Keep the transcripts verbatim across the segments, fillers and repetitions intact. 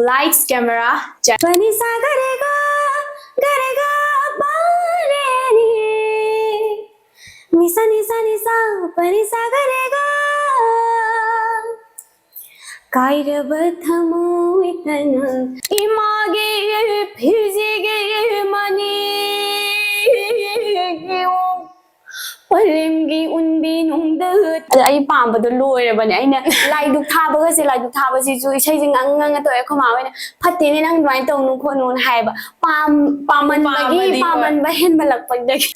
Lights, camera, check. ꯄꯅꯤ ꯁꯥ ꯒꯔꯦꯒ ꯒꯔꯦꯒ ꯄꯥꯔꯦꯅꯤ ꯅꯤꯁꯥ ꯅꯤꯁꯥ ꯅꯤꯁꯥ ꯄꯅꯤ ꯁꯥ ꯒꯔꯦꯒ ꯀꯥꯏꯔꯕ ꯊꯃꯣꯏ ꯇꯅ ꯏꯃꯥꯒꯤ ꯐꯤꯖꯤꯒꯤ ꯃꯅꯤ ꯄꯂꯦꯝꯒꯤ ꯎꯟꯕꯤ ꯅꯨꯡꯗ꯫ ꯑꯗ ꯑꯩ ꯄꯥꯝꯕꯗꯣ ꯂꯣꯏꯔꯕꯅꯦ꯫ ꯑꯩꯅ ꯂꯥꯏꯗꯨꯛ ꯊꯥꯕꯒꯁꯦ, ꯂꯥꯏꯗꯨꯛ ꯊꯥꯕꯁꯤꯁꯨ ꯏꯁꯩꯁꯦ ꯉꯪ ꯉꯪꯉ ꯇꯧꯋꯦ꯫ ꯑꯩꯈꯣꯏ ꯃꯥ ꯍꯣꯏꯅ "ꯐꯠꯇꯦꯅꯦ, ꯅꯪ ꯑꯗꯨꯃꯥꯏꯅ ꯇꯧꯅꯨ ꯈꯣꯠꯅꯨꯅ" ꯍꯥꯏꯌꯦꯕ꯫ ꯄꯥꯝ-, ꯄꯥꯝꯃꯟꯕꯒꯤ, ꯄꯥꯝꯃꯗꯤ ꯍꯣꯏ꯫ ꯄꯥꯝꯃꯟꯕ ꯍꯦꯟꯃꯜꯂꯛꯄꯗꯒꯤ꯫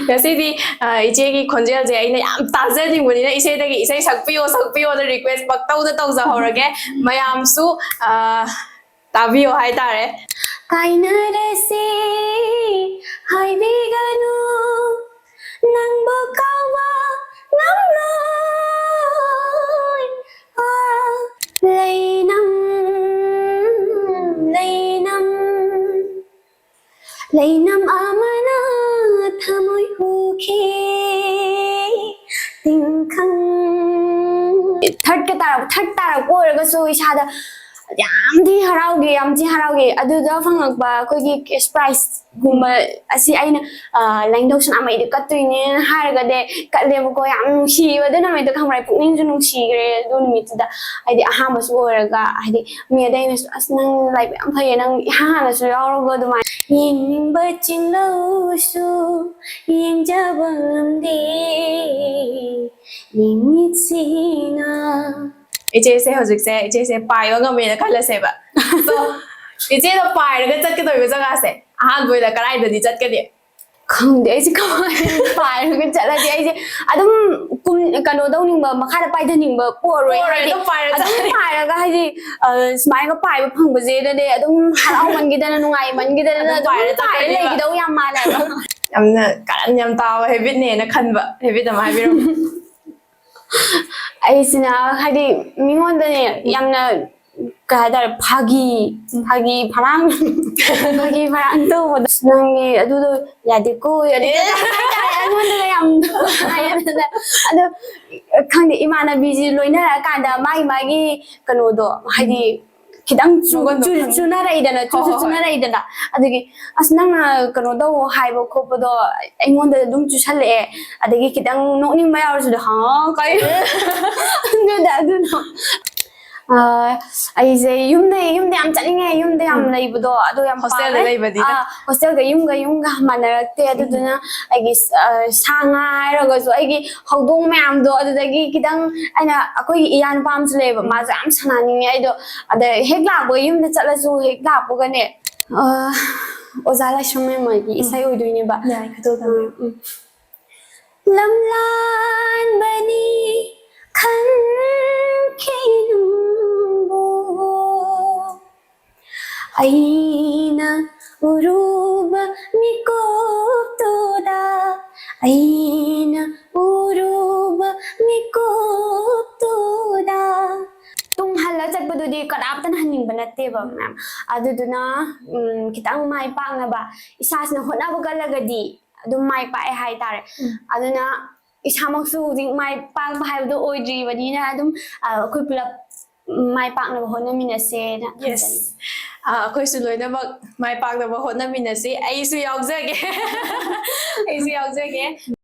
ꯉꯁꯤꯗꯤ, ꯑ, ꯏꯆꯦꯒꯤ ꯈꯣꯟꯖꯦꯜꯁꯦ ꯑꯩꯅ ꯌꯥꯝ ꯇꯥꯖꯅꯤꯡꯕꯅꯤꯅ ꯏꯁꯩꯗꯒꯤ "ꯏꯁꯩ ꯁꯛꯄꯤꯌꯣ, ꯁꯛꯄꯤꯌꯣꯅ" request ꯄꯛꯇꯧꯗ ꯇꯧꯖꯍꯧꯔꯒꯦ꯫ ꯃꯌꯥꯝꯁꯨ, ꯑ, ꯇꯥꯕꯤꯌꯣ ꯍꯥꯏꯇꯥꯔꯦ꯫ ꯀꯥꯏꯅꯔꯁꯤ ꯍꯥꯏꯕꯤꯒꯅꯨ, ꯅꯪꯕꯨ ꯀꯥꯎꯕ ꯉꯝꯂꯣꯏ꯫ ꯑꯥ, ꯂꯩꯅꯝ, ꯂꯩꯅꯝ, ꯂꯩꯅꯝ ꯑꯃꯅ ꯊꯃꯣꯏ ꯍꯨꯈꯤ ꯇꯤꯡꯈꯪ꯫ Thirdꯀ ꯇꯥꯔꯛ-, third ꯇꯥꯔꯛꯄ ꯑꯣꯏꯔꯒꯁꯨ ꯏꯁꯥꯗ ꯌꯥꯝ ꯊꯤ ꯍꯔꯥꯎꯈꯤ, ꯌꯥꯝ ꯊꯤ ꯍꯔꯥꯎꯈꯤ꯫ ꯑꯗꯨꯗ ꯐꯪꯉꯛꯄ ꯑꯩꯈꯣꯏꯒꯤ cash prizeꯒꯨꯝꯕ ꯑꯁꯤ ꯑꯩꯅ, ꯑ, ꯂꯥꯏꯅꯤꯡꯊꯧ ꯁꯅꯥꯃꯍꯤꯗ ꯀꯠꯇꯣꯏꯅꯦꯅ ꯍꯥꯏꯔꯒꯗꯤ ꯀꯠꯂꯦꯕꯀꯣ꯫ ꯌꯥꯝ ꯅꯨꯡꯁꯤꯕ ꯑꯗꯨ ꯅꯨꯃꯤꯠꯇꯣ, ꯈꯪꯕ꯭ꯔꯥ? ꯄꯨꯛꯅꯤꯡꯁꯨ ꯅꯨꯡꯁꯤꯈ꯭ꯔꯦ ꯑꯗꯨ ꯅꯨꯃꯤꯠꯇꯨꯗ꯫ ꯍꯥꯏꯗꯤ ꯑꯍꯥꯟꯕꯁꯨ ꯑꯣꯏꯔꯒ, ꯍꯥꯏꯗꯤ ꯃꯤ ꯑꯇꯩꯅꯁꯨ "ꯑꯁ, ꯅꯪ ꯂꯥꯏꯕꯛ ꯌꯥꯝ ꯐꯩꯌꯦ, ꯅꯪ ꯏꯍꯥꯟ ꯍꯥꯟꯅꯁꯨ ꯌꯥꯎꯔꯒ ꯑꯗꯨꯃꯥꯏꯅ ꯌꯦꯡꯅꯤꯡꯕ ꯆꯤꯡꯂꯧꯁꯨ ꯌꯦꯡꯖꯕ ꯉꯝꯗꯦ, ꯌꯦꯡꯃꯤꯠꯁꯤꯅ"꯫ ꯏꯆꯦꯁꯦ ꯍꯧꯖꯤꯛꯁꯦ, ꯏꯆꯦꯁꯦ ꯄꯥꯏꯕ ꯉꯝꯃꯦꯅ ꯈꯜꯂꯁꯦꯕ꯫ So, ꯏꯆꯦꯅ ꯄꯥꯏꯔꯒ ꯆꯠꯀꯗꯧꯔꯤꯕ ꯖꯒꯥꯁꯦ ꯑꯍꯥꯟꯕ ꯑꯣꯏꯅ ꯀꯗꯥꯏꯗꯗꯤ ꯆꯠꯀꯅꯤ? ꯈꯪꯗꯦ, ꯑꯩꯁꯦ ꯀꯃꯥꯏꯅ ꯄꯥꯏꯔꯒ ꯆꯠꯂꯗꯤ ꯑꯩꯁꯦ ꯑꯗꯨꯝ ꯀꯨꯝ-, ꯀꯩꯅꯣ ꯇꯧꯅꯤꯡꯕ, ꯃꯈꯥꯗ ꯄꯥꯏꯊꯅꯤꯡꯕ ꯄꯣꯛꯑꯔꯣꯏ꯫ ꯄꯣꯛꯑꯔꯣꯏ, ꯍꯥꯏꯗꯤ ꯑꯗꯨꯝ ꯄꯥꯏꯔ ꯑꯗꯨꯝ ꯆꯠꯂꯅꯤ꯫ ꯄꯥꯏꯔꯒ ꯍꯥꯏꯗꯤ, ꯑ, ꯁꯨꯃꯥꯏꯅ ꯄꯥꯏꯕ ꯐꯪꯕꯁꯦꯗꯅꯦ ꯑꯗꯨꯝ ꯍꯔꯥꯎꯃꯟꯈꯤꯗꯅ, ꯅꯨꯡꯉꯥꯏꯃꯟꯈꯤꯗꯅ ꯑꯗꯨꯝ ꯑꯗꯨꯝ ꯄꯥꯏꯔ ꯄꯥꯏꯔ ꯆꯠꯀꯅꯤꯕ꯫ ꯂꯩꯈꯤꯗꯧ ꯌꯥꯝ ꯃꯥꯜꯂꯦꯕ꯫ ꯌꯥꯝꯅ ꯀꯥꯔꯟ ꯌꯥꯝ ꯇꯥꯕ habitꯅꯦꯅ ꯈꯟꯕ habit ꯑꯃ ꯍꯥꯏꯕꯤꯔꯝꯃꯨ꯫ ꯑꯩꯁꯤꯅ ꯍꯥꯏꯗꯤ ꯃꯤꯉꯣꯟꯗꯅꯦ ꯌꯥꯝꯅ, ꯀꯩ ꯍꯥꯏꯇꯥꯔꯦ, ꯐꯥꯒꯤ, ꯐꯥꯒꯤ ꯐꯔꯥꯡ, ꯐꯥꯒꯤ ꯐꯔꯥꯡ ꯇꯧꯕꯗꯣ, "ꯑꯁ, ꯅꯪꯒꯤ ꯑꯗꯨꯗꯣ ꯌꯥꯗꯦꯀꯣ, ꯌꯥꯗꯦꯀꯣ" ꯑꯦ꯫ ꯍꯥꯏꯇꯥꯔꯦ, ꯑꯩꯉꯣꯟꯗꯒ ꯌꯥꯝ ꯅꯨꯡꯉꯥꯏꯌꯦ꯫ ꯑꯗꯨꯗ, ꯑꯗꯣ, ꯈꯪꯗꯦ, ꯏꯃꯥꯟꯅꯕꯤꯁꯤ ꯂꯣꯏꯅꯔꯀꯥꯟꯗ ꯃꯥꯒꯤ, ꯃꯥꯒꯤ ꯀꯩꯅꯣꯗꯣ, ꯍꯥꯏꯗꯤ, ꯈꯤꯇꯪ ꯆꯨ- ꯃꯒꯨꯟꯗꯣ ꯆꯨ- ꯈꯪꯉꯦ꯫ ꯆꯨꯅꯔꯛꯏꯗꯅ ꯆꯨꯁꯨ ꯍꯣꯏ, ꯍꯣꯏ꯫ ꯆꯨꯅꯔꯛꯏꯗꯅ꯫ ꯑꯗꯨꯒꯤ ꯑꯁ ꯅꯪꯅ ꯀꯩꯅꯣ ꯇꯧ ꯍꯥꯏꯕ ꯈꯣꯠꯄꯗꯣ ꯑꯩꯉꯣꯟꯗ ꯑꯗꯨꯝ ꯆꯨꯁꯜꯂꯛꯑꯦ꯫ ꯑꯗꯒꯤ ꯈꯤꯇꯪ ꯅꯣꯛꯅꯤꯡꯕ ꯌꯥꯎꯔꯁꯨ ꯍꯥ ꯀꯩ ꯑꯗꯨꯗ ꯑꯗꯨꯅ ꯑ, ꯑꯩꯁꯦ ꯌꯨꯝꯗ ꯌꯨꯝꯗ ꯌꯥꯝ ꯆꯠꯅꯤꯡꯉꯦ꯫ ꯌꯨꯝꯗ ꯌꯥꯝ ꯎꯝ꯫ ꯂꯩꯕꯗꯣ ꯑꯗꯨ ꯌꯥꯝ Hostel ꯗ ꯄꯥꯝꯃꯦ꯫ ꯂꯩꯕꯗꯤ? ꯑꯥ, hostel ꯒ ꯌꯨꯝꯒ ꯌꯨꯝꯒ ꯃꯥꯟꯅꯔꯛꯇꯦ꯫ ꯑꯗꯨꯗꯨꯅ ꯑꯩꯒꯤ ꯑ, ꯁꯥ ꯉꯥ ꯍꯥꯏꯔꯒꯁꯨ ꯑꯩꯒꯤ ꯍꯧꯗꯣꯡ ꯃꯌꯥꯝꯗꯣ ꯑꯗꯨꯗꯒꯤ ꯈꯤꯇꯪ ꯑꯩꯅ ꯑꯩꯈꯣꯏꯒꯤ ꯏꯌꯥ ꯅꯨꯄꯥ ꯑꯃꯁꯨ ꯂꯩꯌꯦꯕ꯫ ꯃꯥꯁꯨ ꯌꯥꯝ ꯁꯥꯟꯅꯅꯤꯡꯉꯦ꯫ ꯑꯩꯗꯣ ꯑꯗ ꯍꯦꯛ ꯂꯥꯛꯄꯒ ꯌꯨꯝꯗ ꯆꯠꯂꯁꯨ ꯍꯦꯛ ꯂꯥꯛꯄꯒꯅꯦ ꯑ, ꯑꯣꯖꯥ ꯂꯥꯏꯁ꯭ꯔꯝ ꯃꯦꯝ ꯍꯣꯏꯒꯤ ꯏꯁꯩ ꯑꯣꯏꯗꯣꯏꯅꯦꯕ꯫ ꯌꯥꯏ, ꯑꯗꯨ ꯇꯧꯔꯣ꯫ ꯎꯝ, ꯎꯝ꯫ ꯂꯝꯂꯥꯟꯕꯅꯤ ꯈꯟꯈꯤ ꯅꯪꯕꯨ ꯑꯩꯅ ꯎꯔꯨꯕ ꯃꯤꯀꯨꯞꯇꯨꯗ ꯑꯩꯅ ꯎꯔꯨꯕ ꯃꯤꯀꯨꯞꯇꯨꯗ ꯇꯨꯡ ꯍꯜꯂ ꯆꯠꯄꯗꯨꯗꯤ ꯀꯅꯥꯝꯇꯅ ꯍꯟꯅꯤꯡꯕ ꯅꯠꯇꯦꯕ ꯃꯦꯝ꯫ ꯑꯗꯨꯗꯨꯅ ꯎꯝ, ꯈꯤꯇꯪ ꯃꯥꯏ ꯄꯥꯛꯅꯕ ꯏꯁꯥꯁꯤꯅ ꯍꯣꯠꯅꯕ ꯀꯜꯂꯒꯗꯤ ꯑꯗꯨꯝ ꯃꯥꯏ ꯄꯥꯛꯑꯦ ꯍꯥꯏꯇꯥꯔꯦ꯫ ꯑꯗꯨꯅ ꯏꯁꯥꯃꯛꯁꯨ ꯍꯧꯖꯤꯛ ꯃꯥꯏ ꯄꯥꯛꯄ ꯍꯥꯏꯕꯗꯣ ꯑꯣꯏꯗ꯭ꯔꯤꯕꯅꯤꯅ ꯑꯗꯨꯝ ꯑ, ꯑꯩꯈꯣꯏ ꯄꯨꯂꯞ ꯃꯥꯏ ꯄꯥꯛꯅꯕ ꯍꯣꯠꯅꯃꯤꯟꯅꯁꯦꯅ ꯈꯟꯖꯩ꯫ ꯑ, ꯑꯩꯈꯣꯏꯁꯨ ꯂꯣꯏꯅꯃꯛ ꯃꯥꯏ ꯄꯥꯛꯅꯕ ꯍꯣꯠꯅꯃꯤꯟꯅꯁꯤ꯫ ꯑꯩꯁꯨ ꯌꯥꯎꯖꯒꯦ꯫ ꯑꯩꯁꯨ ꯌꯥꯎꯖꯒꯦ꯫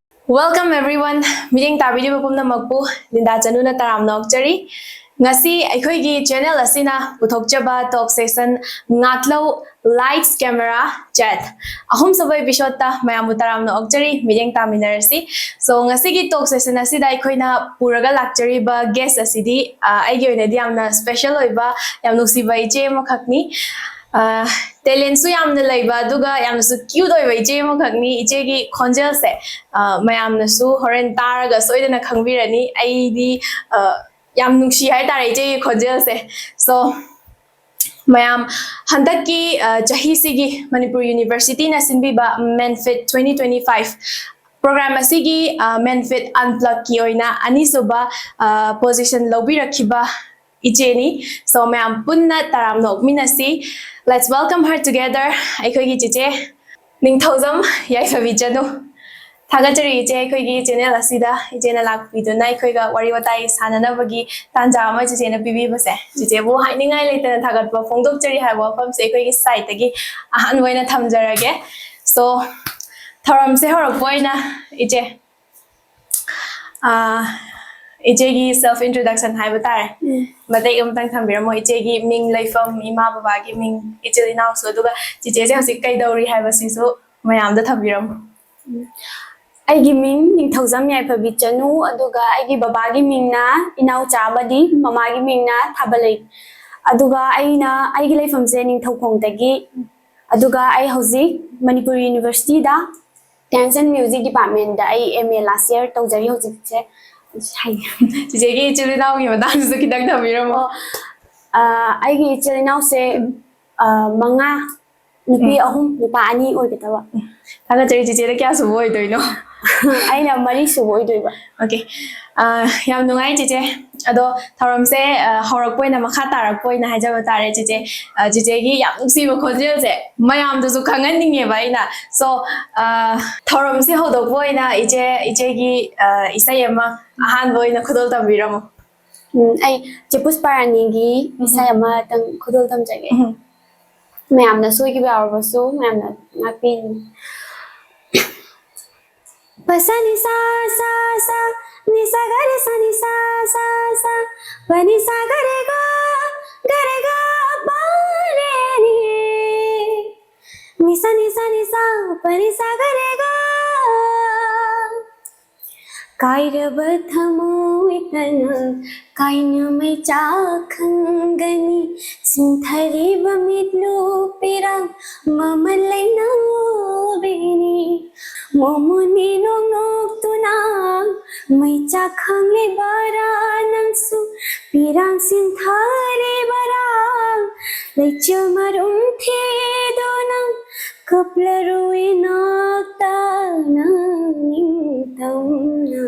Welcome everyone. ꯃꯤꯠꯌꯦꯡ ꯇꯥꯕꯤꯔꯤꯕ ꯄꯨꯝꯅꯃꯛꯄꯨ ꯂꯤꯟꯗꯥ ꯆꯅꯨꯅ ꯇꯔꯥꯝꯅ ꯑꯣꯛꯆꯔꯤ꯫ ꯉꯁꯤ ꯑꯩꯈꯣꯏꯒꯤ channel ꯑꯁꯤꯅ ꯄꯨꯊꯣꯛꯆꯕ talk session ꯉꯥꯛꯂꯧ Lights, Camera, Chat ꯑꯍꯨꯝꯁꯨꯕ episode ꯇ ꯃꯌꯥꯝꯕꯨ ꯇꯔꯥꯝꯅ ꯑꯣꯛꯆꯔꯤ꯫ ꯃꯤꯠꯌꯦꯡ ꯇꯥꯃꯤꯟꯅꯔꯁꯤ꯫ So, ꯉꯁꯤꯒꯤ talk session ꯑꯁꯤꯗ ꯑꯩꯈꯣꯏꯅ ꯄꯨꯔꯒ ꯂꯥꯛꯆꯔꯤꯕ guest ꯑꯁꯤꯗꯤ, ꯑ, ꯑꯩꯒꯤ ꯑꯣꯏꯅꯗꯤ ꯌꯥꯝꯅ special ꯑꯣꯏꯕ, ꯌꯥꯝ ꯅꯨꯡꯁꯤꯕ ꯏꯆꯦ ꯑꯃꯈꯛꯅꯤ꯫ ꯑ, talent ꯁꯨ ꯌꯥꯝꯅ ꯂꯩꯕ, ꯑꯗꯨꯒ ꯌꯥꯝꯅꯁꯨ cute ꯑꯣꯏꯕ ꯏꯆꯦ ꯑꯃꯈꯛꯅꯤ꯫ ꯏꯆꯦꯒꯤ ꯈꯣꯟꯖꯦꯜꯁꯦ, ꯑ, ꯃꯌꯥꯝꯅꯁꯨ ꯍꯣꯔꯦꯟ ꯇꯥꯔꯒ ꯁꯣꯏꯗꯅ ꯈꯪꯕꯤꯔꯅꯤ꯫ ꯑꯩꯗꯤ, ꯑ, ꯌꯥꯝ ꯅꯨꯡꯁꯤ ꯍꯥꯏꯇꯥꯔꯦ ꯏꯆꯦꯒꯤ ꯈꯣꯟꯖꯦꯜꯁꯦ꯫ So, ꯃꯌꯥꯝ, ꯍꯟꯗꯛꯀꯤ, ꯑ, ꯆꯍꯤꯁꯤꯒꯤ ꯃꯅꯤꯄꯨꯔ University ꯅ ꯁꯤꯟꯕꯤꯕ MENFIT twenty twenty five program ꯑꯁꯤꯒꯤ, ꯑ, MENFIT Unplugged ꯀꯤ ꯑꯣꯏꯅ ꯑꯅꯤꯁꯨꯕ, ꯑ, position ꯂꯧꯕꯤꯔꯛꯈꯤꯕ ꯏꯆꯦꯅꯤ꯫ So, ꯃꯌꯥꯝ ꯄꯨꯟꯅ ꯇꯔꯥꯝꯅ ꯑꯣꯛꯃꯤꯟꯅꯁꯤ꯫ Let's welcome her together. ꯑꯩꯈꯣꯏꯒꯤ ꯆꯤꯆꯦ ꯅꯤꯡꯊꯧꯖꯝ ꯌꯥꯏꯐꯕꯤ ꯆꯅꯨ꯫ ꯊꯥꯒꯠꯆꯔꯤ ꯏꯆꯦ, ꯑꯩꯈꯣꯏꯒꯤ ꯆꯦꯅꯦꯜ ꯑꯁꯤꯗ ꯏꯆꯦꯅ ꯂꯥꯛꯄꯤꯗꯨꯅ ꯑꯩꯈꯣꯏꯒ ꯋꯥꯔꯤ ꯋꯥꯇꯥꯏ ꯁꯥꯟꯅꯅꯕꯒꯤ ꯇꯥꯟꯖꯥ ꯑꯃ ꯆꯦꯆꯦꯅ ꯄꯤꯕꯤꯕꯁꯦ꯫ ꯆꯦꯆꯦꯕꯨ ꯍꯥꯏꯅꯤꯡꯉꯥꯏ ꯂꯩꯇꯅ ꯊꯥꯒꯠꯄ ꯐꯣꯡꯗꯣꯛꯆꯔꯤ ꯍꯥꯏꯕ ꯋꯥꯐꯝꯁꯦ ꯑꯩꯈꯣꯏꯒꯤ ꯁꯥꯏꯠꯇꯒꯤ ꯑꯍꯥꯟꯕ ꯑꯣꯏꯅ ꯊꯝꯖꯔꯒꯦ꯫ ꯁꯣ, ꯊꯧꯔꯝꯁꯦ ꯍꯧꯔꯛꯄ ꯑꯣꯏꯅ ꯏꯆꯦ, ꯑꯥ, ꯏꯆꯦꯒꯤ ꯁꯦꯜꯐ ꯏꯟꯇ꯭ꯔꯣꯗꯛꯁꯟ ꯍꯥꯏꯕ ꯇꯥꯔꯦ, ꯎꯝ꯫ ꯃꯇꯦꯛ ꯑꯃꯇꯪ ꯊꯝꯕꯤꯔꯝꯃꯣ꯫ ꯏꯆꯦꯒꯤ ꯃꯤꯡ, ꯂꯩꯐꯝ, ꯏꯃꯥ ꯕꯕꯥꯒꯤ ꯃꯤꯡ, ꯏꯆꯤꯜ ꯏꯅꯥꯎꯁꯨ, ꯑꯗꯨꯒ ꯆꯦꯆꯦꯁꯦ ꯍꯧꯖꯤꯛ ꯀꯩꯗꯧꯔꯤ ꯍꯥꯏꯕꯁꯤꯁꯨ ꯃꯌꯥꯝꯗ ꯊꯝꯕꯤꯔꯝꯃꯣ꯫ ꯎꯝ꯫ ꯑꯩꯒꯤ ꯃꯤꯡ ꯅꯤꯡꯊꯧꯖꯝ ꯌꯥꯏꯐꯕꯤ ꯆꯅꯨ, ꯑꯗꯨꯒ ꯑꯩꯒꯤ ꯕꯕꯥꯒꯤ ꯃꯤꯡꯅ ꯏꯅꯥꯎꯆꯥ ꯑꯃꯗꯤ ꯃꯃꯥꯒꯤ ꯃꯤꯡꯅ ꯊꯥꯕꯂꯩ꯫ ꯑꯗꯨꯒ ꯑꯩꯅ, ꯑꯩꯒꯤ ꯂꯩꯐꯝꯁꯦ ꯅꯤꯡꯊꯧꯈꯣꯡꯗꯒꯤ, ꯑꯗꯨꯒ ꯑꯩ ꯍꯧꯖꯤꯛ ꯃꯅꯤꯄꯨꯔ ꯌꯨꯅꯤꯚꯔꯁꯤꯇꯤꯗ Dance and Music Departmentꯗ ꯑꯩ M A last year ꯇꯧꯖꯔꯤ ꯍꯧꯖꯤꯛꯁꯦ꯫ ꯍꯥꯏ꯫ ꯆꯤꯆꯦꯒꯤ ꯏꯆꯤꯜ ꯏꯅꯥꯎꯒꯤ ꯃꯇꯥꯡꯗꯁꯨ ꯈꯤꯇꯪ ꯊꯝꯕꯤꯔꯝꯃꯣ꯫ ꯑꯣ, ꯑ, ꯑꯩꯒꯤ ꯏꯆꯤꯜ ꯏꯅꯥꯎꯁꯦ, ꯑ, ꯃꯉꯥ, ꯅꯨꯄꯤ ꯎꯝ꯫ ꯑꯍꯨꯝ, ꯅꯨꯄꯥ ꯑꯅꯤ ꯑꯣꯏꯒꯗꯕ꯫ ꯊꯥꯒꯠꯆꯔꯤ꯫ ꯆꯤꯆꯦꯗ ꯀꯌꯥ ꯁꯨꯕ ꯑꯣꯏꯗꯣꯏꯅꯣ? ꯑꯩꯅ ꯃꯔꯤ ꯁꯨꯕ ꯑꯣꯏꯗꯣꯏꯕ꯫ ꯑꯣꯀꯦ꯫ ꯑ, ꯌꯥꯝ ꯅꯨꯡꯉꯥꯏ ꯆꯤꯆꯦ꯫ ꯑꯗꯣ ꯊꯧꯔꯝꯁꯦ, ꯑ, ꯍꯧꯔꯛꯄ ꯑꯣꯏꯅ, ꯃꯈꯥ ꯇꯥꯔꯛꯄ ꯑꯣꯏꯅ ꯍꯥꯏꯖꯕ ꯇꯥꯔꯦ ꯆꯤꯆꯦ꯫ ꯑ, ꯆꯤꯆꯦꯒꯤ ꯌꯥꯝ ꯅꯨꯡꯁꯤꯕ ꯈꯣꯟꯖꯦꯜꯁꯦ ꯃꯌꯥꯝꯗꯁꯨ ꯈꯪꯍꯟꯅꯤꯡꯉꯦꯕ ꯑꯩꯅ꯫ ꯁꯣ, ꯑ, ꯊꯧꯔꯝꯁꯦ ꯍꯧꯗꯣꯛꯄ ꯑꯣꯏꯅ ꯏꯆꯦ, ꯏꯆꯦꯒꯤ, ꯑ, ꯏꯁꯩ ꯑꯃ ꯑꯍꯥꯟꯕ ꯑꯣꯏꯅ ꯈꯨꯗꯣꯜ ꯇꯝꯕꯤꯔꯝꯃꯣ꯫ ꯎꯝ, ꯑꯩ ꯆꯦ ꯄꯨꯁꯄꯥꯔꯥꯅꯤꯒꯤ ꯎꯝ꯫ ꯏꯁꯩ ꯑꯃꯇꯪ ꯈꯨꯗꯣꯜ ꯇꯝꯖꯒꯦ꯫ ꯎꯝ꯫ ꯃꯌꯥꯝꯅ ꯁꯣꯏꯈꯤꯕ ꯌꯥꯎꯔꯕꯁꯨ ꯃꯌꯥꯝꯅ ꯉꯥꯛꯄꯤꯌꯨ꯫ ꯄ ꯁ ꯅꯤ ꯁ ꯁ ꯁ, ꯅꯤ ꯁ ꯒ ꯔꯦ ꯁ ꯅꯤ ꯁ ꯁ ꯁ, ꯄ ꯅꯤ ꯁ ꯒ ꯔꯦ ꯒ, ꯒ ꯔꯦ ꯒ ꯄ ꯔꯦ ꯅꯤ꯫ ꯅꯤ ꯁ ꯅꯤ ꯁ ꯅꯤ ꯁ, ꯄ ꯅꯤ ꯁ ꯒ ꯔꯦ ꯒ꯫ ꯀꯥꯏꯔꯕ ꯊꯃꯣꯏ ꯇꯅ ꯀꯥꯏꯅ ꯃꯩꯆꯥꯛ ꯈꯪꯒꯅꯤ, ꯁꯤꯟꯊꯔꯤꯕ ꯃꯤꯠꯂꯨ ꯄꯤꯔꯥꯡ ꯃꯃꯜ ꯂꯩꯅ ꯎꯕꯤꯅꯤ꯫ ꯃꯣꯃꯣꯟ ꯃꯤꯅꯣꯛ ꯅꯣꯛꯇꯨꯅ ꯃꯩꯆꯥꯛ ꯈꯪꯂꯤꯕꯔꯥ ꯅꯪꯁꯨ? ꯄꯤꯔꯥꯡ ꯁꯤꯟꯊꯔꯤꯕꯔꯥ? ꯂꯩꯆꯤꯜ ꯃꯔꯨꯝ ꯊꯤꯗꯨꯅ ꯀꯞꯂꯔꯣꯏ ꯏꯅꯥꯛꯇ ꯅꯪ ꯅꯤꯡꯇꯝꯅ꯫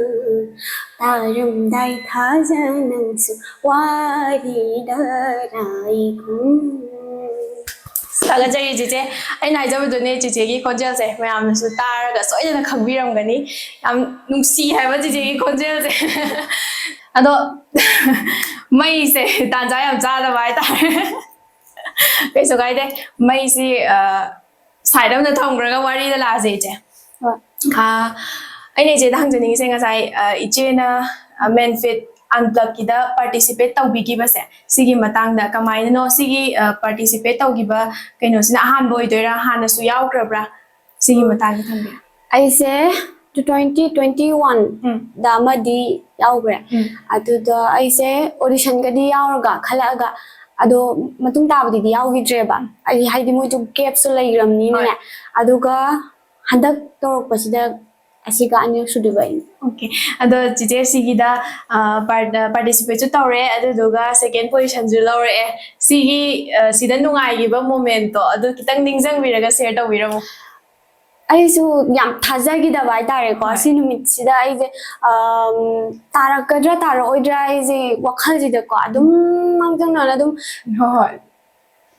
ꯇꯥꯔꯝꯗꯥꯏ ꯊꯥꯖ ꯅꯪꯁꯨ ꯋꯥꯔꯤꯗ ꯔꯥꯏꯒꯨꯝ꯫ ꯊꯥꯒꯠꯆꯔꯤ ꯆꯤꯆꯦ꯫ ꯑꯩꯅ ꯍꯥꯏꯖꯕꯗꯨꯅꯦ, ꯆꯤꯆꯦꯒꯤ ꯈꯣꯟꯖꯦꯜꯁꯦ ꯃꯌꯥꯝꯅꯁꯨ ꯇꯥꯔꯒ ꯁꯣꯏꯗꯅ ꯈꯪꯕꯤꯔꯝꯒꯅꯤ꯫ ꯌꯥꯝ ꯅꯨꯡꯁꯤ ꯍꯥꯏꯕ ꯆꯤꯆꯦꯒꯤ ꯈꯣꯟꯖꯦꯜꯁꯦ꯫ ꯑꯗꯣ ꯃꯩꯁꯦ ꯇꯥꯟꯖꯥ ꯌꯥꯝ ꯆꯥꯗꯕ ꯍꯥꯏꯇꯥꯔꯦ꯫ ꯀꯩꯁꯨ ꯀꯥꯏꯗꯦ꯫ ꯃꯩꯁꯤ, ꯑ, side ꯑꯃꯗ ꯊꯝꯈ꯭ꯔꯒ ꯋꯥꯔꯤꯗ ꯂꯥꯛꯑꯁꯦ, ꯏꯆꯦ꯫ ꯍꯣꯏ꯫ ꯑ, ꯑꯩꯅ ꯏꯆꯦꯗ ꯍꯪꯖꯅꯤꯡꯉꯤꯁꯦ, ꯉꯁꯥꯏ, ꯑ, ꯏꯆꯦꯅ, ꯑ, ꯃꯦꯟꯐꯤꯠ ꯑꯟꯄ꯭ꯂꯛꯀꯤꯗ participate ꯇꯧꯕꯤꯈꯤꯕꯁꯦ, ꯁꯤꯒꯤ ꯃꯇꯥꯡꯗ ꯀꯃꯥꯏꯅꯅꯣ? ꯁꯤꯒꯤ, ꯑ, participate ꯇꯧꯈꯤꯕ ꯀꯩꯅꯣꯁꯤꯅ ꯑꯍꯥꯟꯕ ꯑꯣꯏꯗꯣꯏꯔꯥ? ꯍꯥꯟꯅꯁꯨ ꯌꯥꯎꯈ꯭ꯔꯕ꯭ꯔꯥ? ꯁꯤꯒꯤ ꯃꯇꯥꯡꯗ ꯊꯝꯕꯤꯌꯨ꯫ ꯑꯩꯁꯦ two twenty twenty one ꯎꯝ꯫ ꯗ ꯑꯃꯗꯤ ꯌꯥꯎꯈ꯭ꯔꯦ꯫ ꯎꯝ꯫ ꯑꯗꯨꯗ ꯑꯩꯁꯦ auditionꯒꯗꯤ ꯌꯥꯎꯔꯒ ꯈꯜꯂꯛꯑꯒ, ꯑꯗꯣ ꯃꯇꯨꯡ ꯇꯥꯕꯗꯗꯤ ꯌꯥꯎꯈꯤꯗ꯭ꯔꯦꯕ꯫ ꯎꯝ꯫ ꯑꯩ, ꯍꯥꯏꯗꯤ, ꯃꯣꯏꯁꯨ gapꯁꯨ ꯂꯩꯈ꯭ꯔꯕꯅꯤꯅꯅꯦ꯫ ꯍꯣꯏ꯫ ꯑꯗꯨꯒ ꯍꯟꯗꯛ ꯇꯧꯔꯛꯄꯁꯤꯗ ꯑꯁꯤꯒ ꯑꯅꯤꯔꯛ ꯁꯨꯗꯣꯏꯕ ꯑꯩꯅ꯫ Okay꯫ ꯑꯗꯣ ꯆꯤꯆꯦ ꯁꯤꯒꯤꯗ, ꯑ, part-, participateꯁꯨ ꯇꯧꯔꯦ, ꯑꯗꯨꯗꯨꯒ second positionꯁꯨ ꯂꯧꯔꯛꯑꯦ꯫ ꯁꯤꯒꯤ, ꯑ, ꯁꯤꯗ ꯅꯨꯡꯉꯥꯏꯈꯤꯕ momentꯇꯣ ꯑꯗꯨ ꯈꯤꯇꯪ ꯅꯤꯡꯁꯤꯡꯕꯤꯔꯒ share ꯇꯧꯕꯤꯔꯝꯃꯣ꯫ ꯑꯩꯁꯨ ꯌꯥꯝ ꯊꯥꯖꯈꯤꯗꯕ ꯍꯥꯏꯇꯥꯔꯦꯀꯣ꯫ ꯍꯣꯏ꯫ ꯁꯤ ꯅꯨꯃꯤꯠꯁꯤꯗ ꯑꯩꯁꯦ, ꯑꯝ, ꯇꯥꯔꯛꯀꯗ꯭ꯔꯥ ꯇꯥꯔꯛꯑꯣꯏꯗ꯭ꯔꯥ ꯑꯩꯁꯦ ꯋꯥꯈꯜꯁꯤꯗꯀꯣ ꯑꯗꯨꯝ ꯃꯥꯡꯖꯧꯅꯅ ꯑꯗꯨꯝ ꯍꯣꯏ, ꯍꯣꯏ꯫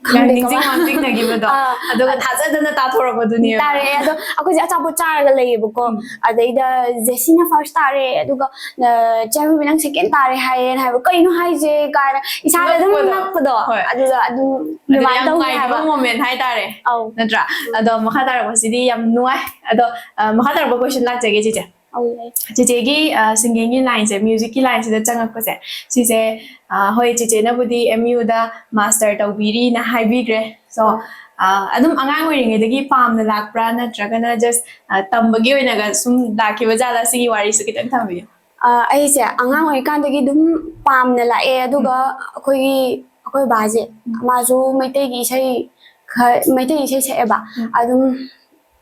ꯌꯥꯝ ꯈꯪꯗꯦ ꯅꯤꯡꯁꯤꯡ ꯀꯃꯥꯏ-, ꯃꯥꯡꯖꯤꯡꯅꯈꯤꯕꯗꯣ꯫ ꯑꯥ꯫ ꯑꯗꯨꯒ ꯊꯥꯖꯗꯅ ꯇꯥꯊꯣꯔꯛꯄꯗꯨꯅꯦꯕ꯫ ꯇꯥꯔꯛꯑꯦ꯫ ꯑꯗꯣ ꯑꯩꯈꯣꯏꯁꯦ ꯑꯆꯥꯄꯣꯠ ꯆꯥꯔꯒ ꯂꯩꯌꯦꯕꯀꯣ꯫ ꯎꯝ꯫ ꯑꯗꯩꯗ ꯖꯦꯁꯤꯅ first ꯇꯥꯔꯦ, ꯑꯗꯨꯒ, ꯑ, ꯆꯦ ꯑꯔꯨꯕꯤ ꯅꯪ second ꯇꯥꯔꯦ ꯍꯥꯏꯌꯦꯅ ꯍꯥꯏꯕ, "ꯀꯩꯅꯣ ꯍꯥꯏꯁꯦ?" ꯀꯥꯏꯅ ꯏꯁꯥꯗ ꯑꯗꯨꯝ ꯉꯛꯄꯗꯣ꯫ ꯉꯛꯄꯗꯣ꯫ ꯍꯣꯏ꯫ ꯑꯗꯨꯒ ꯑꯗꯨꯝ ꯑꯗꯨꯅ ꯑꯗꯨꯃꯥꯏꯅ ꯌꯥꯝ ꯇꯧꯈ꯭ꯔꯦ ꯅꯨꯡꯉꯥꯏꯈꯤꯕ ꯍꯥꯏꯕ꯫ Moment ꯍꯥꯏꯇꯥꯔꯦ꯫ ꯑꯧ꯫ ꯅꯠꯇ꯭ꯔꯥ? ꯎꯝ꯫ ꯑꯗꯣ ꯃꯈꯥ ꯇꯥꯔꯛꯄꯁꯤꯗꯤ ꯌꯥꯝ ꯅꯨꯡꯉꯥꯏ꯫ ꯑꯗꯣ, ꯑ, ꯃꯈꯥ ꯇꯥꯔꯛꯄ question ꯂꯥꯛꯆꯒꯦ, ꯆꯤꯆꯦ꯫ ꯑꯧ, ꯌꯥꯏ꯫ ꯆꯤꯆꯦꯒꯤ, ꯑ, singingꯒꯤ lineꯁꯦ, musicꯀꯤ lineꯁꯤꯗ ꯆꯪꯉꯛꯄꯁꯦ, ꯁꯤꯁꯦ, ꯑ, ꯍꯣꯏ, ꯆꯤꯆꯦꯅꯕꯨꯗꯤ M Uꯗ master ꯇꯧꯕꯤꯔꯤꯅ ꯍꯥꯏꯕꯤꯈ꯭ꯔꯦ꯫ So, ꯑꯥ꯫ ꯑ, ꯑꯗꯨꯝ ꯑꯉꯥꯡ ꯑꯣꯏꯔꯤꯉꯩꯗꯒꯤ ꯄꯥꯝꯅ ꯂꯥꯛꯄ꯭ꯔꯥ, ꯅꯠꯇ꯭ꯔꯒꯅ just, ꯑ, ꯇꯝꯕꯒꯤ ꯑꯣꯏꯅꯒ ꯁꯨꯝ ꯂꯥꯛꯈꯤꯕ ꯖꯥꯠꯂꯥ? ꯁꯤꯒꯤ ꯋꯥꯔꯤꯁꯨ ꯈꯤꯇꯪ ꯊꯝꯕꯤꯌꯨ꯫ ꯑ, ꯑꯩꯁꯦ ꯑꯉꯥꯡ ꯑꯣꯏꯔꯤꯀꯥꯟꯗꯒꯤ ꯑꯗꯨꯝ ꯄꯥꯝꯅ ꯂꯥꯛꯑꯦ, ꯑꯗꯨꯒ ꯎꯝ꯫ ꯑꯩꯈꯣꯏꯒꯤ, ꯑꯩꯈꯣꯏ ꯕꯥꯁꯦ, ꯎꯝ꯫ ꯃꯥꯁꯨ ꯃꯩꯇꯩꯒꯤ ꯏꯁꯩ ꯈ-, ꯃꯩꯇꯩ ꯏꯁꯩ ꯁꯛꯑꯦꯕ꯫ ꯎꯝ꯫ ꯑꯗꯨꯝ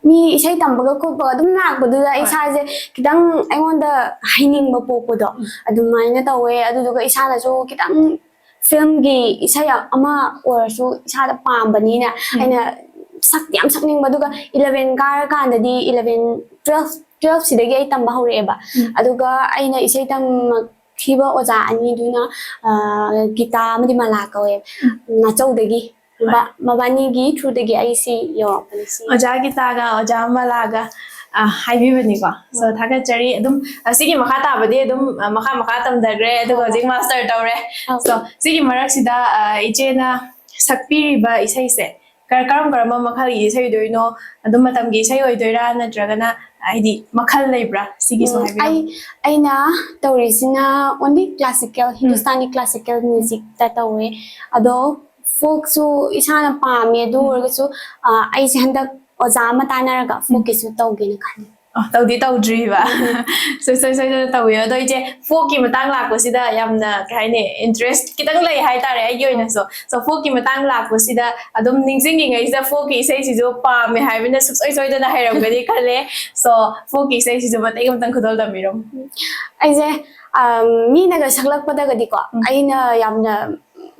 ꯃꯤ ꯏꯁꯩ ꯇꯝꯕꯒ ꯈꯣꯠꯄꯒ ꯑꯗꯨꯝ ꯂꯥꯛꯄꯗꯨꯗ ꯍꯣꯏ꯫ ꯏꯁꯥꯁꯦ ꯈꯤꯇꯪ ꯑꯩꯉꯣꯟꯗ ꯍꯩꯅꯤꯡꯕ ꯄꯣꯛꯄꯗꯣ ꯎꯝ꯫ ꯑꯗꯨꯃꯥꯏꯅ ꯇꯧꯋꯦ꯫ ꯑꯗꯨꯗꯨꯒ ꯏꯁꯥꯅꯁꯨ ꯈꯤꯇꯪ filmꯒꯤ ꯏꯁꯩ ꯑꯃ ꯑꯣꯏꯔꯁꯨ ꯏꯁꯥꯗ ꯄꯥꯝꯕꯅꯤꯅ ꯎꯝ꯫ ꯑꯩꯅ ꯁꯛꯇꯤ ꯌꯥꯝ ꯁꯛꯅꯤꯡꯕ꯫ ꯑꯗꯨꯒ eleven ꯀꯥꯔꯀꯥꯟꯗꯗꯤ, eleven, twelve, twelve ꯁꯤꯗꯒꯤ ꯑꯩ ꯇꯝꯕ ꯍꯧꯔꯛꯑꯦꯕ꯫ ꯎꯝ꯫ ꯑꯗꯨꯒ ꯑꯩꯅ ꯏꯁꯩ ꯇꯝꯃꯛꯈꯤꯕ ꯑꯣꯖꯥ ꯑꯅꯤꯗꯨꯅ, ꯑ, ꯒꯤꯇꯥ ꯑꯃꯗꯤ ꯃꯂꯥ ꯀꯧꯋꯦ, ꯎꯝ꯫ ꯅꯥꯆꯧꯗꯒꯤ꯫ ꯃꯕꯥꯅꯤꯒꯤ through ꯗꯒꯤ ꯑꯩꯁꯤ ꯌꯧꯔꯛꯄꯅꯤ ꯁꯤ꯫ ꯑꯣꯖꯥ ꯒꯤꯇꯥꯒ ꯑꯣꯖꯥ ꯃꯂꯥꯒ, ꯑ, ꯍꯥꯏꯕꯤꯕꯅꯤꯀꯣ꯫ So, ꯊꯥꯒꯠꯆꯔꯤ꯫ ꯑꯗꯨꯝ, ꯑ, ꯁꯤꯒꯤ ꯃꯈꯥ ꯇꯥꯕꯗꯤ ꯑꯗꯨꯝ, ꯑ, ꯃꯈꯥ ꯃꯈꯥ ꯇꯝꯊꯈ꯭ꯔꯦ, ꯑꯗꯨꯒ ꯍꯣꯏ꯫ ꯍꯧꯖꯤꯛ master ꯇꯧꯔꯦ꯫ ꯑꯧ꯫ So, ꯁꯤꯒꯤ ꯃꯔꯛꯁꯤꯗ, ꯑ, ꯏꯆꯦꯅ ꯁꯛꯄꯤꯔꯤꯕ ꯏꯁꯩꯁꯦ ꯀꯔ-, ꯀꯔꯝ ꯀꯔꯝꯕ ꯃꯈꯜꯒꯤ ꯏꯁꯩ ꯑꯣꯏꯗꯣꯏꯅꯣ? ꯑꯗꯨꯝ ꯃꯇꯝꯒꯤ ꯏꯁꯩ ꯑꯣꯏꯗꯣꯏꯔꯥ, ꯅꯠꯇ꯭ꯔꯒꯅ ꯍꯥꯏꯗꯤ ꯃꯈꯜ ꯂꯩꯕ꯭ꯔꯥ? ꯁꯤꯒꯤꯁꯨ ꯎꯝ, ꯍꯥꯏꯕꯤꯔꯝꯃꯨ꯫ ꯑꯩ, ꯑꯩꯅ ꯇꯧꯔꯤꯁꯤꯅ only classical, ꯎꯝ꯫ Hindustani classical music ꯇ ꯇꯧꯋꯦ꯫ ꯑꯗꯣ folkꯁꯨ ꯏꯁꯥꯅ ꯄꯥꯝꯃꯦ, ꯑꯗꯨ ꯎꯝ꯫ ꯑꯣꯏꯔꯒꯁꯨ, ꯑ, ꯑꯩꯁꯦ ꯍꯟꯗꯛ ꯑꯣꯖꯥ ꯑꯃ ꯇꯥꯟꯅꯔꯒ ꯎꯝ꯫ Folkꯀꯤꯁꯨ ꯇꯧꯒꯦꯅ ꯈꯜꯂꯤ꯫ ꯑ, ꯇꯧꯗꯤ ꯇꯧꯗ꯭ꯔꯤꯕ꯫ ꯎꯝ꯫ ꯁꯨꯡꯁꯣꯏ ꯁꯣꯏꯗꯅ ꯇꯧꯕꯤꯌꯣ꯫ ꯑꯗꯣ ꯏꯆꯦ, folkꯀꯤ ꯃꯇꯥꯡ ꯂꯥꯛꯄꯁꯤꯗ ꯌꯥꯝꯅ, ꯀꯩ ꯍꯥꯏꯅꯤ, interest ꯈꯤꯇꯪ ꯂꯩ ꯍꯥꯏꯇꯥꯔꯦ ꯑꯩꯒꯤ ꯑꯣꯏꯅꯁꯨ꯫ So, folkꯀꯤ ꯃꯇꯥꯡ ꯂꯥꯛꯄꯁꯤꯗ ꯑꯗꯨꯝ ꯅꯤꯡꯁꯤꯡꯉꯤꯉꯩꯁꯤꯗ folkꯀꯤ ꯏꯁꯩꯁꯤꯁꯨ ꯄꯥꯝꯃꯦ ꯍꯥꯏꯕꯅ ꯁꯨꯡꯁꯣꯏ ꯁꯣꯏꯗꯅ ꯍꯩꯔꯝꯒꯅꯤ ꯈꯜꯂꯦ꯫ So, folkꯀꯤ ꯏꯁꯩꯁꯤꯁꯨ ꯃꯇꯦꯛ ꯑꯃꯇꯪ ꯈꯨꯗꯣꯜ ꯇꯝꯕꯤꯔꯝꯃꯨ꯫ ꯑꯩꯁꯦ, ꯑꯝ, ꯃꯤꯅꯒ ꯁꯛꯂꯛꯄꯗꯒꯗꯤꯀꯣ, ꯎꯝ꯫ ꯑꯩꯅ ꯌꯥꯝꯅ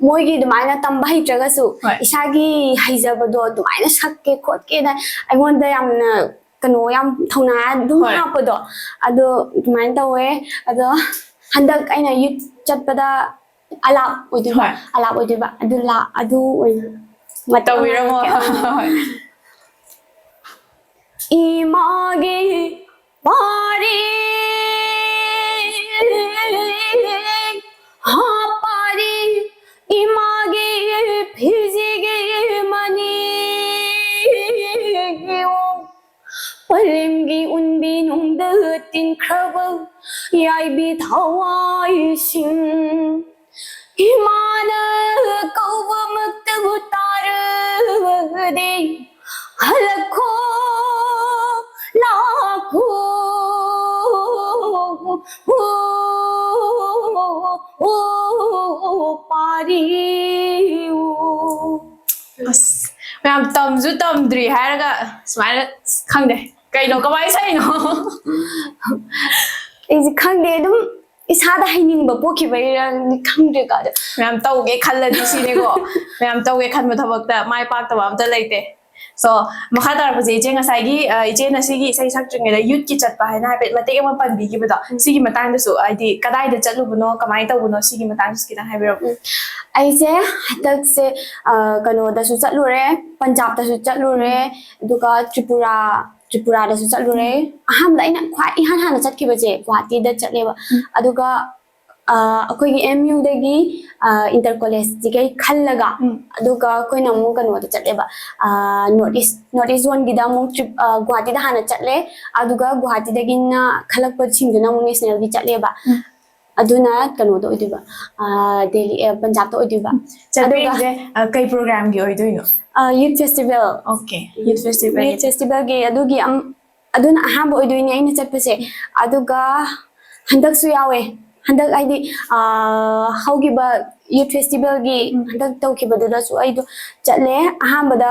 ꯃꯣꯏꯒꯤ ꯑꯗꯨꯃꯥꯏꯅ ꯇꯝꯕ ꯍꯩꯇ꯭ꯔꯒꯁꯨ, ꯍꯣꯏ꯫ ꯏꯁꯥꯒꯤ ꯍꯩꯖꯕꯗꯣ ꯑꯗꯨꯃꯥꯏꯅ ꯁꯛꯀꯦ ꯈꯣꯠꯀꯦꯅ ꯑꯩꯉꯣꯟꯗ ꯌꯥꯝꯅ ꯀꯩꯅꯣ, ꯌꯥꯝ ꯊꯧꯅꯥ ꯑꯗꯨꯝ ꯍꯣꯏ꯫ ꯍꯥꯞꯄꯗꯣ, ꯑꯗꯣ ꯑꯗꯨꯃꯥꯏꯅ ꯇꯧꯋꯦ꯫ ꯑꯗꯣ ꯍꯟꯗꯛ ꯑꯩꯅ youth ꯆꯠꯄꯗ ꯑꯂꯥꯞ ꯑꯣꯏꯗꯣꯏꯕ, ꯍꯣꯏ꯫ ꯑꯂꯥꯞ ꯑꯣꯏꯗꯣꯏꯕ, ꯑꯗꯨ ꯂꯥ-, ꯑꯗꯨ ꯑꯣꯏꯅ ꯃꯇꯦꯛ ꯑꯃ ꯇꯧꯕꯤꯔꯝꯃꯣ꯫ ꯍꯥꯏꯔꯛꯀꯦ꯫ ꯍꯣꯏ꯫ ꯏꯃꯥꯒꯤ ꯄꯥꯔꯤ, ꯍꯥ ꯄꯥꯔꯤ, ꯏꯃꯥꯒꯤ ꯐꯤꯖꯤꯒꯤ ꯃꯅꯤ, ꯄꯂꯦꯝꯒꯤ ꯎꯟꯕꯤ ꯅꯨꯡꯗ ꯇꯤꯟꯈ꯭ꯔꯕ ꯌꯥꯏꯕꯤ ꯊꯋꯥꯏꯁꯤꯡ, ꯏꯃꯥꯅ ꯀꯧꯕꯃꯛꯇꯕꯨ ꯇꯥꯔꯕꯗꯤ, ꯍꯜꯂꯛꯈꯣ, ꯂꯥꯛꯈꯣ, ꯑꯣ, ꯑꯣ, ꯄꯥꯔꯤ, ꯑꯣ꯫ ꯑꯁ, ꯃꯌꯥꯝ ꯇꯝꯁꯨ ꯇꯝꯗ꯭ꯔꯤ ꯍꯥꯏꯔꯒ ꯁꯨꯃꯥꯏꯅ, ꯑꯁ, ꯈꯪꯗꯦ꯫ ꯀꯩꯅꯣ, ꯀꯃꯥꯏꯅ ꯁꯛꯏꯅꯣ? ꯑꯩꯁꯦ ꯈꯪꯗꯦ, ꯑꯗꯨꯝ ꯏꯁꯥꯗ ꯍꯩꯅꯤꯡꯕ ꯄꯣꯛꯈꯤꯕꯩꯔꯗꯤ ꯈꯪꯗ꯭ꯔꯦꯀꯣ, ꯑꯗꯣ ꯃꯌꯥꯝ ꯇꯧꯒꯦ ꯈꯜꯂꯗꯤ ꯁꯤꯅꯦꯀꯣ꯫ ꯃꯌꯥꯝ ꯇꯧꯒꯦ ꯈꯟꯕ ꯊꯕꯛꯇ ꯃꯥꯏ ꯄꯥꯛꯇꯕ ꯑꯝꯇ ꯂꯩꯇꯦ꯫ So, ꯃꯈꯥ ꯇꯥꯔꯛꯄꯁꯦ, ꯏꯆꯦ, ꯉꯁꯥꯏꯒꯤ, ꯑ, ꯏꯆꯦꯅ ꯁꯤꯒꯤ ꯏꯁꯩ ꯁꯛꯇ꯭ꯔꯤꯉꯩꯗ youth ꯀꯤ ꯆꯠꯄ ꯍꯥꯏꯅ ꯍꯥꯏꯐꯦꯠ ꯃꯇꯦꯛ ꯑꯃ ꯄꯟꯕꯤꯈꯤꯕꯗꯣ, ꯎꯝ꯫ ꯁꯤꯒꯤ ꯃꯇꯥꯡꯗꯁꯨ, ꯍꯥꯏꯗꯤ ꯀꯗꯥꯏꯗ ꯆꯠꯂꯨꯕꯅꯣ, ꯀꯃꯥꯏꯅ ꯇꯧꯕꯅꯣ, ꯁꯤꯒꯤ ꯃꯇꯥꯡꯗꯁꯨ ꯈꯤꯇꯪ ꯍꯥꯏꯕꯤꯔꯛꯑꯣ꯫ ꯎꯝ꯫ ꯑꯩꯁꯦ ꯍꯟꯗꯛꯁꯦ, ꯑ, ꯀꯩꯅꯣꯗꯁꯨ ꯆꯠꯂꯨꯔꯦ, ꯄꯟꯖꯥꯕꯇꯁꯨ ꯆꯠꯂꯨꯔꯦ, ꯎꯝ꯫ ꯑꯗꯨꯒ ꯇ꯭ꯔꯤꯄꯨꯔꯥ, ꯇ꯭ꯔꯤꯄꯨꯔꯥꯗꯁꯨ ꯆꯠꯂꯨꯔꯦ꯫ ꯎꯝ꯫ ꯑꯍꯥꯟꯕꯗ ꯑꯩꯅ ꯈ꯭ꯋꯥꯏ ꯏꯍꯥꯟ ꯍꯥꯟꯅ ꯆꯠꯈꯤꯕꯁꯦ ꯒꯨꯍꯥꯇꯤꯗ ꯆꯠꯂꯦꯕ꯫ ꯎꯝ꯫ ꯑꯗꯨꯒ, ꯑ, ꯑꯩꯈꯣꯏꯒꯤ ꯑꯦꯝ ꯌꯨꯗꯒꯤ, ꯑ, ꯏꯟꯇꯔ ꯀꯣꯂꯦꯖꯁꯤꯒꯩ ꯈꯜꯂꯒ, ꯎꯝ꯫ ꯑꯗꯨꯒ ꯑꯩꯈꯣꯏꯅ ꯑꯃꯨꯛ ꯀꯩꯅꯣꯗ ꯆꯠꯂꯦꯕ, ꯑ, ꯅꯣꯔꯠ ꯏꯁ, ꯅꯣꯔꯠ ꯏꯁ ꯖꯣꯟꯒꯤꯗ ꯑꯃꯨꯛ ꯇ꯭ꯔꯤꯞ, ꯑ, ꯒꯨꯍꯥꯇꯤꯗ ꯍꯥꯟꯅ ꯆꯠꯂꯦ, ꯑꯗꯨꯒ ꯒꯨꯍꯥꯇꯤꯗꯒꯤꯅ ꯈꯜꯂꯛꯄꯁꯤꯡꯗꯨꯅ ꯑꯃꯨꯛ ꯅꯦꯁꯅꯦꯜꯒꯤ ꯆꯠꯂꯦꯕ꯫ ꯎꯝ꯫ ꯑꯗꯨꯅ ꯀꯩꯅꯣꯗ ꯑꯣꯏꯗꯣꯏꯕ, ꯑ, ꯗꯦꯜꯂꯤ, ꯑ, ꯄꯟꯖꯥꯕꯇ ꯑꯣꯏꯗꯣꯏꯕ꯫ ꯎꯝ꯫ ꯆꯠꯄꯤꯔꯤꯁꯦ, ꯑꯗꯨꯒ, ꯑ, ꯀꯩ ꯄ꯭ꯔꯣꯒ꯭ꯔꯥꯝꯒꯤ ꯑꯣꯏꯗꯣꯏꯅꯣ? ꯑ, ꯌꯨꯠ ꯐꯦꯁꯇꯤꯚꯦꯜ꯫ ꯑꯣꯀꯦ, ꯌꯨꯠ ꯐꯦꯁꯇꯤꯚꯦꯜꯒꯤ꯫ ꯌꯨꯠ ꯐꯦꯁꯇꯤꯚꯦꯜꯒꯤ ꯑꯗꯨꯒꯤ ꯑꯝ-, ꯑꯗꯨꯅ ꯑꯍꯥꯟꯕ ꯑꯣꯏꯗꯣꯏꯅꯦ ꯑꯩꯅ ꯆꯠꯄꯁꯦ꯫ ꯎꯝ꯫ ꯑꯗꯨꯒ ꯍꯟꯗꯛꯁꯨ ꯌꯥꯎꯋꯦ꯫ ꯍꯟꯗꯛ ꯍꯥꯏꯗꯤ, ꯑ, ꯍꯧꯈꯤꯕ ꯌꯨꯠ ꯐꯦꯁꯇꯤꯚꯦꯜꯒꯤ ꯎꯝ꯫ ꯍꯟꯗꯛ ꯇꯧꯈꯤꯕꯗꯨꯗꯁꯨ ꯑꯩꯗꯣ ꯆꯠꯂꯦ꯫ ꯑꯍꯥꯟꯕꯗ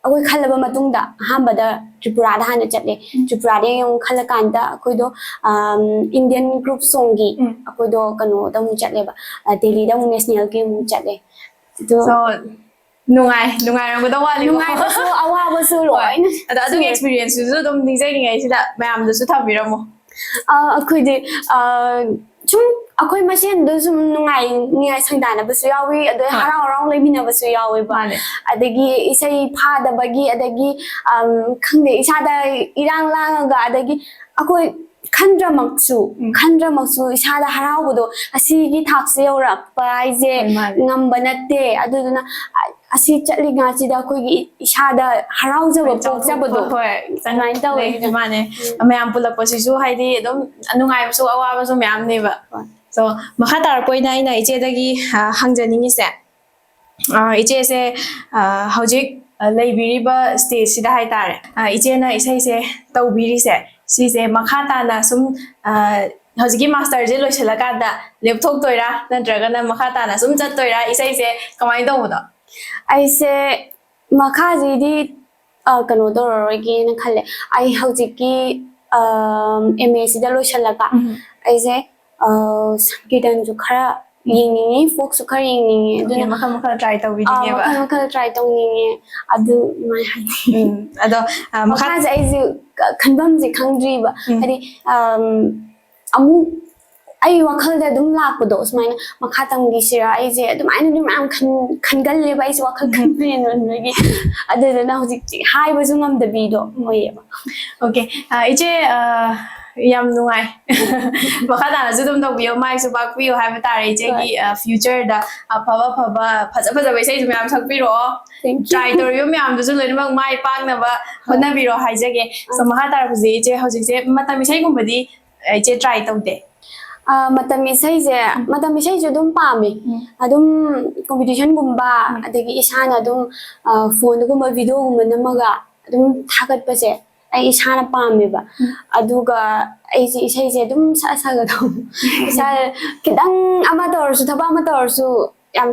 ꯑꯩꯈꯣꯏ ꯈꯜꯂꯕ ꯃꯇꯨꯡꯗ ꯑꯍꯥꯟꯕꯗ ꯇ꯭ꯔꯤꯄꯨꯔꯥꯗ ꯍꯥꯟꯅ ꯆꯠꯂꯦ꯫ ꯎꯝ꯫ ꯇ꯭ꯔꯤꯄꯨꯔꯥꯗꯒꯤ ꯑꯃꯨꯛ ꯈꯜꯂꯀꯥꯟꯗ ꯑꯩꯈꯣꯏꯗꯣ, ꯑꯝ, ꯏꯟꯗꯤꯌꯟ ꯒ꯭ꯔꯨꯞ ꯁꯣꯡꯒꯤ ꯎꯝ꯫ ꯑꯩꯈꯣꯏꯗꯣ ꯀꯩꯅꯣꯗ ꯑꯃꯨꯛ ꯆꯠꯂꯦꯕ, ꯑ, ꯗꯦꯜꯂꯤꯗ ꯑꯃꯨꯛ ꯅꯦꯁꯅꯦꯜꯒꯤ ꯑꯃꯨꯛ ꯆꯠꯂꯦ꯫ ꯑꯗꯣ So, ꯅꯨꯡꯉꯥꯏ-, ꯅꯨꯡꯉꯥꯏꯔꯝꯒꯗꯧ ꯃꯥꯜꯂꯦꯀꯣ꯫ ꯅꯨꯡꯉꯥꯏꯕꯁꯨ, ꯑꯋꯥꯕꯁꯨ ꯍꯣꯏ꯫ ꯂꯣꯏꯅ ꯑꯗꯣ ꯑꯗꯨꯒꯤ ꯁꯨꯔꯦ꯫ Experience ꯇꯨꯁꯨ ꯑꯗꯨꯝ ꯅꯤꯡꯁꯤꯡꯉꯤꯉꯩꯁꯤꯗ ꯃꯌꯥꯝꯗꯁꯨ ꯊꯝꯕꯤꯔꯝꯃꯣ꯫ ꯑ, ꯑꯩꯈꯣꯏꯗꯤ, ꯑ, ꯁꯨꯝ ꯑꯩꯈꯣꯏ ꯃꯁꯦꯟꯗ ꯁꯨꯝ ꯅꯨꯡꯉꯥꯏ-, ꯅꯤꯡꯉꯥꯏ ꯁꯪꯗꯥꯅꯕꯁꯨ ꯌꯥꯎꯏ, ꯑꯗꯩ ꯍꯣꯏ꯫ ꯍꯔꯥꯎ ꯍꯔꯥꯎ ꯂꯩꯃꯤꯟꯅꯕꯁꯨ ꯌꯥꯎꯋꯦꯕ꯫ ꯃꯥꯅꯦ꯫ ꯑꯗꯒꯤ ꯏꯁꯩ ꯐꯥꯗꯕꯒꯤ, ꯑꯗꯒꯤ, ꯑꯝ, ꯈꯪꯗꯦ, ꯏꯁꯥꯗ ꯏꯔꯥꯡ ꯂꯥꯡꯉꯒ, ꯑꯗꯒꯤ ꯑꯩꯈꯣꯏ ꯈꯟꯗ꯭ꯔꯃꯛꯁꯨ, ꯎꯝ꯫ ꯈꯟꯗ꯭ꯔꯃꯛꯁꯨ ꯏꯁꯥꯗ ꯍꯔꯥꯎꯕꯗꯣ, ꯑꯁꯤꯒꯤ ꯊꯥꯛꯁꯦ ꯌꯧꯔꯛꯄ ꯍꯥꯏꯁꯦ ꯍꯣꯏ, ꯃꯥꯅꯦ꯫ ꯉꯝꯕ ꯅꯠꯇꯦ꯫ ꯑꯗꯨꯗꯨꯅ, ꯑ-, ꯑꯁꯤ ꯆꯠꯂꯤꯉꯥꯏꯁꯤꯗ ꯑꯩꯈꯣꯏꯒꯤ ꯏꯁꯥꯗ ꯍꯔꯥꯎꯖꯕ ꯍꯣꯏ, ꯆꯥꯎꯊꯣꯛꯄ, ꯄꯣꯛꯆꯕꯗꯣ ꯍꯣꯏ, ꯑꯗꯨꯃꯥꯏꯅ ꯇꯧꯋꯦ꯫ ꯂꯩ, ꯃꯥꯅꯦ꯫ ꯎꯝ꯫ ꯃꯌꯥꯝ ꯄꯨꯜꯂꯛꯄꯁꯤꯁꯨ ꯍꯥꯏꯗꯤ ꯑꯗꯨꯝ ꯅꯨꯡꯉꯥꯏꯕꯁꯨ ꯑꯋꯥꯕꯁꯨ ꯃꯌꯥꯝꯅꯦꯕ꯫ ꯍꯣꯏ꯫ So, ꯃꯈꯥ ꯇꯥꯔꯛꯄ ꯑꯣꯏꯅ ꯑꯩꯅ ꯏꯆꯦꯗꯒꯤ, ꯑ, ꯍꯪꯖꯅꯤꯡꯉꯤꯁꯦ, ꯑ, ꯏꯆꯦꯁꯦ, ꯑ, ꯍꯧꯖꯤꯛ, ꯑ, ꯂꯩꯕꯤꯔꯤꯕ stage ꯁꯤꯗ ꯍꯥꯏꯇꯥꯔꯦ, ꯑ, ꯏꯆꯦꯅ ꯏꯁꯩꯁꯦ ꯇꯧꯕꯤꯔꯤꯁꯦ, ꯁꯤꯁꯦ ꯃꯈꯥ ꯇꯥꯅ ꯁꯨꯝ, ꯑ, ꯍꯧꯖꯤꯛꯀꯤ master ꯁꯦ ꯂꯣꯏꯁꯤꯜꯂꯀꯥꯟꯗ ꯂꯦꯞꯊꯣꯛꯇꯣꯏꯔꯥ, ꯅꯠꯇ꯭ꯔꯒꯅ ꯃꯈꯥ ꯇꯥꯅ ꯁꯨꯝ ꯆꯠꯇꯣꯏꯔꯥ ꯏꯁꯩꯁꯦ, ꯀꯃꯥꯏꯅ ꯇꯧꯕꯅꯣ? ꯑꯩꯁꯦ ꯃꯈꯥꯁꯤꯗꯤ, ꯑ, ꯀꯩꯅꯣ ꯇꯧꯔꯔꯣꯏꯒꯦꯅ ꯈꯜꯂꯦ꯫ ꯑꯩ ꯍꯧꯖꯤꯛꯀꯤ, ꯑ, ꯑꯦꯝ ꯑꯦ ꯁꯤꯗ ꯂꯣꯏꯁꯤꯜꯂꯒ ꯎꯝ꯫ ꯑꯩꯁꯦ, ꯑ, ꯁꯪꯀꯤꯔꯇꯟꯁꯨ ꯈꯔ ꯌꯦꯡꯅꯤꯡꯉꯤ, ꯐꯣꯛꯁꯨ ꯈꯔ ꯌꯦꯡꯅꯤꯡꯉꯤ꯫ ꯑꯗꯨꯅ ꯃꯈꯜ ꯃꯈꯜ ꯇ꯭ꯔꯥꯏ ꯑꯥ, ꯇꯧꯕꯤꯅꯤꯡꯉꯦꯕ꯫ ꯃꯈꯜ ꯃꯈꯜ ꯇ꯭ꯔꯥꯏ ꯇꯧꯅꯤꯡꯉꯦ꯫ ꯑꯗꯨ ꯃꯥꯏ ꯍꯥꯏꯅꯤꯡꯉꯤ꯫ ꯎꯝ, ꯑꯗꯣ ꯑ, ꯃꯈꯥ ꯃꯈꯥꯁꯦ ꯑꯩꯁꯦ ꯈꯟꯐꯝꯁꯦ ꯈꯪꯗ꯭ꯔꯤꯕ꯫ ꯎꯝ. ꯍꯥꯏꯗꯤ ꯑꯝ, ꯑꯃꯨꯛ ꯑꯩ ꯋꯥꯈꯜꯗ ꯑꯗꯨꯝ ꯂꯥꯛꯄꯗꯣ, ꯁꯨꯃꯥꯏꯅ ꯃꯈꯥ ꯇꯝꯈꯤꯁꯤꯔꯥ, ꯑꯩꯁꯦ ꯑꯗꯨꯃꯥꯏꯅ ꯑꯗꯨꯝ ꯃꯌꯥꯝ ꯈꯟ- ꯈꯟꯒꯜꯂꯦꯕ ꯑꯩꯁꯦ, ꯋꯥꯈꯜ ꯈꯟꯕ ꯍꯦꯟꯃꯟꯕꯒꯤ꯫ ꯑꯗꯨꯗꯨꯅ ꯍꯧꯖꯤꯛꯇꯤ ꯍꯥꯏꯕꯁꯨ ꯉꯝꯗꯕꯤꯗꯣ ꯑꯣꯏꯌꯦꯕ꯫ ꯑꯣꯀꯦ, ꯑ, ꯏꯆꯦ, ꯑ, ꯌꯥꯝ ꯅꯨꯡꯉꯥꯏ꯫ ꯃꯈꯥ ꯇꯥꯅꯁꯨ ꯑꯗꯨꯝ ꯇꯧꯕꯤꯌꯣ, ꯃꯥꯏꯁꯨ ꯄꯥꯛꯄꯤꯌꯣ ꯍꯥꯏꯕ ꯇꯥꯔꯦ꯫ ꯏꯆꯦꯒꯤ ꯐ꯭ꯌꯨꯆꯔꯗ ꯑꯐꯕ ꯑꯐꯕ ꯐꯖ ꯐꯖꯕ ꯏꯁꯩꯁꯨ ꯃꯌꯥꯝ ꯁꯛꯄꯤꯔꯛꯑꯣ꯫ Thank you. ꯇ꯭ꯔꯥꯏ ꯇꯧꯔꯤꯕ ꯃꯌꯥꯝꯗꯨꯁꯨ ꯂꯣꯏꯅꯃꯛ ꯃꯥꯏ ꯄꯥꯛꯅꯕ ꯍꯣꯠꯅꯕꯤꯔꯣ ꯍꯥꯏꯖꯒꯦ꯫ So, ꯃꯈꯥ ꯇꯥꯔꯛꯄꯁꯦ ꯏꯆꯦ, ꯍꯧꯖꯤꯛꯁꯦ ꯃꯇꯝ ꯏꯁꯩꯒꯨꯝꯕꯗꯤ, ꯑ, ꯏꯆꯦ ꯇ꯭ꯔꯥꯏ ꯇꯧꯗꯦ? ꯑ, ꯃꯇꯝ ꯏꯁꯩꯁꯦ, ꯃꯇꯝ ꯏꯁꯩꯁꯨ ꯑꯗꯨꯝ ꯄꯥꯝꯃꯤ꯫ ꯎꯝ. ꯑꯗꯨꯝ ꯀꯣꯝꯄꯤꯇꯤꯁꯟꯒꯨꯝꯕ, ꯑꯗꯒꯤ ꯏꯁꯥꯅ ꯑꯗꯨꯝ ꯐꯣꯟꯗꯒꯨꯝꯕ ꯚꯤꯗꯤꯑꯣꯒꯨꯝꯕ ꯅꯝꯃꯒ ꯑꯗꯨꯝ ꯊꯥꯒꯠꯄꯁꯦ ꯑꯩ ꯏꯁꯥꯅ ꯄꯥꯝꯃꯦꯕ꯫ ꯑꯗꯨꯒ ꯑꯩꯁꯦ ꯏꯁꯩꯁꯦ ꯑꯗꯨꯝ ꯁꯛꯑ ꯁꯛꯑꯒ ꯑꯗꯨꯝ ꯏꯁꯥ ꯈꯤꯇꯪ ꯑꯃ ꯇꯧꯔꯁꯨ, ꯊꯕꯛ ꯑꯃ ꯇꯧꯔꯁꯨ ꯌꯥꯝ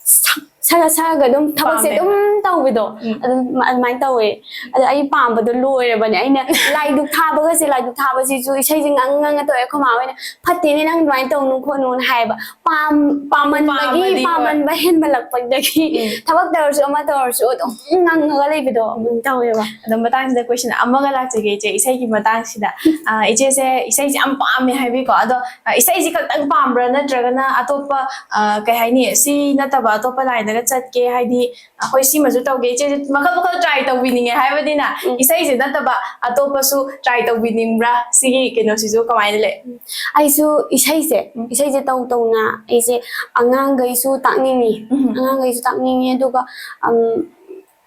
ꯁꯛ- ꯁꯛꯑ ꯁꯛꯑꯒ ꯑꯗꯨꯝ ꯊꯕꯛꯁꯦ ꯄꯥꯝꯃꯦꯕ. ꯑꯗꯨꯝ ꯇꯧꯕꯤꯗꯣ꯫ ꯎꯝ. ꯑꯗꯨꯝ ꯑꯗꯨꯃꯥꯏꯅ ꯇꯧꯋꯦ꯫ ꯑꯗꯣ ꯑꯩ ꯄꯥꯝꯕꯗꯣ ꯂꯣꯏꯔꯕꯅꯦ꯫ ꯑꯩꯅ ꯂꯥꯏꯗꯨꯛ ꯊꯥꯕꯒꯁꯦ, ꯂꯥꯏꯗꯨꯛ ꯊꯥꯕꯁꯤꯁꯨ ꯏꯁꯩꯁꯦ ꯉꯪ ꯉꯪꯉ ꯇꯧꯋꯦ꯫ ꯑꯩꯈꯣꯏ ꯃꯥ ꯍꯣꯏꯅ "ꯐꯠꯇꯦꯅꯦ, ꯅꯪ ꯑꯗꯨꯃꯥꯏꯅ ꯇꯧꯅꯨ ꯈꯣꯠꯅꯨꯅ" ꯍꯥꯏꯌꯦꯕ꯫ ꯄꯥꯝ- ꯄꯥꯝꯃꯟꯕꯒꯤ, ꯄꯥꯝꯃꯗꯤ, ꯍꯣꯏ. ꯄꯥꯝꯃꯟꯕ ꯍꯦꯟꯃꯜꯂꯛꯄꯗꯒꯤ ꯎꯝ. ꯊꯕꯛ ꯇꯧꯔꯁꯨ ꯑꯃ ꯇꯧꯔꯁꯨ ꯑꯗꯨꯝ ꯉꯪꯉꯒ ꯂꯩꯕꯗꯣ ꯑꯗꯨꯝ ꯇꯧꯋꯦꯕ꯫ ꯑꯗꯣ ꯃꯇꯥꯡꯁꯤꯗ ꯀꯣꯏꯁꯟ ꯑꯃꯒ ꯂꯥꯛꯆꯒꯦ ꯏꯆꯦ, ꯏꯁꯩꯒꯤ ꯃꯇꯥꯡꯁꯤꯗ꯫ ꯑ, ꯏꯆꯦꯁꯦ ꯏꯁꯩꯁꯦ ꯌꯥꯝ ꯄꯥꯝꯃꯦ ꯍꯥꯏꯕꯤꯀꯣ꯫ ꯑꯗꯣ, ꯑ, ꯏꯁꯩꯁꯤ ꯈꯛꯇꯪ ꯄꯥꯝꯕ꯭ꯔꯥ, ꯅꯠꯇ꯭ꯔꯒꯅ ꯑꯇꯣꯞꯄ, ꯑ, ꯀꯩ ꯍꯥꯏꯅꯤ, ꯁꯤ ꯅꯠꯇꯕ ꯑꯇꯣꯞꯄ ꯂꯥꯏꯟꯗꯒ ꯆꯠꯀꯦ, ꯍꯥꯏꯗꯤ ꯑꯩꯈꯣꯏ ꯁꯤꯃꯁꯨ ꯇꯧꯒꯦ, ꯏꯆꯦꯁꯦ ꯃꯈꯜ ꯃꯈꯜ ꯇ꯭ꯔꯥꯏ ꯇꯧꯕꯤꯅꯤꯡꯉꯦ ꯍꯥꯏꯕꯅꯤꯅ, ꯎꯝ. ꯏꯁꯩꯁꯦ ꯅꯠꯇꯕ ꯑꯇꯣꯞꯄꯁꯨ ꯇ꯭ꯔꯥꯏ ꯇꯧꯕꯤꯅꯤꯡꯕ꯭ꯔꯥ? ꯁꯤꯒꯤ ꯀꯩꯅꯣꯁꯤꯁꯨ ꯀꯃꯥꯏꯅ ꯂꯩ? ꯑꯩꯁꯨ ꯏꯁꯩꯁꯦ, ꯏꯁꯩꯁꯦ ꯇꯧ ꯇꯧꯅ ꯑꯩꯁꯦ ꯑꯉꯥꯡꯈꯩꯁꯨ ꯇꯥꯛꯅꯤꯡꯉꯤ꯫ ꯎꯝ. ꯑꯉꯥꯡꯈꯩꯁꯨ ꯇꯥꯛꯅꯤꯡꯉꯤ꯫ ꯑꯗꯨꯒ, ꯑꯝ,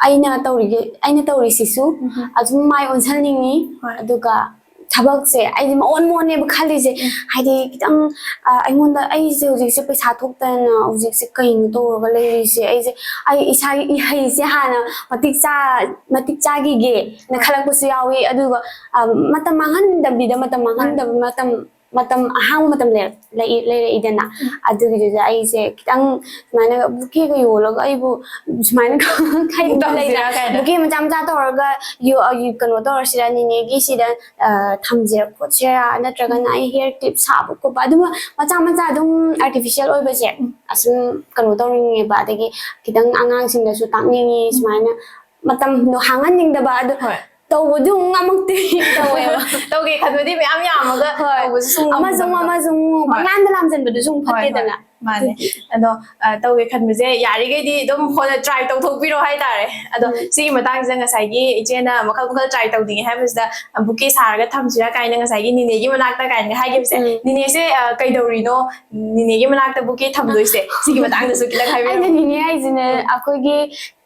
ꯑꯩꯅ ꯇꯧꯔꯤꯒꯦ, ꯑꯩꯅ ꯇꯧꯔꯤꯁꯤꯁꯨ ꯎꯝ. ꯑꯗꯨꯝ ꯃꯥꯏ ꯑꯣꯟꯁꯤꯟꯅꯤꯡꯉꯤ꯫ ꯍꯣꯏ. ꯑꯗꯨꯒ ꯊꯕꯛꯁꯦ ꯑꯩꯗꯤ ꯃꯑꯣꯟ ꯃꯑꯣꯟꯅꯦꯕ ꯈꯜꯂꯤꯁꯦ꯫ ꯍꯥꯏꯗꯤ ꯈꯤꯇꯪ, ꯑ, ꯑꯩꯉꯣꯟꯗ ꯑꯩꯁꯦ ꯍꯧꯖꯤꯛꯁꯦ ꯄꯩꯁꯥ ꯊꯣꯛꯇꯅ ꯍꯧꯖꯤꯛꯁꯦ ꯀꯩꯅꯣ ꯇꯧꯔꯒ ꯂꯩꯔꯤꯁꯦ? ꯑꯩꯁꯦ, ꯑꯩ ꯏꯁꯥꯒꯤ ꯏꯍꯩꯁꯦ ꯍꯥꯟꯅ ꯃꯇꯤꯛ ꯆꯥ-, ꯃꯇꯤꯛ ꯆꯥꯈꯤꯒꯦꯅ ꯈꯜꯂꯛꯄꯁꯨ ꯌꯥꯎꯏ꯫ ꯑꯗꯨꯒ, ꯑ, ꯃꯇꯝ ꯃꯥꯡꯍꯟꯗꯕꯤꯗ, ꯃꯇꯝ ꯃꯥꯡꯍꯟꯗꯕ, ꯃꯇꯝ ꯃꯇꯝ, ꯑꯍꯥꯡꯕ ꯃꯇꯝ ꯂꯩꯔꯛ- ꯂꯩ- ꯂꯩꯔꯛꯏꯗꯅ꯫ ꯑꯗꯨꯒꯤꯗꯨꯗ ꯑꯩꯁꯦ ꯈꯤꯇꯪ ꯁꯨꯃꯥꯏꯅ ꯕꯨꯀꯦꯒ ꯌꯣꯜꯂꯒ ꯑꯩꯕꯨ ꯁꯨꯃꯥꯏꯅ ꯈꯪ- ꯈꯪꯗꯦ, ꯇꯧꯁꯤꯔꯥ ꯂꯩꯗꯅ, ꯀꯥꯏꯅ꯫ ꯕꯨꯀꯦ ꯃꯆꯥ ꯃꯆꯥ ꯇꯧꯔꯒ ꯌꯣ- ꯀꯩꯅꯣ ꯇꯧꯔꯁꯤꯔꯥ, ꯅꯤꯅꯦꯒꯤ ꯁꯤꯗ ꯑ, ꯊꯝꯁꯤꯔꯥ ꯈꯣꯠꯁꯤꯔꯥ, ꯅꯠꯇ꯭ꯔꯒꯅ ꯑꯩ ꯍꯤꯌꯔ ꯀ꯭ꯂꯤꯞ ꯁꯥꯕ ꯈꯣꯠꯄ, ꯑꯗꯨꯝꯕ ꯃꯆꯥ ꯃꯆꯥ ꯑꯗꯨꯝ ꯑꯥꯔꯇꯤꯐꯤꯁꯤꯌꯦꯜ ꯑꯣꯏꯕꯁꯦ ꯑꯁꯨꯝ ꯀꯩꯅꯣ ꯇꯧꯅꯤꯡꯉꯦꯕ꯫ ꯑꯗꯒꯤ ꯈꯤꯇꯪ ꯑꯉꯥꯡꯁꯤꯡꯗꯁꯨ ꯇꯥꯛꯅꯤꯡꯉꯤ, ꯁꯨꯃꯥꯏꯅ ꯃꯇꯝꯗꯣ ꯍꯥꯡꯍꯟꯅꯤꯡꯗꯕ ꯑꯗꯣ꯫ ꯍꯣꯏ꯫ ꯇꯧꯕꯗꯤ ꯑꯃꯨꯛ ꯉꯝꯃꯛꯇꯦ꯫ ꯇꯧꯋꯦꯕ꯫ ꯇꯧꯒꯦ ꯈꯟꯕꯗꯤ ꯃꯌꯥꯝ ꯌꯥꯝꯃꯒ ꯍꯣꯏ꯫ ꯇꯧꯕꯁꯨ ꯁꯨꯝ ꯑꯃꯁꯨ ꯑꯃꯨꯛ ꯉꯝꯗꯕꯗꯣ꯫ ꯑꯃꯁꯨ ꯑꯃꯨꯛ ꯍꯣꯏ꯫ ꯄꯪꯂꯥꯟꯗ ꯂꯥꯟꯖꯟꯕꯗꯨꯁꯨ ꯑꯃꯨꯛ ꯍꯣꯏ, ꯍꯣꯏ꯫ ꯐꯠꯇꯦꯗꯅ꯫ ꯃꯥꯅꯦ꯫ ꯑꯗꯨꯒꯤ꯫ ꯑꯗꯣ, ꯑ, ꯇꯧꯒꯦ ꯈꯟꯕꯁꯦ ꯌꯥꯔꯤꯈꯩꯗꯤ ꯑꯗꯨꯝ ꯍꯣꯠꯅ- try ꯇꯧꯊꯣꯛꯄꯤꯔꯣ ꯍꯥꯏꯇꯥꯔꯦ꯫ ꯑꯗꯣ ꯎꯝ꯫ ꯁꯤꯒꯤ ꯃꯇꯥꯡꯁꯤꯗ ꯉꯁꯥꯏꯒꯤ ꯏꯆꯦꯅ ꯃꯈꯜ ꯃꯈꯜ try ꯇꯧꯅꯤꯡꯉꯦ ꯍꯥꯏꯕꯁꯤꯗ, ꯑ, ꯕꯨꯀꯦ ꯁꯥꯔꯒ ꯊꯝꯁꯤꯔꯥ ꯀꯥꯏꯅ ꯉꯁꯥꯏꯒꯤ ꯅꯤꯅꯦꯒꯤ ꯃꯅꯥꯛꯇ ꯀꯥꯏꯅ ꯍꯥꯏꯈꯤꯕꯁꯦ, ꯎꯝ꯫ ꯅꯤꯅꯦꯁꯦ, ꯑ, ꯀꯩꯗꯧꯔꯤꯅꯣ? ꯅꯤꯅꯦꯒꯤ ꯃꯅꯥꯛꯇ ꯕꯨꯀꯦ ꯊꯝꯗꯣꯏꯁꯦ, ꯁꯤꯒꯤ ꯃꯇꯥꯡꯗꯁꯨ ꯈꯤꯇꯪ ꯍꯥꯏꯕꯤꯔꯝꯃꯣ꯫ ꯑꯩꯅ ꯅꯤꯅꯦ ꯍꯥꯏꯁꯤꯅ ꯎꯝ꯫ ꯑꯩꯈꯣꯏꯒꯤ,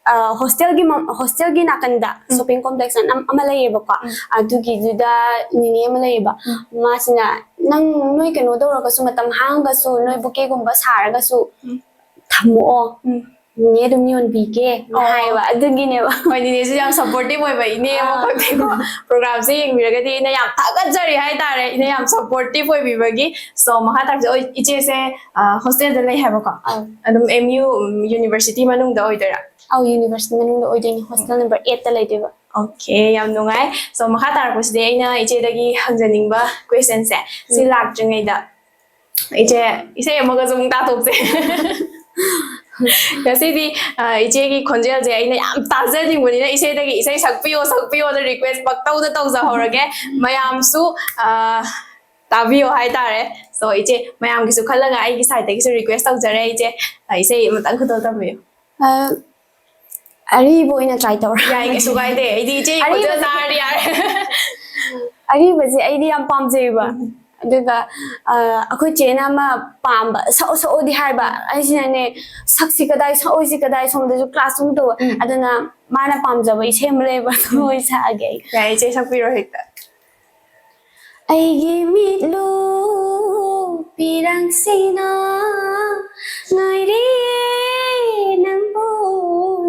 ꯑ, ꯍꯣꯁꯇꯦꯜꯒꯤ ꯃ-, ꯍꯣꯁꯇꯦꯜꯒꯤ ꯅꯥꯀꯟꯗ ꯎꯝ꯫ ꯁꯣꯄꯤꯡ ꯀꯣꯝꯄ꯭ꯂꯦꯛꯁ ꯑꯅ ꯑꯃ ꯂꯩꯌꯦꯕꯀꯣ꯫ ꯎꯝ꯫ ꯑꯗꯨꯒꯤꯗꯨꯗ ꯅꯤꯅꯦ ꯑꯃ ꯂꯩꯌꯦꯕ꯫ ꯎꯝ꯫ ꯃꯥꯁꯤꯅ, "ꯅꯪ, ꯅꯣꯏ ꯀꯩꯅꯣ ꯇꯧꯔꯒꯁꯨ, ꯃꯇꯝ ꯍꯥꯡꯉꯒꯁꯨ, ꯅꯣꯏ ꯕꯨꯀꯦꯒꯨꯝꯕ ꯁꯥꯔꯒꯁꯨ ꯎꯝ꯫ ꯊꯝꯃꯛꯑꯣ꯫ ꯎꯝ꯫ ꯅꯤꯅꯦ ꯑꯗꯨꯝ ꯌꯣꯟꯕꯤꯒꯦ", ꯑꯣ꯫ ꯍꯥꯏꯌꯦꯕ꯫ ꯑꯗꯨꯒꯤꯅꯦꯕ꯫ ꯍꯣꯏ, ꯅꯤꯅꯦꯁꯨ ꯌꯥꯝ supportive ꯑꯣꯏꯕ ꯏꯅꯦ ꯑꯥ꯫ ꯑꯃꯈꯛꯅꯤꯀꯣ꯫ Programꯁꯦ ꯌꯦꯡꯕꯤꯔꯒꯗꯤ ꯏꯅꯦ ꯌꯥꯝ ꯊꯥꯒꯠꯆꯔꯤ ꯍꯥꯏꯇꯥꯔꯦ, ꯏꯅꯦ ꯌꯥꯝ supportive ꯑꯣꯏꯕꯤꯕꯒꯤ꯫ So, ꯃꯈꯥ ꯇꯥꯕꯁꯦ, ꯍꯣꯏ, ꯏꯆꯦꯁꯦ, ꯑ, ꯍꯣꯁꯇꯦꯜꯗ ꯂꯩ ꯍꯥꯏꯕꯀꯣ? ꯑꯧ꯫ ꯑꯗꯨꯝ M U, ꯎꯝ, university ꯃꯅꯨꯡꯗ ꯑꯣꯏꯗꯣꯏꯔꯥ? ꯑꯧ, university ꯃꯅꯨꯡꯗ ꯑꯣꯏꯗꯣꯏꯅꯤ, hostel number eightꯇ ꯂꯩꯗꯣꯏꯕ꯫ Okay, ꯌꯥꯝ ꯅꯨꯡꯉꯥꯏ꯫ So, ꯃꯈꯥ ꯇꯥꯔꯛꯄꯁꯤꯗꯤ ꯑꯩꯅ ꯏꯆꯦꯗꯒꯤ ꯍꯪꯖꯅꯤꯡꯕ questionꯁꯦ ꯁꯤ ꯎꯝ꯫ ꯂꯥꯛꯇ꯭ꯔꯤꯉꯩꯗ, ꯏꯆꯦ, ꯏꯁꯩ ꯑꯃꯒꯁꯨ ꯑꯃꯨꯛ ꯇꯥꯊꯣꯛꯁꯦ꯫ ꯉꯁꯤꯗꯤ, ꯑ, ꯏꯆꯦꯒꯤ ꯈꯣꯟꯖꯦꯜꯁꯦ ꯑꯩꯅ ꯌꯥꯝ ꯇꯥꯖꯅꯤꯡꯕꯅꯤꯅ, ꯏꯆꯦꯗꯒꯤ ꯏꯁꯩ ꯁꯛꯄꯤꯌꯣ, ꯁꯛꯄꯤꯌꯣꯅ request ꯄꯛꯇꯧꯗ ꯇꯧꯖꯍꯧꯔꯒꯦ꯫ ꯃꯌꯥꯝꯁꯨ, ꯑ, ꯇꯥꯕꯤꯌꯣ ꯍꯥꯏꯇꯥꯔꯦ꯫ So, ꯏꯆꯦ, ꯃꯌꯥꯝꯒꯤꯁꯨ ꯈꯜꯂꯒ ꯑꯩꯒꯤ sideꯇꯒꯤꯁꯨ request ꯇꯧꯖꯔꯦ, ꯏꯆꯦ꯫ ꯑ, ꯏꯁꯩ ꯑꯃꯇꯪ ꯈꯨꯗꯣꯜ ꯇꯝꯕꯤꯌꯨ꯫ ꯑ, ꯑꯔꯤꯕ ꯑꯣꯏꯅ try ꯇꯧꯔꯦ꯫ ꯌꯥꯏ, ꯀꯩꯁꯨ ꯀꯥꯏꯗꯦ꯫ ꯑꯩꯗꯤ ꯏꯆꯦꯒꯤ ꯈꯣꯟꯖꯦꯜ ꯑꯔꯤꯕꯁꯦ ꯇꯥꯔꯗꯤ ꯌꯥꯔꯦ꯫ ꯑꯔꯤꯕꯁꯦ ꯑꯩꯗꯤ ꯌꯥꯝ ꯄꯥꯝꯖꯩꯕ꯫ ꯎꯝ꯫ ꯑꯗꯨꯒ, ꯑ, ꯑꯩꯈꯣꯏ ꯆꯦꯅ ꯑꯃ ꯄꯥꯝꯕ, "ꯁꯛꯑꯣ, ꯁꯛꯑꯣꯗꯤ" ꯍꯥꯏꯕ꯫ ꯎꯝ꯫ ꯑꯩꯁꯤꯅꯅꯦ, "ꯁꯛꯁꯤ ꯀꯗꯥꯏ, ꯁꯛꯑꯣꯏꯁꯤ ꯀꯗꯥꯏ?" ꯁꯣꯝꯗꯁꯨ class ꯑꯃꯨꯛ ꯇꯧꯕ꯫ ꯎꯝ꯫ ꯑꯗꯨꯅ ꯃꯥꯅ ꯄꯥꯝꯖꯕ ꯏꯁꯩ ꯑꯃ ꯂꯩꯕ, ꯑꯗꯨ ꯑꯣꯏ ꯁꯛꯑꯒꯦ ꯑꯩ꯫ ꯌꯥꯏ, ꯏꯆꯦ, ꯁꯛꯄꯤꯔꯣ ꯍꯦꯛꯇ꯫ ꯑꯩꯒꯤ ꯃꯤꯠꯂꯨ ꯄꯤꯔꯥꯡꯁꯤꯅ ꯉꯥꯏꯔꯦ ꯅꯪꯕꯨ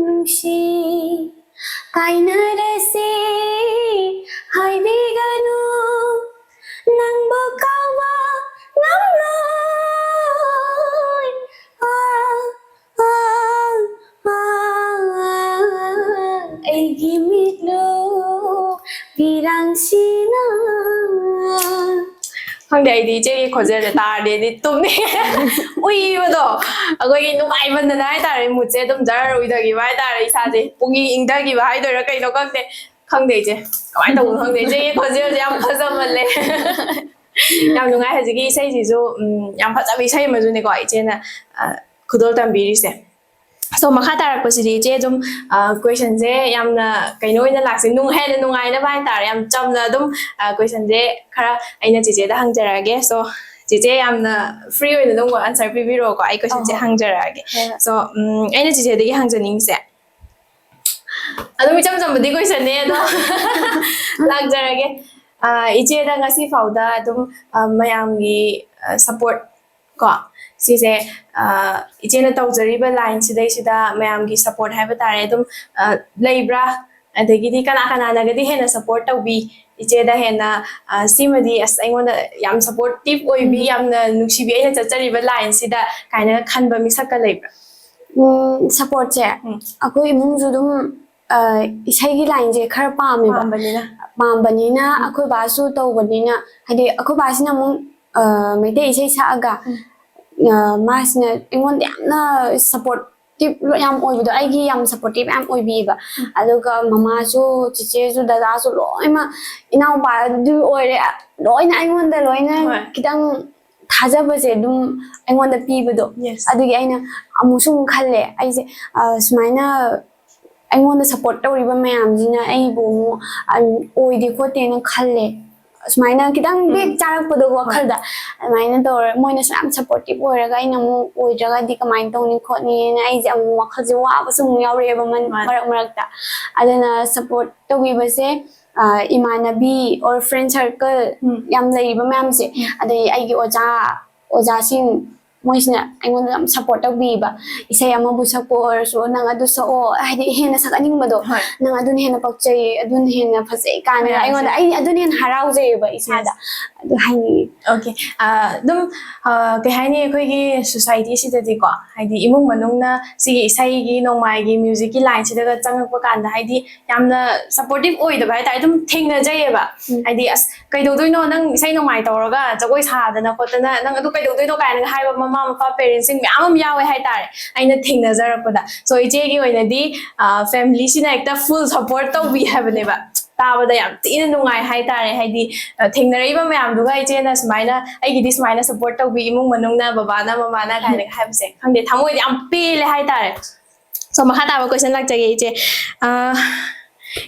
ꯅꯨꯡꯁꯤ꯫ ꯀꯥꯏꯅꯔꯁꯦ ꯍꯥꯏꯕꯤꯒꯅꯨ, ꯅꯪꯕꯨ ꯀꯥꯎꯕ ꯏꯔꯥꯡꯁꯤꯅ꯫ ꯈꯪꯗꯦ, ꯑꯩꯗꯤ ꯏꯆꯦꯒꯤ ꯈꯣꯟꯖꯦꯜꯁꯦ ꯇꯥꯔꯗꯤ ꯑꯩꯗꯤ ꯇꯨꯝꯅꯤꯡꯉꯦ꯫ ꯎꯏꯕꯗꯣ, ꯑꯩꯈꯣꯏꯒꯤ ꯅꯨꯡꯉꯥꯏꯃꯟꯗꯅ ꯍꯥꯏꯇꯥꯔꯦ, ꯃꯨꯠꯁꯦ ꯑꯗꯨꯝ ꯖꯔ ꯎꯏꯊꯈꯤꯕ ꯍꯥꯏꯇꯥꯔꯦ꯫ ꯏꯁꯥꯁꯦ ꯄꯨꯛꯅꯤꯡ ꯏꯪꯊꯈꯤꯕ ꯍꯥꯏꯗꯣꯏꯔꯥ ꯀꯩꯅꯣ ꯈꯪꯗꯦ꯫ ꯈꯪꯗꯦ ꯏꯆꯦ, ꯀꯃꯥꯏꯅ ꯇꯧꯕꯅꯣ ꯈꯪꯗꯦ꯫ ꯏꯆꯦꯒꯤ ꯈꯣꯟꯖꯦꯜꯁꯦ ꯌꯥꯝ ꯐꯖꯃꯜꯂꯦ꯫ ꯌꯥꯝ ꯅꯨꯡꯉꯥꯏ꯫ ꯍꯧꯖꯤꯛꯀꯤ ꯏꯁꯩꯁꯤꯁꯨ, ꯎꯝ, ꯌꯥꯝ ꯐꯖꯕ ꯏꯁꯩ ꯑꯃꯁꯨꯅꯦꯀꯣ ꯏꯆꯦꯅ, ꯑ, ꯈꯨꯗꯣꯜ ꯇꯝꯕꯤꯔꯤꯁꯦ꯫ So, ꯃꯈꯥ ꯇꯥꯔꯛꯄꯁꯤꯗꯤ ꯏꯆꯦ ꯑꯗꯨꯝ, ꯑ, questionꯁꯦ ꯌꯥꯝꯅ ꯀꯩꯅꯣ ꯑꯣꯏꯅ ꯂꯥꯛꯁꯦ, ꯅꯨꯡ-, ꯍꯦꯟꯅ ꯅꯨꯡꯉꯥꯏꯅꯕ ꯍꯥꯏꯇꯥꯔꯦ꯫ ꯌꯥꯝ ꯆꯝꯅ ꯑꯗꯨꯝ, ꯑ, questionꯁꯦ ꯈꯔ ꯑꯩꯅ ꯆꯤꯆꯦꯗ ꯍꯪꯖꯔꯛꯑꯒꯦ꯫ So, ꯆꯤꯆꯦ ꯌꯥꯝꯅ free ꯑꯣꯏꯅ ꯑꯗꯨꯝ answer ꯄꯤꯕꯤꯔꯛꯑꯣꯀꯣ꯫ ꯑꯩ questionꯁꯦ ꯑꯍꯣꯏ꯫ ꯍꯪꯖꯔꯛꯑꯒꯦ꯫ ꯍꯣꯏ, ꯍꯣꯏ꯫ So, ꯎꯝ, ꯑꯩꯅ ꯆꯤꯆꯦꯗꯒꯤ ꯍꯪꯖꯅꯤꯡꯉꯤꯁꯦ, ꯑꯗꯨꯝ ꯏꯆꯝ ꯆꯝꯕꯗꯤ questionꯅꯦ ꯑꯗꯣ, ꯂꯥꯛꯆꯔꯒꯦ꯫ ꯑ, ꯏꯆꯦꯗ ꯉꯁꯤ ꯐꯥꯎꯗ ꯑꯗꯨꯝ, ꯑ, ꯃꯌꯥꯝꯒꯤ, ꯑ, support ꯀꯣ, ꯁꯤꯁꯦ, ꯑ, ꯏꯆꯦꯅ ꯇꯧꯖꯔꯤꯕ lineꯁꯤꯗꯩꯁꯤꯗ ꯃꯌꯥꯝꯒꯤ support ꯍꯥꯏꯕ ꯇꯥꯔꯦ, ꯑꯗꯨꯝ, ꯑ, ꯂꯩꯕ꯭ꯔꯥ? ꯑꯗꯒꯤꯗꯤ ꯀꯅꯥ ꯀꯅꯥꯅꯒꯗꯤ ꯍꯦꯟꯅ support ꯇꯧꯕꯤ? ꯏꯆꯦꯗ ꯍꯦꯟꯅ, ꯑ, ꯁꯤꯃꯗꯤ ꯑꯁ ꯑꯩꯉꯣꯟꯗ ꯌꯥꯝ supportive ꯑꯣꯏꯕꯤ, ꯎꯝ꯫ ꯌꯥꯝꯅ ꯅꯨꯡꯁꯤꯕꯤ ꯑꯩꯅ ꯆꯠꯆꯔꯤꯕ lineꯁꯤꯗ ꯀꯥꯏꯅ ꯈꯟꯕ ꯃꯤꯁꯛꯀ ꯂꯩꯕ꯭ꯔꯥ? ꯎꯝ, supportꯁꯦ ꯎꯝ꯫ ꯑꯩꯈꯣꯏ ꯏꯃꯨꯡꯁꯨ ꯑꯗꯨꯝ, ꯑ, ꯏꯁꯩꯒꯤ lineꯁꯦ ꯈꯔ ꯄꯥꯝꯃꯦꯕ꯫ ꯄꯥꯝꯕꯅꯤꯅ꯫ ꯄꯥꯝꯕꯅꯤꯅ ꯎꯝ꯫ ꯑꯩꯈꯣꯏ ꯕꯥꯁꯨ ꯇꯧꯕꯅꯤꯅ, ꯍꯥꯏꯗꯤ ꯑꯩꯈꯣꯏ ꯕꯥꯁꯤꯅ ꯑꯃꯨꯛ, ꯑ, ꯃꯩꯇꯩ ꯏꯁꯩ ꯁꯛꯑꯒ, ꯎꯝ꯫ ꯑ, ꯃꯥꯁꯤꯅ ꯑꯩꯉꯣꯟꯗ ꯌꯥꯝꯅ supportive ꯌꯥꯝ ꯑꯣꯏꯕꯗꯣ, ꯑꯩꯒꯤ ꯌꯥꯝ supportive ꯌꯥꯝ ꯑꯣꯏꯕꯤꯌꯦꯕ꯫ ꯎꯝ꯫ ꯑꯗꯨꯒ ꯃꯃꯥꯁꯨ, ꯆꯤꯆꯦꯁꯨ, ꯗꯗꯥꯁꯨ ꯂꯣꯏꯅꯃꯛ, ꯏꯅꯥꯎꯄꯥꯗꯨ ꯑꯣꯏꯔꯦ, ꯂꯣꯏꯅ ꯑꯩꯉꯣꯟꯗ ꯂꯣꯏꯅ ꯍꯣꯏ꯫ ꯈꯤꯇꯪ ꯊꯥꯖꯕꯁꯦ ꯑꯗꯨꯝ ꯑꯩꯉꯣꯟꯗ ꯄꯤꯕꯗꯣ꯫ Yes. ꯑꯗꯨꯒꯤ ꯑꯩꯅ ꯑꯃꯨꯛꯁꯨ ꯑꯃꯨꯛ ꯈꯜꯂꯦ ꯑꯩꯁꯦ, ꯑ, ꯁꯨꯃꯥꯏꯅ ꯑꯩꯉꯣꯟꯗ support ꯇꯧꯔꯤꯕ ꯃꯌꯥꯝꯁꯤꯅ ꯑꯩꯕꯨ ꯑꯃꯨꯛ, ꯑ, ꯑꯣꯏꯗꯦ ꯈꯣꯠꯇꯦꯅ ꯈꯜꯂꯦ꯫ ꯁꯨꯃꯥꯏꯅ ꯈꯤꯇꯪ ꯎꯝ꯫ Back ꯆꯥꯔꯛꯄꯗꯣ ꯍꯣꯏ꯫ ꯋꯥꯈꯜꯗ꯫ ꯑꯗꯨꯃꯥꯏꯅ ꯇꯧꯔ ꯃꯣꯏꯅꯁꯨ ꯌꯥꯝ supportive ꯑꯣꯏꯔꯒ ꯑꯩꯅ ꯑꯃꯨꯛ ꯑꯣꯏꯗ꯭ꯔꯒꯗꯤ ꯀꯃꯥꯏꯅ ꯇꯧꯅꯤ ꯈꯣꯠꯅꯤꯅ ꯑꯩꯁꯦ ꯑꯃꯨꯛ ꯋꯥꯈꯜꯁꯦ ꯋꯥꯕꯁꯨ ꯑꯃꯨꯛ ꯌꯥꯎꯔꯛꯑꯦꯕ ꯃꯟ-, ꯃꯥꯅꯦ꯫ ꯃꯔꯛ ꯃꯔꯛꯇ꯫ ꯑꯗꯨꯅ support ꯇꯧꯕꯤꯕꯁꯦ, ꯑ, ꯏꯃꯥꯟꯅꯕꯤ or friend circle ꯎꯝ꯫ ꯌꯥꯝ ꯂꯩꯔꯤꯕ ꯃꯌꯥꯝꯁꯦ, ꯎꯝ꯫ ꯑꯗꯩ ꯑꯩꯒꯤ ꯑꯣꯖꯥ, ꯑꯣꯖꯥꯁꯤꯡ, ꯃꯣꯏꯁꯤꯅ ꯑꯩꯉꯣꯟꯗ ꯌꯥꯝ support ꯇꯧꯕꯤꯕ꯫ ꯏꯁꯩ ꯑꯃꯕꯨ ꯁꯛꯄ ꯑꯣꯏꯔꯁꯨ, "ꯅꯪ ꯑꯗꯨ ꯁꯛꯑꯣ", ꯍꯥꯏꯗꯤ ꯍꯦꯟꯅ ꯁꯛꯍꯟꯅꯤꯡꯕꯗꯣ, ꯍꯣꯏ꯫ "ꯅꯪ ꯑꯗꯨꯅ ꯍꯦꯟꯅ ꯄꯛꯆꯩ, ꯑꯗꯨꯅ ꯍꯦꯟꯅ ꯐꯖꯩ" ꯀꯥꯏꯅ ꯃꯌꯥꯝꯁꯦ꯫ ꯑꯩꯉꯣꯟꯗ, ꯑꯩ ꯑꯗꯨꯅ ꯍꯦꯟꯅ ꯍꯔꯥꯎꯖꯩꯌꯦꯕ ꯏꯁꯥꯗ꯫ Yes. ꯑꯗꯨ ꯍꯥꯏꯅꯤꯡꯉꯤ꯫ ꯑꯣꯀꯦ꯫ ꯑꯗꯨꯝ, ꯑ, ꯀꯩ ꯍꯥꯏꯅꯤ, ꯑꯩꯈꯣꯏꯒꯤ ꯁꯣꯁꯥꯏꯇꯤꯁꯤꯗꯗꯤꯀꯣ, ꯍꯥꯏꯗꯤ ꯏꯃꯨꯡ ꯃꯅꯨꯡꯅ ꯁꯤꯒꯤ ꯏꯁꯩꯒꯤ, ꯅꯣꯡꯃꯥꯏꯒꯤ, ꯃ꯭ꯌꯨꯖꯤꯛꯀꯤ ꯂꯥꯏꯟꯁꯤꯗꯒ ꯆꯪꯉꯛꯄ ꯀꯥꯟꯗ, ꯍꯥꯏꯗꯤ ꯌꯥꯝꯅ ꯁꯄꯣꯔꯇꯤꯞ ꯑꯣꯏꯗꯕ ꯍꯥꯏꯇꯥꯔꯦ, ꯑꯗꯨꯝ ꯊꯦꯡꯅꯖꯩꯌꯦꯕ꯫ ꯎꯝ꯫ ꯍꯥꯏꯗꯤ, "ꯑꯁ, ꯀꯩꯗꯧꯗꯣꯏꯅꯣ, ꯅꯪ ꯏꯁꯩ ꯅꯣꯡꯃꯥꯏ ꯇꯧꯔꯒ, ꯖꯒꯣꯏ ꯁꯥꯗꯅ ꯈꯣꯠꯇꯅ, ꯅꯪ ꯑꯗꯨ ꯀꯩꯗꯧꯗꯣꯏꯅꯣ?" ꯀꯥꯏꯅꯒ ꯍꯥꯏꯕ ꯃꯃꯥ ꯃꯄꯥ, ꯄꯦꯔꯦꯟꯁꯁꯤꯡ ꯃꯌꯥꯝ ꯑꯃ ꯌꯥꯎꯋꯦ ꯍꯥꯏꯇꯥꯔꯦ, ꯑꯩꯅ ꯊꯦꯡꯅꯖꯔꯛꯄꯗ꯫ ꯁꯣ, ꯏꯆꯦꯒꯤ ꯑꯣꯏꯅꯗꯤ, ꯑ, ꯐꯦꯃꯤꯂꯤꯁꯤꯅ ꯍꯦꯛꯇ ꯐꯨꯜ ꯁꯄꯣꯔꯠ ꯇꯧꯕꯤ ꯍꯥꯏꯕꯅꯦꯕ꯫ ꯇꯥꯕꯗ ꯌꯥꯝ ꯊꯤꯅ ꯅꯨꯡꯉꯥꯏ ꯍꯥꯏꯇꯥꯔꯦ꯫ ꯍꯥꯏꯗꯤ, ꯑ, ꯊꯦꯡꯅꯔꯛꯏꯕ ꯃꯌꯥꯝꯗꯨꯒ ꯏꯆꯦꯅ ꯁꯨꯃꯥꯏꯅ, ꯑꯩꯒꯤꯗꯤ ꯁꯨꯃꯥꯏꯅ ꯁꯄꯣꯔꯠ ꯇꯧꯕꯤ, ꯏꯃꯨꯡ ꯃꯅꯨꯡꯅ, ꯕꯕꯥꯅ, ꯃꯃꯥꯅ ꯀꯥꯏꯅꯒ ꯍꯥꯏꯕꯁꯦ, ꯈꯪꯗꯦ, ꯊꯃꯣꯏꯗ ꯌꯥꯝ ꯄꯦꯜꯂꯦ ꯍꯥꯏꯇꯥꯔꯦ꯫ ꯁꯣ, ꯃꯈꯥ ꯇꯥꯕ ꯀꯣꯏꯁꯟ ꯂꯥꯛꯆꯒꯦ, ꯏꯆꯦ꯫ ꯑ,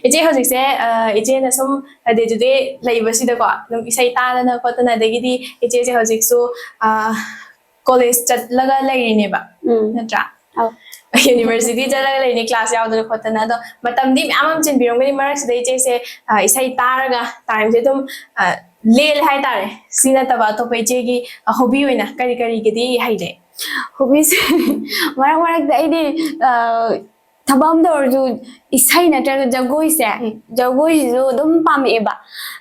ꯏꯆꯦ ꯍꯧꯖꯤꯛꯁꯦ, ꯑ, ꯏꯆꯦꯅ ꯁꯨꯝ ꯗꯦ ꯇꯨ ꯗꯦ ꯂꯩꯕꯁꯤꯗꯀꯣ, ꯑꯗꯨꯝ ꯏꯁꯩ ꯇꯥꯗꯅ ꯈꯣꯠꯇꯅ, ꯑꯗꯒꯤꯗꯤ ꯏꯆꯦꯁꯦ ꯍꯧꯖꯤꯛꯁꯨ, ꯑ, ꯀꯣꯂꯦꯖ ꯆꯠꯂꯒ ꯂꯩꯔꯤꯅꯦꯕ, ꯎꯝ꯫ ꯅꯠꯇ꯭ꯔꯥ? ꯑꯧ꯫ ꯌꯨꯅꯤꯚꯔꯁꯤꯇꯤ ꯆꯠꯂꯒ ꯂꯩꯔꯤꯅꯦ, ꯀ꯭ꯂꯥꯁ ꯌꯥꯎꯗꯅ ꯈꯣꯠꯇꯅ꯫ ꯑꯗꯣ ꯃꯇꯝꯗꯤ ꯃꯌꯥꯝ ꯑꯃ ꯆꯤꯟꯕꯤꯔꯝꯒꯅꯤ, ꯃꯔꯛꯁꯤꯗ ꯏꯆꯦꯁꯦ, ꯑ, ꯏꯁꯩ ꯇꯥꯔꯒ ꯇꯥꯏꯝꯁꯦ ꯑꯗꯨꯝ, ꯑ, ꯂꯦꯜꯂꯦ ꯍꯥꯏꯇꯥꯔꯦ꯫ ꯁꯤ ꯅꯠꯇꯕ ꯑꯇꯣꯞꯄ ꯏꯆꯦꯒꯤ, ꯑ, ꯍꯣꯕꯤ ꯑꯣꯏꯅ ꯀꯔꯤ ꯀꯔꯤꯒꯗꯤ ꯍꯩꯖꯩ? ꯍꯣꯕꯤꯁꯦ, ꯃꯔꯛ ꯃꯔꯛꯇ ꯑꯩꯗꯤ, ꯑ, ꯊꯕꯛ ꯑꯃ ꯇꯧꯔꯁꯨ ꯏꯁꯩ ꯅꯠꯇ꯭ꯔꯒ ꯖꯒꯣꯏꯁꯦ, ꯎꯝ꯫ ꯖꯒꯣꯏꯁꯤꯁꯨ ꯑꯗꯨꯝ ꯄꯥꯝꯃꯛꯑꯦꯕ꯫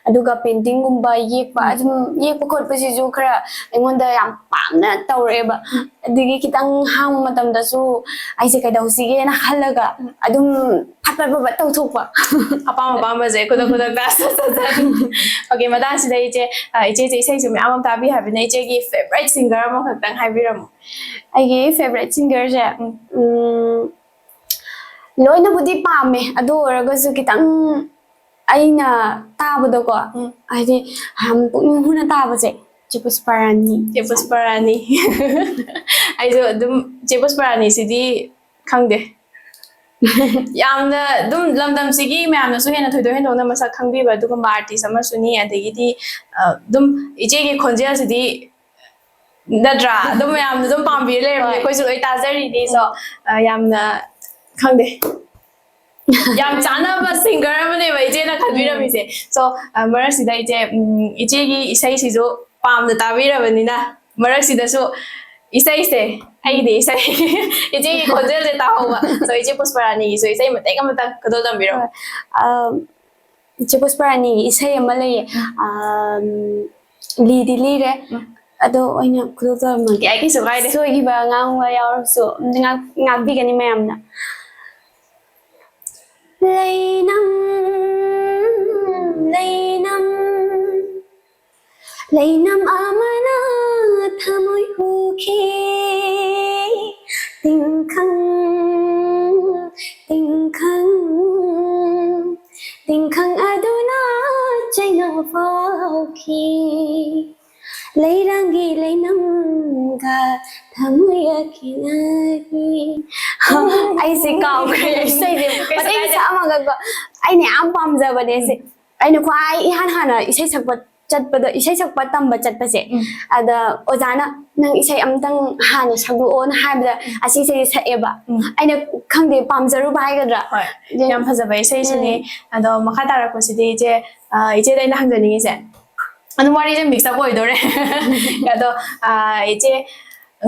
ꯑꯗꯨꯒ ꯄꯦꯟꯇꯤꯡꯒꯨꯝꯕ ꯌꯦꯛꯄ, ꯎꯝ꯫ ꯑꯗꯨꯝ ꯌꯦꯛꯄ ꯈꯣꯠꯄꯁꯤꯁꯨ ꯈꯔ ꯑꯩꯉꯣꯟꯗ ꯌꯥꯝ ꯄꯥꯝꯅ ꯇꯧꯔꯛꯑꯦꯕ꯫ ꯎꯝ꯫ ꯑꯗꯒꯤ ꯈꯤꯇꯪ ꯍꯥꯡꯕ ꯃꯇꯝꯗꯁꯨ ꯑꯩꯁꯦ ꯀꯩꯗꯧꯁꯤꯒꯦꯅ ꯈꯜꯂꯒ ꯎꯝ꯫ ꯑꯗꯨꯝ ꯐꯠ ꯐꯠ ꯐꯠ ꯐꯠ ꯇꯧꯊꯣꯛꯄ꯫ ꯑꯄꯥꯝ ꯑꯄꯥꯝꯕꯁꯦ ꯈꯨꯗꯛ ꯈꯨꯗꯛꯇ꯫ ꯑꯣꯀꯦ, ꯃꯇꯥꯡꯁꯤꯗ ꯏꯆꯦ, ꯑ, ꯏꯆꯦꯁꯦ ꯏꯁꯩꯁꯨ ꯃꯌꯥꯝ ꯑꯃ ꯇꯥꯕꯤ ꯍꯥꯏꯕꯅꯤꯅ, ꯏꯆꯦꯒꯤ ꯐꯦꯚꯔꯥꯏꯠ ꯁꯤꯡꯒꯔ ꯑꯃꯈꯛꯇꯪ ꯍꯥꯏꯕꯤꯔꯝꯃꯣ꯫ ꯑꯩꯒꯤ ꯐꯦꯚꯔꯥꯏꯠ ꯁꯤꯡꯒꯔꯁꯦ, ꯎꯝ꯫ ꯎꯝ, ꯂꯣꯏꯅꯕꯨꯗꯤ ꯄꯥꯝꯃꯦ, ꯑꯗꯨ ꯑꯣꯏꯔꯒꯁꯨ ꯈꯤꯇꯪ ꯑꯩꯅ ꯇꯥꯕꯗꯀꯣ, ꯎꯝ꯫ ꯍꯥꯏꯗꯤ ꯌꯥꯝ ꯄꯨꯛꯅꯤꯡ ꯍꯨꯅ ꯇꯥꯕꯁꯦ, ꯆꯦ ꯄꯨꯁꯄꯥꯔꯥꯅꯤ꯫ ꯆꯦ ꯄꯨꯁꯄꯥꯔꯥꯅꯤ꯫ ꯑꯩꯁꯨ ꯑꯗꯨꯝ ꯆꯦ ꯄꯨꯁꯄꯥꯔꯥꯅꯤꯁꯤꯗꯤ ꯈꯪꯗꯦ꯫ ꯌꯥꯝꯅ ꯑꯗꯨꯝ ꯂꯝꯗꯝꯁꯤꯒꯤ ꯃꯌꯥꯝꯅꯁꯨ ꯍꯦꯟꯅ ꯊꯣꯏꯗꯣꯛ ꯍꯦꯟꯗꯣꯛꯅ ꯃꯁꯛ ꯈꯪꯕꯤꯕ ꯑꯗꯨꯒꯨꯝꯕ ꯑꯥꯔꯇꯤꯁ ꯑꯃꯁꯨꯅꯤ꯫ ꯑꯗꯒꯤꯗꯤ, ꯑ, ꯑꯗꯨꯝ ꯏꯆꯦꯒꯤ ꯈꯣꯟꯖꯦꯜꯁꯤꯗꯤ ꯅꯠꯇ꯭ꯔꯥ? ꯑꯗꯨꯝ ꯃꯌꯥꯝꯅ ꯑꯗꯨꯝ ꯄꯥꯝꯕꯤꯔ ꯂꯩꯔꯕꯅꯤ꯫ ꯍꯣꯏ꯫ ꯑꯩꯈꯣꯏꯁꯨ ꯂꯣꯏ ꯇꯥꯖꯔꯤꯅꯤ꯫ ꯁꯣ, ꯎꯝ꯫ ꯑ, ꯌꯥꯝꯅ, ꯈꯪꯗꯦ꯫ ꯌꯥꯝ ꯆꯥꯟꯅꯕ ꯁꯤꯡꯒꯔ ꯑꯃꯅꯦꯕ ꯏꯆꯦꯅ ꯈꯟꯕꯤꯔꯝꯃꯤꯁꯦ꯫ ꯎꯝ꯫ ꯁꯣ, ꯑ, ꯃꯔꯛꯁꯤꯗ ꯏꯆꯦ, ꯎꯝ, ꯏꯆꯦꯒꯤ ꯏꯁꯩꯁꯤꯁꯨ ꯄꯥꯝꯅ ꯇꯥꯕꯤꯔꯕꯅꯤꯅ, ꯃꯔꯛꯁꯤꯗꯁꯨ ꯏꯁꯩꯁꯦ, ꯑꯩꯒꯤꯗꯤ ꯏꯁꯩ, ꯏꯆꯦꯒꯤ ꯈꯣꯟꯖꯦꯜꯁꯦ ꯇꯥꯍꯧꯕ꯫ ꯁꯣ, ꯏꯆꯦ ꯄꯨꯁꯄꯔꯥꯅꯤꯒꯤꯁꯨ ꯏꯁꯩ ꯃꯇꯦꯛ ꯑꯃꯇꯪ ꯈꯨꯗꯣꯜ ꯇꯝꯕꯤꯔꯝꯃꯨ꯫ ꯍꯣꯏ꯫ ꯑ, ꯏꯆꯦ ꯄꯨꯁꯄꯔꯥꯅꯤꯒꯤ ꯏꯁꯩ ꯑꯃ ꯂꯩꯌꯦ꯫ ꯎꯝ꯫ ꯑꯝ, ꯂꯤꯗꯤ ꯂꯤꯔꯦ꯫ ꯎꯝ꯫ ꯑꯗꯣ ꯑꯩꯅ ꯈꯨꯗꯣꯞ ꯇꯧꯔꯝꯃꯒꯦ꯫ ꯌꯥꯏ, ꯀꯩꯁꯨ ꯀꯥꯏꯗꯦ꯫ ꯁꯣꯏꯈꯤꯕ ꯉꯥꯡꯕ ꯌꯥꯎꯔꯁꯨ ꯉꯥꯛ-, ꯉꯥꯛꯄꯤꯒꯅꯤ ꯃꯌꯥꯝꯅ꯫ ꯂꯩꯅꯝ, ꯂꯩꯅꯝ, ꯂꯩꯅꯝ ꯑꯃꯅ ꯊꯃꯣꯏ ꯍꯨꯈꯤ꯫ ꯇꯤꯡꯈꯪ, ꯇꯤꯡꯈꯪ, ꯇꯤꯡꯈꯪ ꯑꯗꯨꯅ ꯆꯩꯅꯥ ꯐꯥꯎꯈꯤ꯫ ꯂꯩꯔꯥꯡꯒꯤ ꯂꯩꯅꯝꯒ ꯊꯃꯣꯏꯒ ꯈꯦꯠꯅꯈꯤ꯫ ꯑꯩꯁꯦ ꯀꯥꯎꯈ꯭ꯔꯦ ꯏꯁꯩꯁꯦ꯫ ꯀꯩꯁꯨ ꯃꯇꯦꯛ ꯀꯥꯏꯗꯦ꯫ ꯁꯛꯑꯝꯃꯒꯀꯣ, ꯑꯩꯅ ꯌꯥꯝ ꯄꯥꯝꯖꯕꯅꯦ ꯁꯦ꯫ ꯎꯝ꯫ ꯑꯩꯅ ꯈ꯭ꯋꯥꯏ ꯏꯍꯥꯟ ꯍꯥꯟꯅ ꯏꯁꯩ ꯁꯛꯄ ꯆꯠꯄꯗ, ꯏꯁꯩ ꯁꯛꯄ ꯇꯝꯕ ꯆꯠꯄꯁꯦ, ꯎꯝ꯫ ꯑꯗ ꯑꯣꯖꯥꯅ, "ꯅꯪ ꯏꯁꯩ ꯑꯝꯇꯪ ꯍꯥꯟꯅ ꯁꯛꯂꯛꯑꯣꯅ" ꯍꯥꯏꯕꯗ, ꯎꯝ꯫ ꯑꯁꯤ ꯏꯁꯩꯁꯦ ꯁꯛꯑꯦꯕ꯫ ꯎꯝ꯫ ꯑꯩꯅ, ꯈꯪꯗꯦ, ꯄꯥꯝꯖꯔꯨꯕ ꯍꯥꯏꯒꯗ꯭ꯔꯥ? ꯍꯣꯏ, ꯑꯗꯨ ꯌꯥꯝ ꯐꯖꯕ ꯏꯁꯩꯁꯤꯅꯤ꯫ ꯎꯝ꯫ ꯑꯗꯣ ꯃꯈꯥ ꯇꯥꯔꯛꯄꯁꯤꯗꯤ ꯏꯆꯦ, ꯑ, ꯏꯆꯦꯗ ꯑꯩꯅ ꯍꯪꯖꯅꯤꯡꯉꯤꯁꯦ, ꯑꯗꯨꯝ ꯋꯥꯔꯤꯁꯦ mix up ꯑꯣꯏꯗꯣꯔꯦ꯫ ꯑꯗꯣ, ꯑ, ꯏꯆꯦ,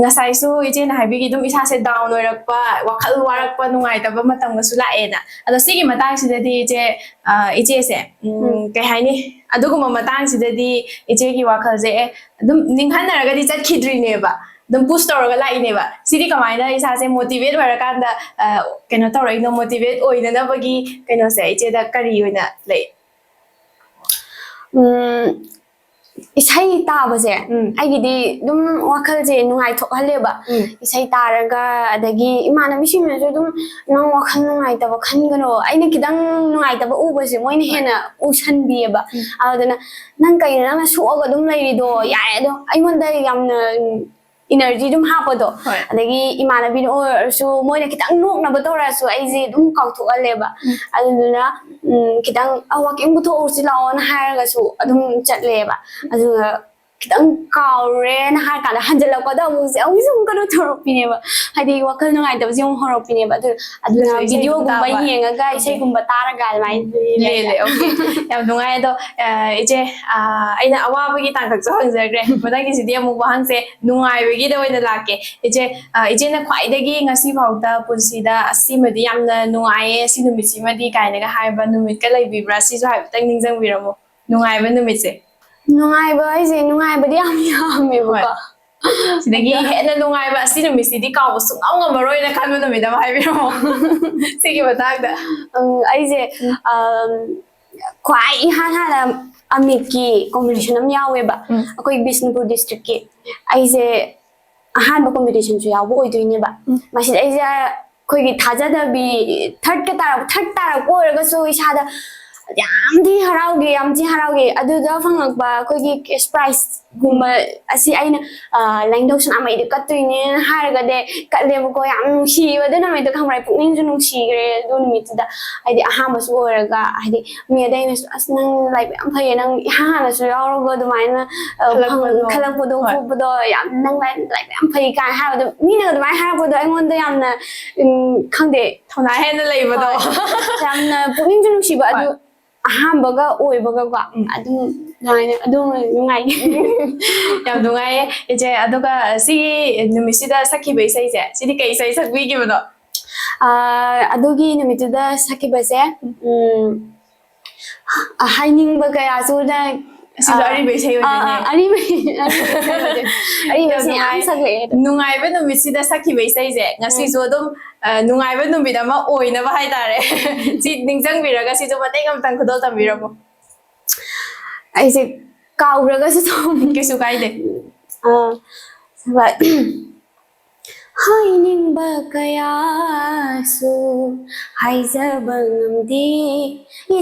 ꯉꯁꯥꯏꯁꯨ ꯏꯆꯦꯅ ꯍꯥꯏꯕꯤꯈꯤ, ꯑꯗꯨꯝ ꯏꯁꯥꯁꯦ down ꯑꯣꯏꯔꯛꯄ, ꯋꯥꯈꯜ ꯋꯥꯔꯛꯄ, ꯅꯨꯡꯉꯥꯏꯇꯕ ꯃꯇꯝꯒꯁꯨ ꯂꯥꯛꯑꯦꯅ꯫ ꯑꯗꯣ ꯁꯤꯒꯤ ꯃꯇꯥꯡꯁꯤꯗꯗꯤ ꯏꯆꯦ, ꯑ, ꯏꯆꯦꯁꯦ, ꯎꯝ, ꯎꯝ꯫ ꯀꯩ ꯍꯥꯏꯅꯤ, ꯑꯗꯨꯒꯨꯝꯕ ꯃꯇꯥꯡꯁꯤꯗꯗꯤ ꯏꯆꯦꯒꯤ ꯋꯥꯈꯜꯁꯦ, ꯑꯦ, ꯑꯗꯨꯝ ꯅꯤꯡꯍꯟꯅꯔꯒꯗꯤ ꯆꯠꯈꯤꯗ꯭ꯔꯤꯅꯦꯕ, ꯑꯗꯨꯝ push ꯇꯧꯔꯒ ꯂꯥꯛꯏꯅꯦꯕ꯫ ꯁꯤꯗꯤ ꯀꯃꯥꯏꯅ ꯏꯁꯥꯁꯦ motivate ꯑꯣꯏꯔꯀꯥꯟꯗ, ꯑ, ꯀꯩꯅꯣ ꯇꯧꯔꯛꯏꯅꯣ? Motivate ꯑꯣꯏꯅꯅꯕꯒꯤ ꯀꯩꯅꯣꯁꯦ ꯏꯆꯦꯗ ꯀꯔꯤ ꯑꯣꯏꯅ ꯂꯩ? ꯎꯝ, ꯏꯁꯩ ꯇꯥꯕꯁꯦ, ꯎꯝ꯫ ꯑꯩꯒꯤꯗꯤ ꯑꯗꯨꯝ ꯋꯥꯈꯜꯁꯦ ꯅꯨꯡꯉꯥꯏꯊꯣꯛꯍꯜꯂꯦꯕ꯫ ꯎꯝ꯫ ꯏꯁꯩ ꯇꯥꯔꯒ, ꯑꯗꯒꯤ ꯏꯃꯥꯟꯅꯕꯤꯁꯤꯡꯅꯁꯨ ꯑꯗꯨꯝ, "ꯅꯪ ꯋꯥꯈꯜ ꯅꯨꯡꯉꯥꯏꯇꯕ ꯈꯟꯒꯅꯣ, ꯑꯩꯅ ꯈꯤꯇꯪ ꯅꯨꯡꯉꯥꯏꯇꯕ ꯎꯕꯁꯦ ꯃꯣꯏꯅ ꯍꯣꯏ꯫ ꯍꯦꯟꯅ ꯎꯁꯟꯕꯤꯌꯦꯕ"꯫ ꯎꯝ꯫ ꯑꯗꯨꯅ, "ꯅꯪ ꯀꯩꯅꯣ ꯅꯪꯅ ꯁꯣꯛꯑꯒ ꯑꯗꯨꯝ ꯂꯩꯔꯤꯗꯣ? ꯌꯥꯔꯦ ꯑꯗꯣ"꯫ ꯑꯩꯉꯣꯟꯗ ꯌꯥꯝꯅ, ꯎꯝ, energy ꯑꯗꯨꯝ ꯍꯥꯞꯄꯗꯣ꯫ ꯍꯣꯏ꯫ ꯑꯗꯒꯤ ꯏꯃꯥꯟꯅꯕꯤꯅ ꯑꯣꯏꯔꯁꯨ ꯃꯣꯏꯅ ꯈꯤꯇꯪ ꯅꯣꯛꯅꯕ ꯇꯧꯔꯛꯑꯁꯨ ꯑꯩꯁꯦ ꯑꯗꯨꯝ ꯀꯥꯎꯊꯣꯛꯍꯜꯂꯦꯕ꯫ ꯎꯝ꯫ ꯑꯗꯨꯗꯨꯅ, ꯎꯝ, ꯈꯤꯇꯪ, "ꯑ, walking ꯄꯨꯊꯣꯛꯍꯧꯁꯤ ꯂꯥꯛꯑꯣꯅ" ꯍꯥꯏꯔꯒꯁꯨ ꯑꯗꯨꯝ ꯆꯠꯂꯦꯕ꯫ ꯑꯗꯨꯒ ꯈꯤꯇꯪ ꯀꯥꯎꯔꯦꯅ ꯍꯥꯏꯔ ꯀꯥꯟꯗ ꯍꯟꯖꯤꯜꯂꯛꯄꯗ ꯑꯃꯨꯛꯁꯦ, ꯑꯃꯨꯛꯁꯦ ꯑꯃꯨꯛ ꯀꯩꯅꯣ ꯇꯧꯔꯛꯄꯤꯅꯦꯕ꯫ ꯍꯥꯏꯗꯤ ꯋꯥꯈꯜ ꯅꯨꯡꯉꯥꯏꯇꯕꯁꯦ ꯑꯃꯨꯛ ꯍꯧꯔꯛꯄꯤꯅꯦꯕ꯫ ꯑꯗꯨ, ꯑꯗꯨꯅ ꯑꯗꯨꯁꯨ ꯏꯁꯩ ꯑꯗꯨꯝ videoꯒꯨꯝꯕ ꯇꯥꯕ꯫ ꯌꯦꯡꯉꯒ, OK꯫ ꯏꯁꯩꯒꯨꯝꯕ ꯇꯥꯔꯒ ꯑꯗꯨꯃꯥꯏꯅ ꯂꯦꯜꯂꯦ꯫ ꯂꯦꯜꯂꯦ, OK꯫ ꯌꯥꯝ ꯅꯨꯡꯉꯥꯏ꯫ ꯑꯗꯣ, ꯑ, ꯏꯆꯦ, ꯑ, ꯑꯩꯅ ꯑꯋꯥꯕꯒꯤ ꯇꯥꯡꯀꯛꯁꯨ ꯍꯪꯖꯈ꯭ꯔꯦ꯫ ꯃꯊꯪꯒꯤꯁꯤꯗꯤ ꯑꯃꯨꯛ ꯋꯥꯍꯪꯁꯦ ꯅꯨꯡꯉꯥꯏꯕꯒꯤꯗ ꯑꯣꯏꯅ ꯂꯥꯛꯀꯦ꯫ ꯏꯆꯦ, ꯑ, ꯏꯆꯦꯅ ꯈ꯭ꯋꯥꯏꯗꯒꯤ ꯉꯁꯤ ꯐꯥꯎꯗ ꯄꯨꯟꯁꯤꯗ ꯑꯁꯤꯃꯗꯤ ꯌꯥꯝꯅ ꯅꯨꯡꯉꯥꯏꯌꯦ, ꯁꯤ ꯅꯨꯃꯤꯠꯁꯤꯃꯗꯤ ꯀꯥꯏꯅꯒ ꯍꯥꯏꯕ ꯅꯨꯃꯤꯠꯀ ꯂꯩꯕꯤꯕ꯭ꯔꯥ? ꯁꯤꯁꯨ ꯍꯥꯏꯐꯦꯠꯇꯪ ꯅꯤꯡꯁꯤꯡꯕꯤꯔꯝꯃꯣ, ꯅꯨꯡꯉꯥꯏꯕ ꯅꯨꯃꯤꯠꯁꯦ꯫ ꯅꯨꯡꯉꯥꯏꯕ ꯍꯥꯏꯁꯦ ꯅꯨꯡꯉꯥꯏꯕꯗꯤ ꯌꯥꯝ ꯌꯥꯝꯃꯦꯕꯀꯣ꯫ ꯁꯤꯗꯒꯤ ꯍꯦꯟꯅ ꯅꯨꯡꯉꯥꯏꯕ, ꯑꯁꯤ ꯅꯨꯃꯤꯠꯁꯤꯗꯤ ꯀꯥꯎꯕ ꯁꯨꯡꯉꯝ ꯉꯝꯃꯔꯣꯏꯅ ꯈꯟꯕ ꯅꯨꯃꯤꯠ ꯑꯃ ꯍꯥꯏꯕꯤꯔꯝꯃꯣ꯫ ꯁꯤꯒꯤ ꯃꯇꯥꯡꯗ꯫ ꯎꯝ, ꯑꯩꯁꯦ ꯎꯝ, ꯈ꯭ꯋꯥꯏ ꯏꯍꯥꯟ ꯍꯥꯟꯅ ꯑꯃꯤꯠꯀꯤ ꯀꯣꯝꯄꯤꯇꯤꯁꯟ ꯑꯃ ꯌꯥꯎꯋꯦꯕ, ꯎꯝ꯫ ꯑꯩꯈꯣꯏ ꯕꯤꯁꯅꯨꯄꯨꯔ ꯗꯤꯁꯇ꯭ꯔꯤꯛꯀꯤ꯫ ꯑꯩꯁꯦ ꯑꯍꯥꯟꯕ ꯀꯣꯝꯄꯤꯇꯤꯁꯟꯁꯨ ꯌꯥꯎꯕ ꯑꯣꯏꯗꯣꯏꯅꯦꯕ꯫ ꯎꯝ꯫ ꯃꯁꯤꯗ ꯑꯩꯁꯦ ꯑꯩꯈꯣꯏꯒꯤ ꯊꯥꯖꯗꯕꯤ, ꯊꯥꯔꯠꯀ ꯇꯥꯔꯛ ꯊꯥꯔꯠ ꯇꯥꯔꯛꯄ ꯑꯣꯏꯔꯒꯁꯨ ꯏꯁꯥꯗ ꯌꯥꯝ ꯊꯤ ꯍꯔꯥꯎꯈꯤ, ꯌꯥꯝ ꯊꯤ ꯍꯔꯥꯎꯈꯤ꯫ ꯑꯗꯨꯗ ꯐꯪꯉꯛꯄ ꯑꯩꯈꯣꯏꯒꯤ ꯀꯦꯁ ꯄ꯭ꯔꯥꯏꯖꯀꯨꯝꯕ ꯑꯁꯤ ꯑꯩꯅ, ꯑ, ꯂꯥꯏꯅꯤꯡꯊꯧ ꯁꯅꯥꯃꯍꯤꯗ ꯀꯠꯇꯣꯏꯅꯦꯅ ꯍꯥꯏꯔꯒꯗꯤ ꯀꯠꯂꯦꯕꯀꯣ꯫ ꯌꯥꯝ ꯅꯨꯡꯁꯤꯕ ꯑꯗꯨ ꯅꯨꯃꯤꯠꯇꯣ, ꯈꯪꯕ꯭ꯔꯥ? ꯄꯨꯛꯅꯤꯡꯁꯨ ꯅꯨꯡꯁꯤꯈ꯭ꯔꯦ ꯑꯗꯨ ꯅꯨꯃꯤꯠꯇꯨꯗ꯫ ꯍꯥꯏꯗꯤ ꯑꯍꯥꯟꯕꯁꯨ ꯑꯣꯏꯔꯒ, ꯍꯥꯏꯗꯤ ꯃꯤ ꯑꯇꯩꯅꯁꯨ, "ꯑꯁ, ꯅꯪ ꯂꯥꯏꯕꯛ ꯌꯥꯝ ꯐꯩꯌꯦ, ꯅꯪ ꯏꯍꯥꯟ ꯍꯥꯟꯅꯁꯨ ꯌꯥꯎꯔꯒ ꯑꯗꯨꯃꯥꯏꯅ, ꯑ, ꯐꯪ-, ꯈꯜꯂꯛꯄꯗꯣ꯫ ꯈꯜꯂꯛꯄꯗꯣ ꯍꯣꯏ꯫ ꯈꯣꯠꯄꯗꯣ, ꯌꯥꯝ ꯅꯪ ꯂꯥꯏ-, ꯂꯥꯏꯕꯛ ꯌꯥꯝ ꯐꯩ" ꯀꯥꯏꯅ ꯍꯥꯏꯕꯗꯣ, ꯃꯤꯅ ꯑꯗꯨꯃꯥꯏꯅ ꯍꯥꯏꯔꯛꯄꯗꯣ ꯑꯩꯉꯣꯟꯗ ꯌꯥꯝꯅ, ꯎꯝ, ꯈꯪꯗꯦ, ꯊꯧꯅꯥ ꯍꯦꯟꯅ ꯂꯩꯕꯗꯣ꯫ ꯍꯣꯏ꯫ ꯌꯥꯝꯅ ꯄꯨꯛꯅꯤꯡꯁꯨ ꯅꯨꯡꯁꯤꯕ꯫ ꯑꯗꯨ ꯍꯣꯏ꯫ ꯑꯍꯥꯟꯕꯒ ꯑꯣꯏꯕꯒꯀꯣ, ꯎꯝ꯫ ꯑꯗꯨꯝ ꯑꯗꯨꯃꯥꯏꯅ ꯑꯗꯨꯝ ꯅꯨꯡꯉꯥꯏ꯫ ꯌꯥꯝ ꯅꯨꯡꯉꯥꯏꯌꯦ ꯏꯆꯦ꯫ ꯑꯗꯨꯒ ꯁꯤꯒꯤ ꯅꯨꯃꯤꯠꯁꯤꯗ ꯁꯛꯈꯤꯕ ꯏꯁꯩꯁꯦ, ꯁꯤꯗꯤ ꯀꯩ ꯏꯁꯩ ꯁꯛꯄꯤꯈꯤꯕꯅꯣ? ꯑ, ꯑꯗꯨꯒꯤ ꯅꯨꯃꯤꯠꯇꯨꯗ ꯁꯛꯈꯤꯕꯁꯦ, ꯎꯝ, ꯍꯥꯏꯅꯤꯡꯕ ꯀꯌꯥꯁꯨ ꯅ-, ꯑꯁꯤꯁꯨ ꯑ, ꯑꯔꯤꯕ ꯏꯁꯩ ꯑ, ꯑꯣꯏꯗꯣꯏꯅꯦ꯫ ꯑ, ꯑꯔꯤꯕ, ꯑꯔꯤꯕ ꯏꯁꯩ ꯑꯣꯏꯗꯣꯏꯅꯦ꯫ ꯑꯔꯤꯕ ꯌꯥꯝ ꯏꯁꯩ ꯌꯥꯝ ꯅꯨꯡꯉꯥꯏ꯫ ꯁꯛꯂꯛꯑꯦ ꯑꯗꯣ꯫ ꯅꯨꯡꯉꯥꯏꯕ ꯅꯨꯃꯤꯠꯁꯤꯗ ꯁꯛꯈꯤꯕ ꯏꯁꯩꯁꯦ ꯉꯁꯤꯁꯨ ꯑꯗꯨꯝ, ꯑ, ꯅꯨꯡꯉꯥꯏꯕ ꯅꯨꯃꯤꯠ ꯑꯃ ꯑꯣꯏꯅꯕ ꯍꯥꯏꯇꯥꯔꯦ꯫ ꯁꯤ ꯅꯤꯡꯁꯤꯡꯕꯤꯔꯒ ꯁꯤꯁꯨ ꯃꯇꯦꯛ ꯑꯃꯇꯪ ꯈꯨꯗꯣꯜ ꯇꯝꯕꯤꯔꯝꯃꯣ꯫ ꯑꯩꯁꯦ ꯀꯥꯎꯈ꯭ꯔꯒꯁꯨ ꯑꯗꯨꯝ ꯀꯩꯁꯨ ꯀꯥꯏꯗꯦ꯫ ꯑꯥ, ꯍꯣꯏ꯫ ꯍꯥꯏꯅꯤꯡꯕ ꯀꯌꯥꯁꯨ ꯍꯥꯏꯖꯕ ꯉꯝꯗꯦ,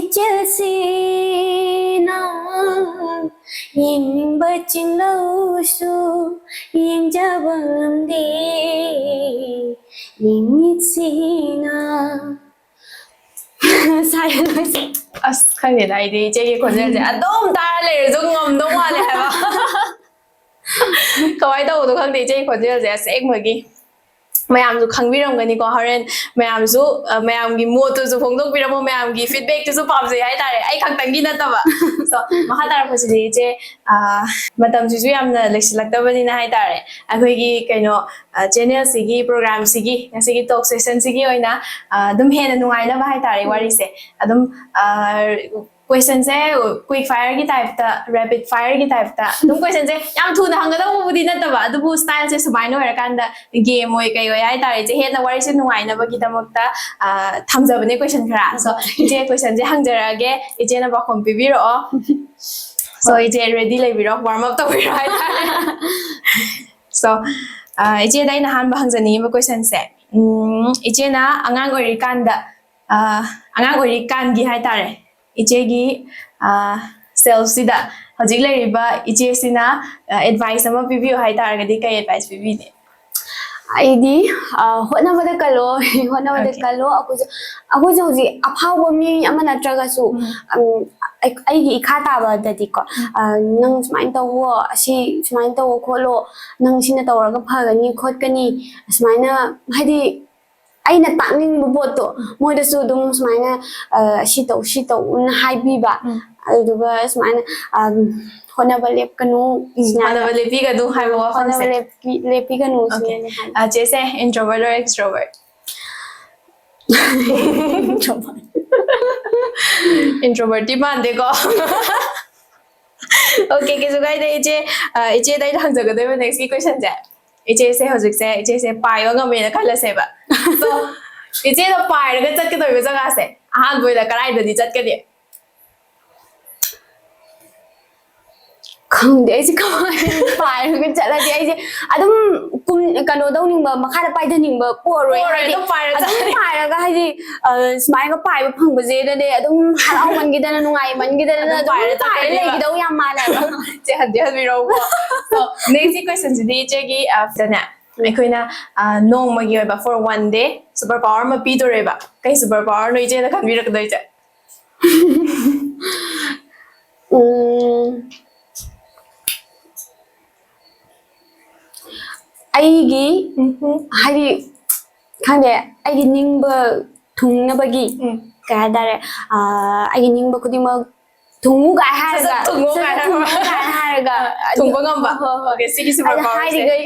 ꯏꯆꯦꯜꯁꯤꯅ ꯌꯦꯡꯅꯤꯡꯕ ꯆꯤꯡꯂꯧꯁꯨ ꯌꯦꯡꯖꯕ ꯉꯝꯗꯦ, ꯃꯤꯠꯁꯤꯅ ꯁꯥꯏ ꯂꯣꯏꯁꯦ꯫ ꯑꯁ, ꯈꯪꯗꯦꯗ, ꯑꯩꯗꯤ ꯏꯆꯦꯒꯤ ꯈꯣꯟꯖꯦꯜꯁꯦ ꯑꯗꯨꯝ ꯇꯥꯔ ꯂꯩꯔꯁꯨ ꯉꯝꯗꯧ ꯃꯥꯜꯂꯦ ꯍꯥꯏꯕ꯫ ꯀꯃꯥꯏꯅ ꯇꯧꯕꯅꯣ ꯈꯪꯗꯦ ꯏꯆꯦꯒꯤ ꯈꯣꯟꯖꯦꯜꯁꯦ ꯑꯁꯦꯡꯕꯒꯤ꯫ ꯃꯌꯥꯝꯁꯨ ꯈꯪꯕꯤꯔꯝꯒꯅꯤꯀꯣ, ꯍꯣꯔꯦꯟ ꯃꯌꯥꯝꯁꯨ, ꯑ, ꯃꯌꯥꯝꯒꯤ ꯃꯣꯠꯇꯨꯁꯨ ꯐꯣꯡꯗꯣꯛꯄꯤꯔꯝꯃꯣ, ꯃꯌꯥꯝꯒꯤ feedbackꯇꯨꯁꯨ ꯄꯥꯝꯖꯩ ꯍꯥꯏꯇꯥꯔꯦ, ꯑꯩ ꯈꯛꯇꯪꯒꯤ ꯅꯠꯇꯕ꯫ So, ꯃꯈꯥ ꯇꯥꯔꯛꯄꯁꯤꯗꯤ ꯏꯆꯦ, ꯑ, ꯃꯇꯝꯁꯤꯁꯨ ꯌꯥꯝꯅ ꯂꯩꯁꯤꯜꯂꯛꯇꯕꯅꯤꯅ ꯍꯥꯏꯇꯥꯔꯦ, ꯑꯩꯈꯣꯏꯒꯤ ꯀꯩꯅꯣ, ꯑ, channelꯁꯤꯒꯤ programꯁꯤꯒꯤ ꯉꯁꯤꯒꯤ talk sessionꯁꯤꯒꯤ ꯑꯣꯏꯅ, ꯑ, ꯑꯗꯨꯝ ꯍꯦꯟꯅ ꯅꯨꯡꯉꯥꯏꯅꯕ ꯍꯥꯏꯇꯥꯔꯦ, ꯋꯥꯔꯤꯁꯦ ꯑꯗꯨꯝ, ꯑ, Questionꯁꯦ quick fireꯒꯤ typeꯇ, rapid fireꯒꯤ typeꯇ ꯑꯗꯨꯝ questionꯁꯦ ꯌꯥꯝ ꯊꯨꯅ ꯍꯪꯒꯗꯧꯕꯕꯨꯗꯤ ꯅꯠꯇꯕ, ꯑꯗꯨꯕꯨ styleꯁꯦ ꯁꯨꯃꯥꯏꯅ ꯑꯣꯏꯔꯀꯥꯟꯗ game ꯑꯣꯏ ꯀꯩ ꯑꯣꯏ ꯍꯥꯏꯇꯥꯔꯦ, ꯏꯆꯦ, ꯍꯦꯟꯅ ꯋꯥꯔꯤꯁꯦ ꯅꯨꯡꯉꯥꯏꯅꯕꯒꯤꯗꯃꯛꯇ ꯑ, ꯊꯝꯖꯕꯅꯦ question ꯈꯔ꯫ So ꯏꯆꯦ, questionꯁꯦ ꯍꯪꯖꯔꯛꯑꯒꯦ, ꯏꯆꯦꯅ ꯄꯥꯎꯈꯨꯝ ꯄꯤꯕꯤꯔꯛꯑꯣ꯫ So ꯏꯆꯦ, ready ꯂꯩꯕꯤꯔꯣ, warm up ꯇꯧꯕꯤꯔꯣ ꯍꯥꯏꯇꯥꯔꯦ꯫ So ꯑ, ꯏꯆꯦꯗ ꯑꯩꯅ ꯑꯍꯥꯟꯕ ꯍꯪꯖꯅꯤꯡꯉꯤꯕ questionꯁꯦ, ꯎꯝ, ꯏꯆꯦꯅ ꯑꯉꯥꯡ ꯑꯣꯏꯔꯤꯀꯥꯟꯗ, ꯑ, ꯑꯉꯥꯡ ꯑꯣꯏꯔꯤꯀꯥꯟꯒꯤ ꯍꯥꯏꯇꯥꯔꯦ, ꯏꯆꯦꯒꯤ ꯑ, selfꯁꯤꯗ ꯍꯧꯖꯤꯛ ꯂꯩꯔꯤꯕ ꯏꯆꯦꯁꯤꯅ ꯑ, advice ꯑꯃ ꯄꯤꯕꯤꯌꯨ ꯍꯥꯏꯇꯥꯔꯒꯗꯤ ꯀꯩ advice ꯄꯤꯕꯤꯅꯤ? ꯑꯩꯗꯤ ꯑ, ꯍꯣꯠꯅꯕꯗ ꯀꯜꯂꯣ꯫ ꯍꯣꯠꯅꯕꯗ Okay. ꯀꯜꯂꯣ꯫ ꯑꯩꯈꯣꯏꯁꯨ ꯑꯩꯈꯣꯏꯁꯨ ꯍꯧꯖꯤꯛ ꯑꯐꯥꯎꯕ ꯃꯤ ꯑꯃ ꯅꯠꯇ꯭ꯔꯒꯁꯨ, ꯎꯝ꯫ ꯎꯝ, ꯑꯩ- ꯑꯩꯒꯤ ꯏꯈꯥ ꯇꯥꯕꯗꯗꯤꯀꯣ, ꯎꯝ꯫ ꯑ, ꯅꯪ ꯁꯨꯃꯥꯏꯅ ꯇꯧꯋꯣ, ꯑꯁꯤ ꯁꯨꯃꯥꯏꯅ ꯇꯧꯋꯣ ꯈꯣꯠꯂꯣ, ꯅꯪ ꯁꯤꯅ ꯇꯧꯔꯒ ꯐꯒꯅꯤ ꯈꯣꯠꯀꯅꯤ, ꯑꯁꯨꯃꯥꯏꯅ, ꯍꯥꯏꯗꯤ ꯑꯩꯅ ꯇꯥꯛꯅꯤꯡꯕ ꯄꯣꯠꯇꯣ ꯃꯣꯏꯗꯁꯨ ꯑꯗꯨꯝ ꯁꯨꯃꯥꯏꯅ, ꯑ, "ꯁꯤ ꯇꯧ, ꯁꯤ ꯇꯧꯅ" ꯍꯥꯏꯕꯤꯕ꯫ ꯎꯝ꯫ ꯑꯗꯨꯗꯨꯒ ꯁꯨꯃꯥꯏꯅ, ꯑꯝ, "ꯍꯣꯠꯅꯕ ꯂꯦꯞꯀꯅꯨ", ꯎꯝ, ꯁꯨꯃꯥꯏꯅ ꯍꯣꯠꯅꯕ ꯂꯦꯞꯄꯤꯒꯅꯨ ꯍꯥꯏꯕ ꯍꯣꯠꯅꯕ ꯋꯥꯐꯝꯁꯦ꯫ ꯂꯦꯞꯄꯤ-, ꯂꯦꯞꯄꯤꯒꯅꯨ Okay. ꯁꯤꯅꯦ ꯍꯥꯏ꯫ ꯑ, ꯆꯦꯁꯦ, introvert or extrovert? Introvert꯫ Introvertꯇꯤ ꯃꯥꯟꯗꯦꯀꯣ꯫ Okay, ꯀꯩꯁꯨ ꯀꯥꯏꯗꯦ, ꯏꯆꯦ꯫ ꯑ, ꯏꯆꯦꯗ ꯑꯩꯅ ꯍꯪꯖꯒꯗꯣꯏꯕ nextꯀꯤ questionꯁꯦ, ꯏꯆꯦꯁꯦ ꯍꯧꯖꯤꯛꯁꯦ, ꯏꯆꯦꯁꯦ ꯄꯥꯏꯕ ꯉꯝꯃꯦꯅ ꯈꯜꯂꯁꯦꯕ꯫ So ꯏꯆꯦꯅ ꯄꯥꯏꯔꯒ ꯆꯠꯀꯗꯧꯔꯤꯕ ꯖꯒꯥꯁꯦ ꯑꯍꯥꯟꯕ ꯑꯣꯏꯅ ꯀꯗꯥꯏꯗꯗꯤ ꯆꯠꯀꯅꯤ? ꯈꯪꯗꯦ, ꯑꯩꯁꯦ ꯀꯃꯥꯏꯅ ꯄꯥꯏꯔꯒ ꯆꯠꯂꯗꯤ ꯑꯩꯁꯦ ꯑꯗꯨꯝ ꯀꯨꯝ-, ꯀꯩꯅꯣ ꯇꯧꯅꯤꯡꯕ, ꯃꯈꯥꯗ ꯄꯥꯏꯊꯅꯤꯡꯕ ꯄꯣꯛꯑꯔꯣꯏ꯫ ꯄꯣꯛꯑꯔꯣꯏ, ꯍꯥꯏꯗꯤ ꯑꯗꯨꯝ ꯄꯥꯏꯔ ꯑꯗꯨꯝ ꯆꯠꯂꯅꯤ꯫ ꯄꯥꯏꯔꯒ, ꯍꯥꯏꯗꯤ, ꯑ, ꯁꯨꯃꯥꯏꯅ ꯄꯥꯏꯕ ꯐꯪꯕꯁꯦꯗꯅꯦ ꯑꯗꯨꯝ ꯍꯔꯥꯎꯃꯟꯈꯤꯗꯅ, ꯅꯨꯡꯉꯥꯏꯃꯟꯈꯤꯗꯅ ꯑꯗꯨꯝ ꯑꯗꯨꯝ ꯄꯥꯏꯔ ꯄꯥꯏꯔ ꯆꯠꯀꯅꯤꯕ꯫ ꯂꯩꯈꯤꯗꯧ ꯌꯥꯝ ꯃꯥꯜꯂꯦꯕ꯫ ꯆꯦ, ꯍꯟꯗꯤ ꯍꯟꯕꯤꯔꯛꯎꯀꯣ꯫ So nextꯀꯤ questionꯁꯤꯗꯤ ꯏꯆꯦꯒꯤ, ꯑ, ꯁꯤꯗꯅꯦ, ꯎꯝ꯫ ꯑꯩꯈꯣꯏꯅ, ꯑ, ꯅꯣꯡꯃꯒꯤ ꯑꯣꯏꯕ for one day super power ꯑꯃ ꯄꯤꯗꯣꯔꯦꯕ꯫ ꯀꯩ super powerꯅꯣ ꯏꯆꯦꯅ ꯈꯟꯕꯤꯔꯛꯀꯗꯣꯏꯁꯦ? ꯎꯝ, ꯑꯩꯒꯤ, ꯎꯝꯍꯨꯝ꯫ ꯍꯥꯏꯗꯤ, ꯈꯪꯗꯦ, ꯑꯩꯒꯤ ꯅꯤꯡꯕ ꯊꯨꯡꯅꯕꯒꯤ, ꯎꯝ꯫ ꯀꯩ ꯍꯥꯏꯇꯥꯔꯦ, ꯑ, ꯑꯩꯒꯤ ꯅꯤꯡꯕ ꯈꯨꯗꯤꯡꯃꯛ "ꯊꯨꯡꯉꯨ" ꯀꯥꯏ ꯍꯥꯏꯔꯒ, ꯊꯨꯡꯉꯨ ꯀꯥꯏ "ꯊꯨꯡꯉꯨ" ꯀꯥꯏ ꯍꯥꯏꯔꯒ ꯑꯗꯨ- ꯊꯨꯡꯕ ꯉꯝꯕ꯫ ꯍꯣꯏ, ꯍꯣꯏ, ꯍꯣꯏ꯫ Okay, ꯁꯤꯒꯤ super ꯑꯩꯅ power ꯁꯦ꯫ ꯍꯥꯏꯔꯤꯈꯩ,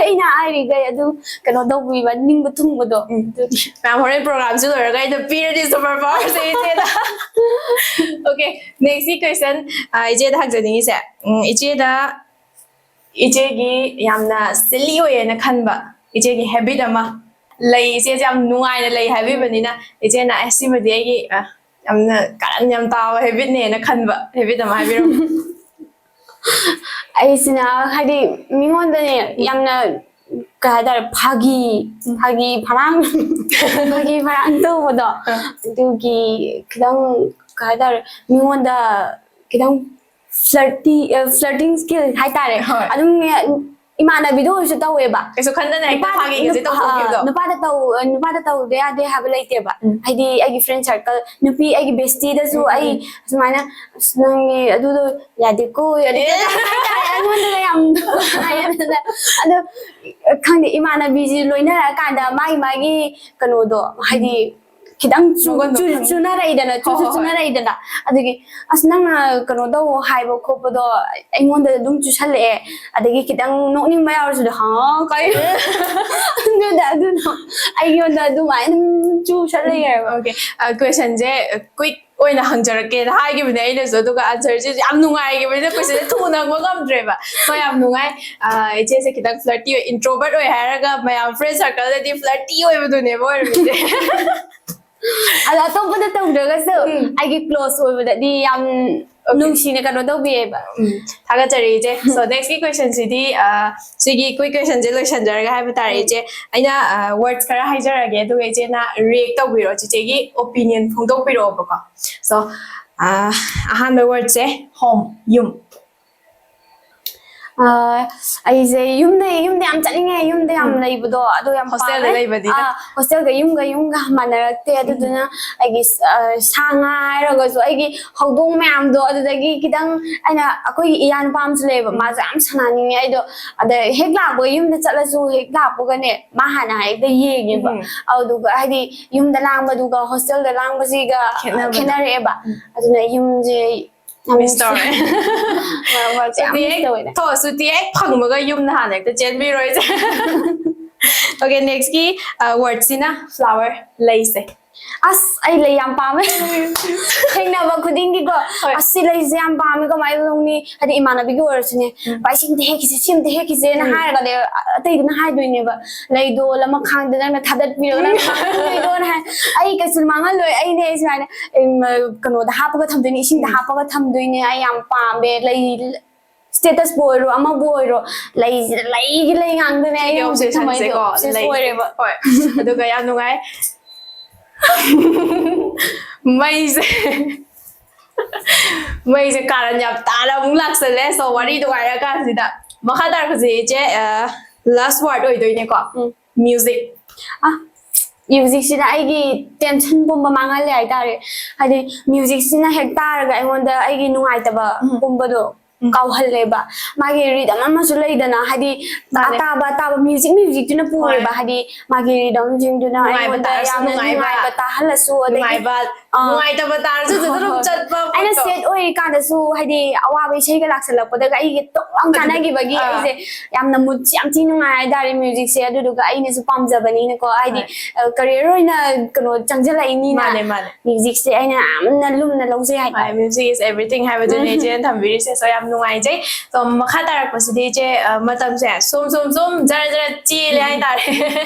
ꯑꯩꯅ ꯍꯥꯏꯔꯤꯈꯩ ꯑꯗꯨꯝ ꯀꯩꯅꯣ ꯇꯧꯕꯤꯕ, ꯅꯤꯡꯕ ꯊꯨꯡꯕꯗꯣ꯫ ꯎꯝ꯫ ꯑꯗꯨꯒꯤ Ma'am, ꯍꯣꯔꯦꯟ program ꯁꯤ ꯂꯣꯏꯔꯒ ꯑꯩꯅ ꯄꯤꯔꯗꯤ super power ꯁꯦ ꯏꯆꯦꯗ꯫ Okay, next question, ꯑ, ꯏꯆꯦꯗ ꯍꯪꯖꯅꯤꯡꯉꯤꯁꯦ, ꯎꯝ, ꯏꯆꯦꯗ, ꯏꯆꯦꯒꯤ ꯌꯥꯝꯅ silly ꯑꯣꯏꯌꯦꯅ ꯈꯟꯕ ꯏꯆꯦꯒꯤ habit ꯑꯃ ꯂꯩ꯫ ꯏꯆꯦꯁꯦ ꯌꯥꯝ ꯅꯨꯡꯉꯥꯏꯅ ꯂꯩ ꯍꯥꯏꯕꯤꯕꯅꯤꯅ, ꯏꯆꯦꯅ, "ꯑꯦ, ꯁꯤꯃꯗꯤ ꯑꯩꯒꯤ, ꯑ, ꯌꯥꯝꯅ ꯀꯥꯔꯟ ꯌꯥꯝ ꯇꯥꯕ habit ꯅꯦꯅ" ꯈꯟꯕ habit ꯑꯃ ꯍꯥꯏꯕꯤꯔꯝꯃꯨ꯫ ꯑꯩꯁꯤꯅ ꯍꯥꯏꯗꯤ ꯃꯤꯉꯣꯟꯗꯅꯦ ꯌꯥꯝꯅ, ꯀꯩ ꯍꯥꯏꯇꯥꯔꯦ, ꯐꯥꯒꯤ, ꯐꯥꯒꯤ ꯐꯔꯥꯡ, ꯐꯥꯒꯤ ꯐꯔꯥꯡ ꯇꯧꯕꯗꯣ, ꯑ꯫ ꯑꯗꯨꯒꯤ ꯈꯤꯇꯪ, ꯀꯩ ꯍꯥꯏꯇꯥꯔꯦ, ꯃꯤꯉꯣꯟꯗ ꯈꯤꯇꯪ flirty, ꯑ, flirting skill ꯍꯥꯏꯇꯥꯔꯦ꯫ ꯍꯣꯏ꯫ ꯑꯗꯨꯝ ꯏꯃꯥꯟꯅꯕꯤꯗ ꯑꯣꯏꯔꯁꯨ ꯇꯧꯋꯦꯕ꯫ ꯀꯩꯁꯨ ꯈꯟꯗꯅ ꯍꯦꯛꯇ ꯅꯨꯄꯥ- ꯐꯥꯒꯤꯒꯁꯦ ꯅꯨꯄꯥ- ꯇꯧꯊꯣꯛꯈꯤꯕꯗꯣ꯫ ꯑ, ꯅꯨꯄꯥꯗ ꯇꯧ-, ꯑ, ꯅꯨꯄꯥꯗ ꯇꯧꯗ ꯌꯥꯗꯦ ꯍꯥꯏꯕ ꯂꯩꯇꯦꯕ꯫ ꯎꯝ꯫ ꯍꯥꯏꯗꯤ ꯑꯩꯒꯤ friend circle, ꯅꯨꯄꯤ ꯑꯩꯒꯤ bestieꯗꯁꯨ ꯎꯝ, ꯎꯝ, ꯑꯩ ꯎꯝ꯫ ꯁꯨꯃꯥꯏꯅ, "ꯑꯁ, ꯅꯪꯒꯤ ꯑꯗꯨꯗꯣ ꯌꯥꯗꯦꯀꯣ", ꯑꯗꯨꯗꯣ ꯑꯦ꯫ ꯍꯥꯏꯇꯥꯔꯦ, ꯑꯩꯉꯣꯟꯗꯒ ꯌꯥꯝ ꯍꯥꯏꯌꯦ꯫ ꯑꯗꯣ ꯈꯪꯗꯦ, ꯏꯃꯥꯟꯅꯕꯤꯁꯤ ꯂꯣꯏꯅꯔꯀꯥꯟꯗ ꯃꯥꯒꯤ ꯃꯥꯒꯤ ꯀꯩꯅꯣꯗꯣ, ꯍꯥꯏꯗꯤ ꯈꯤꯇꯪ ꯆꯨ-, ꯃꯒꯨꯟꯗꯣ ꯆꯨ-, ꯈꯪ- ꯆꯨꯅꯔꯛꯏꯗꯅ, ꯍꯣꯏ, ꯆꯨꯁꯨ ꯍꯣꯏ, ꯍꯣꯏ꯫ ꯆꯨꯅꯔꯛꯏꯗꯅ꯫ ꯑꯗꯨꯒꯤ, "ꯑꯁ, ꯅꯪꯅ ꯀꯩꯅꯣ ꯇꯧ ꯍꯥꯏꯕ ꯈꯣꯠꯄꯗꯣ ꯑꯩꯉꯣꯟꯗ ꯑꯗꯨꯝ ꯆꯨꯁꯜꯂꯛꯑꯦ, ꯑꯗꯒꯤ ꯈꯤꯇꯪ ꯅꯣꯛꯅꯤꯡꯕ ꯌꯥꯎꯔꯁꯨ, ꯍꯥ, ꯀꯩ?" ꯑꯗꯨꯗ, ꯑꯗꯨꯅ ꯑꯩꯉꯣꯟꯗ ꯑꯗꯨꯃꯥꯏꯅ ꯑꯗꯨꯝ ꯆꯨꯁꯜꯂꯛꯑꯦꯕ꯫ Okay, ꯑ, questionꯁꯦ quick ꯑꯣꯏꯅ ꯍꯪꯖꯔꯛꯀꯦꯅ ꯍꯥꯏꯈꯤꯕꯅꯦ ꯑꯩꯅꯁꯨ, ꯑꯗꯨꯒ answerꯁꯦ ꯌꯥꯝ ꯅꯨꯡꯉꯥꯏꯈꯤꯕꯅꯤꯅ questionꯁꯦ ꯊꯨꯅ ꯍꯪꯕ ꯉꯝꯗ꯭ꯔꯦꯕ꯫ ꯍꯣꯏ, ꯌꯥꯝ ꯅꯨꯡꯉꯥꯏ꯫ ꯑ, ꯏꯆꯦꯁꯦ ꯈꯤꯇꯪ flirty ꯑꯣꯏ, introvert ꯑꯣꯏ ꯍꯥꯏꯔꯒ ꯃꯌꯥꯝ friend circleꯗꯗꯤ flirty ꯑꯣꯏꯕꯗꯨꯅꯦꯕ ꯑꯣꯏꯔꯝꯃꯤꯁꯦ꯫ ꯑꯗꯣ ꯑꯇꯣꯞꯄꯗ ꯇꯧꯗ꯭ꯔꯒꯁꯨ ꯎꯝ꯫ ꯑꯩꯒꯤ close ꯑꯣꯏꯕꯗꯗꯤ ꯌꯥꯝ Okay. ꯅꯨꯡꯁꯤꯅ ꯀꯩꯅꯣ ꯇꯧꯕꯤꯌꯦꯕ꯫ ꯎꯝ, ꯊꯥꯒꯠꯆꯔꯤ ꯏꯆꯦ꯫ So, nextꯀꯤ questionꯁꯤꯗꯤ, ꯑ, ꯁꯤꯒꯤ quick questionꯁꯦ ꯂꯣꯏꯁꯟꯖꯔꯒ ꯍꯥꯏꯕ ꯇꯥꯔꯦ, ꯎꯝ꯫ ꯏꯆꯦ꯫ ꯑꯩꯅ, ꯑ, words ꯈꯔ ꯍꯥꯏꯖꯔꯛꯑꯒꯦ, ꯑꯗꯨꯒ ꯏꯆꯦꯅ react ꯇꯧꯕꯤꯔꯣ, ꯆꯤꯆꯦꯒꯤ opinion ꯐꯣꯡꯗꯣꯛꯄꯤꯔꯛꯑꯣꯕꯀꯣ꯫ So, ꯑ, ꯑꯍꯥꯟꯕ wordꯁꯦ home, ꯌꯨꯝ꯫ ꯑ, ꯑꯩꯁꯦ ꯌꯨꯝꯗ, ꯌꯨꯝꯗ ꯌꯥꯝ ꯆꯠꯅꯤꯡꯉꯦ, ꯌꯨꯝꯗ ꯌꯥꯝ ꯎꯝ꯫ ꯂꯩꯕꯗꯣ, ꯑꯗꯣ ꯌꯥꯝ Hostelꯗ ꯄꯥꯝꯃꯦ꯫ ꯂꯩꯕꯗꯤ? ꯑ, hostelꯒ ꯌꯨꯝꯒ, ꯌꯨꯝꯒ ꯃꯥꯟꯅꯔꯛꯇꯦ꯫ ꯑꯗꯨꯗꯨꯅ ꯑꯩꯒꯤ, ꯑ, ꯁꯥ ꯉꯥ ꯍꯥꯏꯔꯒꯁꯨ ꯑꯩꯒꯤ ꯍꯧꯗꯣꯡ ꯃꯌꯥꯝꯗꯣ, ꯑꯗꯨꯗꯒꯤ ꯈꯤꯇꯪ ꯑꯩꯅ, ꯑꯩꯈꯣꯏꯒꯤ ꯏꯌꯥ ꯅꯨꯄꯥ ꯑꯃꯁꯨ ꯂꯩꯌꯦꯕ, ꯃꯥꯁꯨ ꯌꯥꯝ ꯁꯥꯟꯅꯅꯤꯡꯉꯦ꯫ ꯑꯩꯗꯣ ꯑꯗ ꯍꯦꯛ ꯂꯥꯛꯄꯒ, ꯌꯨꯝꯗ ꯆꯠꯂꯁꯨ ꯍꯦꯛ ꯂꯥꯛꯄꯒꯅꯦ, ꯃꯥ ꯍꯥꯟꯅ ꯍꯦꯛꯇ ꯌꯦꯡꯉꯦꯕ꯫ ꯎꯝ꯫ ꯑꯗꯨꯗꯨꯒ ꯍꯥꯏꯗꯤ ꯌꯨꯝꯗ ꯂꯥꯡꯕꯗꯨꯒ hostelꯗ ꯂꯥꯡꯕꯁꯤꯒ ꯈꯦꯠꯅꯕꯗꯣ꯫ ꯈꯦꯠꯅꯔꯛꯑꯦꯕ꯫ ꯎꯝ꯫ ꯑꯗꯨꯅ ꯌꯨꯝꯁꯦ ꯌꯥꯝ ꯃꯤꯁ ꯇꯧꯔꯦ꯫ ꯃꯔꯛ ꯃꯔꯛꯇ ꯌꯥꯝ ꯁꯨꯇꯤ ꯃꯤꯁ ꯍꯦꯛ ꯇꯧꯋꯦꯗ꯫ ꯊꯣꯛꯑ ꯁꯨꯇꯤ ꯍꯦꯛ ꯐꯪꯕꯒ ꯌꯨꯝꯗ ꯍꯥꯟꯅ ꯍꯦꯛꯇ ꯆꯦꯟꯕꯤꯔꯣꯏꯁꯦ꯫ Okay, next ꯀꯤ ꯋꯥꯔꯗꯁꯤꯅ flower, ꯂꯩꯁꯦ꯫ ꯑꯁ, ꯑꯩ ꯂꯩ ꯌꯥꯝ ꯄꯥꯝꯃꯦ꯫ ꯊꯦꯡꯅꯕ ꯈꯨꯗꯤꯡꯒꯤꯀꯣ, ꯍꯣꯏ꯫ "ꯑꯁ, ꯁꯤ ꯂꯩꯁꯦ ꯌꯥꯝ ꯄꯥꯝꯃꯦ, ꯀꯃꯥꯏꯅ ꯂꯧꯅꯤ?" ꯍꯥꯏꯗꯤ ꯏꯃꯥꯟꯅꯕꯤꯒꯤ ꯑꯣꯏꯔꯁꯨꯅꯦ, "ꯎꯝ꯫ ꯚꯥꯏ, ꯁꯤ ꯑꯝꯇ ꯍꯦꯛꯈꯤꯁꯦ, ꯁꯤ ꯑꯝꯇ ꯍꯦꯛꯈꯤꯁꯦꯅ" ꯎꯝ꯫ ꯍꯥꯏꯔꯒꯅꯦ, ꯑ-, ꯑꯇꯩꯗꯨꯅ ꯍꯥꯏꯗꯣꯏꯅꯦꯕ, "ꯂꯩꯗꯣ ꯂꯃꯈꯥꯡꯗ ꯅꯪꯅ ꯊꯥꯗꯠꯄꯤꯔꯒ ꯅꯪꯅ ꯃꯥꯡꯍꯟꯗꯣꯏꯗꯣꯅ" ꯍꯥꯏ꯫ ꯑꯩ ꯀꯩꯁꯨ ꯃꯥꯡꯍꯜꯂꯣꯏ, ꯑꯩꯅꯦ ꯁꯨꯃꯥꯏꯅ, ꯎꯝ, ꯀꯩꯅꯣꯗ ꯍꯥꯞꯄꯒ ꯊꯝꯗꯣꯏꯅꯦ, ꯏꯁꯤꯡꯗ ꯎꯝ꯫ ꯍꯥꯞꯄꯒ ꯊꯝꯗꯣꯏꯅꯦ꯫ ꯑꯩ ꯌꯥꯝ ꯄꯥꯝꯃꯦ ꯂꯩ꯫ Status ꯄꯨ ꯑꯣꯏꯔꯣ, ꯑꯃꯕꯨ ꯑꯣꯏꯔꯣ, ꯂꯩꯁꯤꯗ ꯂꯩꯒꯤ ꯂꯩ ꯉꯥꯛꯇꯅꯦ ꯑꯩꯅ ꯁꯤꯒꯤ ꯍꯧꯖꯤꯛ ꯊꯝꯃꯛꯏꯗꯣ꯫ Obsession ꯁꯦꯀꯣ, obsess ꯂꯩ꯫ ꯑꯣꯏꯔꯦꯕ꯫ ꯍꯣꯏ꯫ ꯑꯗꯨꯒ ꯌꯥꯝ ꯅꯨꯡꯉꯥꯏ꯫ ꯃꯩꯁꯦ꯫ ꯃꯩꯁꯦ ꯀꯥꯔꯟ ꯌꯥꯝ ꯇꯥꯅ ꯑꯃꯨꯛ ꯂꯥꯛꯁꯜꯂꯦ꯫ So, ꯋꯥꯔꯤ ꯅꯨꯡꯉꯥꯏꯔꯀꯥꯟꯁꯤꯗ꯫ ꯃꯈꯥ ꯇꯥꯔꯛꯄꯁꯦ ꯏꯆꯦ, ꯑ, last word ꯑꯣꯏꯗꯣꯏꯅꯦꯀꯣ꯫ ꯎꯝ꯫ Music꯫ ꯑ, musicꯁꯤꯅ ꯑꯩꯒꯤ tension ꯄꯨꯝꯕ ꯃꯥꯡꯍꯜꯂꯦ ꯍꯥꯏꯇꯥꯔꯦ꯫ ꯍꯥꯏꯗꯤ, musicꯁꯤꯅ ꯍꯦꯛ ꯇꯥꯔꯒ ꯑꯩꯉꯣꯟꯗ ꯑꯩꯒꯤ ꯅꯨꯡꯉꯥꯏꯇꯕ ꯎꯝ꯫ ꯄꯨꯝꯕꯗꯣ ꯎꯝ꯫ ꯀꯥꯎꯍꯜꯂꯦꯕ꯫ ꯃꯥꯒꯤ rhythm ꯑꯃꯁꯨ ꯂꯩꯗꯅ, ꯍꯥꯏꯗꯤ, ꯃꯥꯅꯦ꯫ ꯑꯇꯥꯕ, ꯑꯇꯥꯕ music, musicꯇꯨꯅ ꯄꯨꯔꯦꯕ꯫ ꯍꯣꯏ꯫ ꯍꯥꯏꯗꯤ, ꯃꯥꯒꯤ rhythmꯁꯤꯡꯗꯨꯅ ꯅꯨꯡꯉꯥꯏꯕ ꯑꯩꯉꯣꯟꯗ ꯇꯥꯔꯁꯨ ꯌꯥꯝꯅ ꯅꯨꯡꯉꯥꯏꯕ, ꯅꯨꯡꯉꯥꯏꯕ ꯇꯥꯍꯜꯂꯁꯨ, ꯑꯗꯒꯤ, ꯅꯨꯡꯉꯥꯏꯕ, ꯑꯥ꯫ ꯅꯨꯡꯉꯥꯏꯇꯕ ꯇꯥꯔꯁꯨ ꯑꯗꯨꯗ ꯑꯗꯨꯝ ꯍꯣꯏ, ꯍꯣꯏ꯫ ꯆꯠꯄ ꯑꯩꯅ ꯄꯣꯠꯇꯣ꯫ Sad ꯑꯣꯏꯔꯤꯀꯥꯟꯗꯁꯨ, ꯍꯥꯏꯗꯤ, ꯑꯋꯥꯕ ꯏꯁꯩꯒ ꯂꯥꯛꯁꯜꯂꯛꯄꯗꯒ ꯑꯩꯒꯤ ꯇꯣꯛ ꯂꯥꯎ ꯑꯗꯨꯗ, ꯆꯥꯟꯅꯈꯤꯕꯒꯤ ꯑꯥ꯫ ꯑꯩꯁꯦ ꯌꯥꯝꯅ moodꯁꯦ ꯌꯥꯝ ꯊꯤ ꯅꯨꯡꯉꯥꯏ ꯍꯥꯏꯇꯥꯔꯦ, musicꯁꯦ꯫ ꯑꯗꯨꯗꯨꯒ ꯑꯩꯅꯁꯨ ꯄꯥꯝꯖꯕꯅꯤꯅꯀꯣ, ꯍꯥꯏꯗꯤ, ꯍꯣꯏ꯫ ꯑ, career ꯑꯣꯏꯅ ꯀꯩꯅꯣ ꯆꯪꯁꯤꯜꯂꯛꯏꯅꯤꯅ꯫ ꯃꯥꯅꯦ, ꯃꯥꯅꯦ꯫ Musicꯁꯦ ꯑꯩꯅ ꯌꯥꯝꯅ ꯂꯨꯝꯅ ꯂꯧꯖꯩ ꯍꯥꯏꯇꯥꯔꯦ꯫ ꯍꯣꯏ, music is everything ꯍꯥꯏꯕꯗꯨꯅꯦ ꯎꯝ꯫ ꯏꯆꯦꯅ ꯊꯝꯕꯤꯔꯤꯁꯦ꯫ So, ꯌꯥꯝ ꯅꯨꯡꯉꯥꯏꯖꯩ꯫ So, ꯃꯈꯥ ꯇꯥꯔꯛꯄꯁꯤꯗꯤ ꯏꯆꯦ, ꯑ, ꯃꯇꯝꯁꯦ ꯁꯨꯝ, ꯁꯨꯝ, ꯁꯨꯝ ꯖꯔ, ꯖꯔ ꯆꯦꯜꯂꯦ ꯎꯝ꯫ ꯍꯥꯏꯇꯥꯔꯦ꯫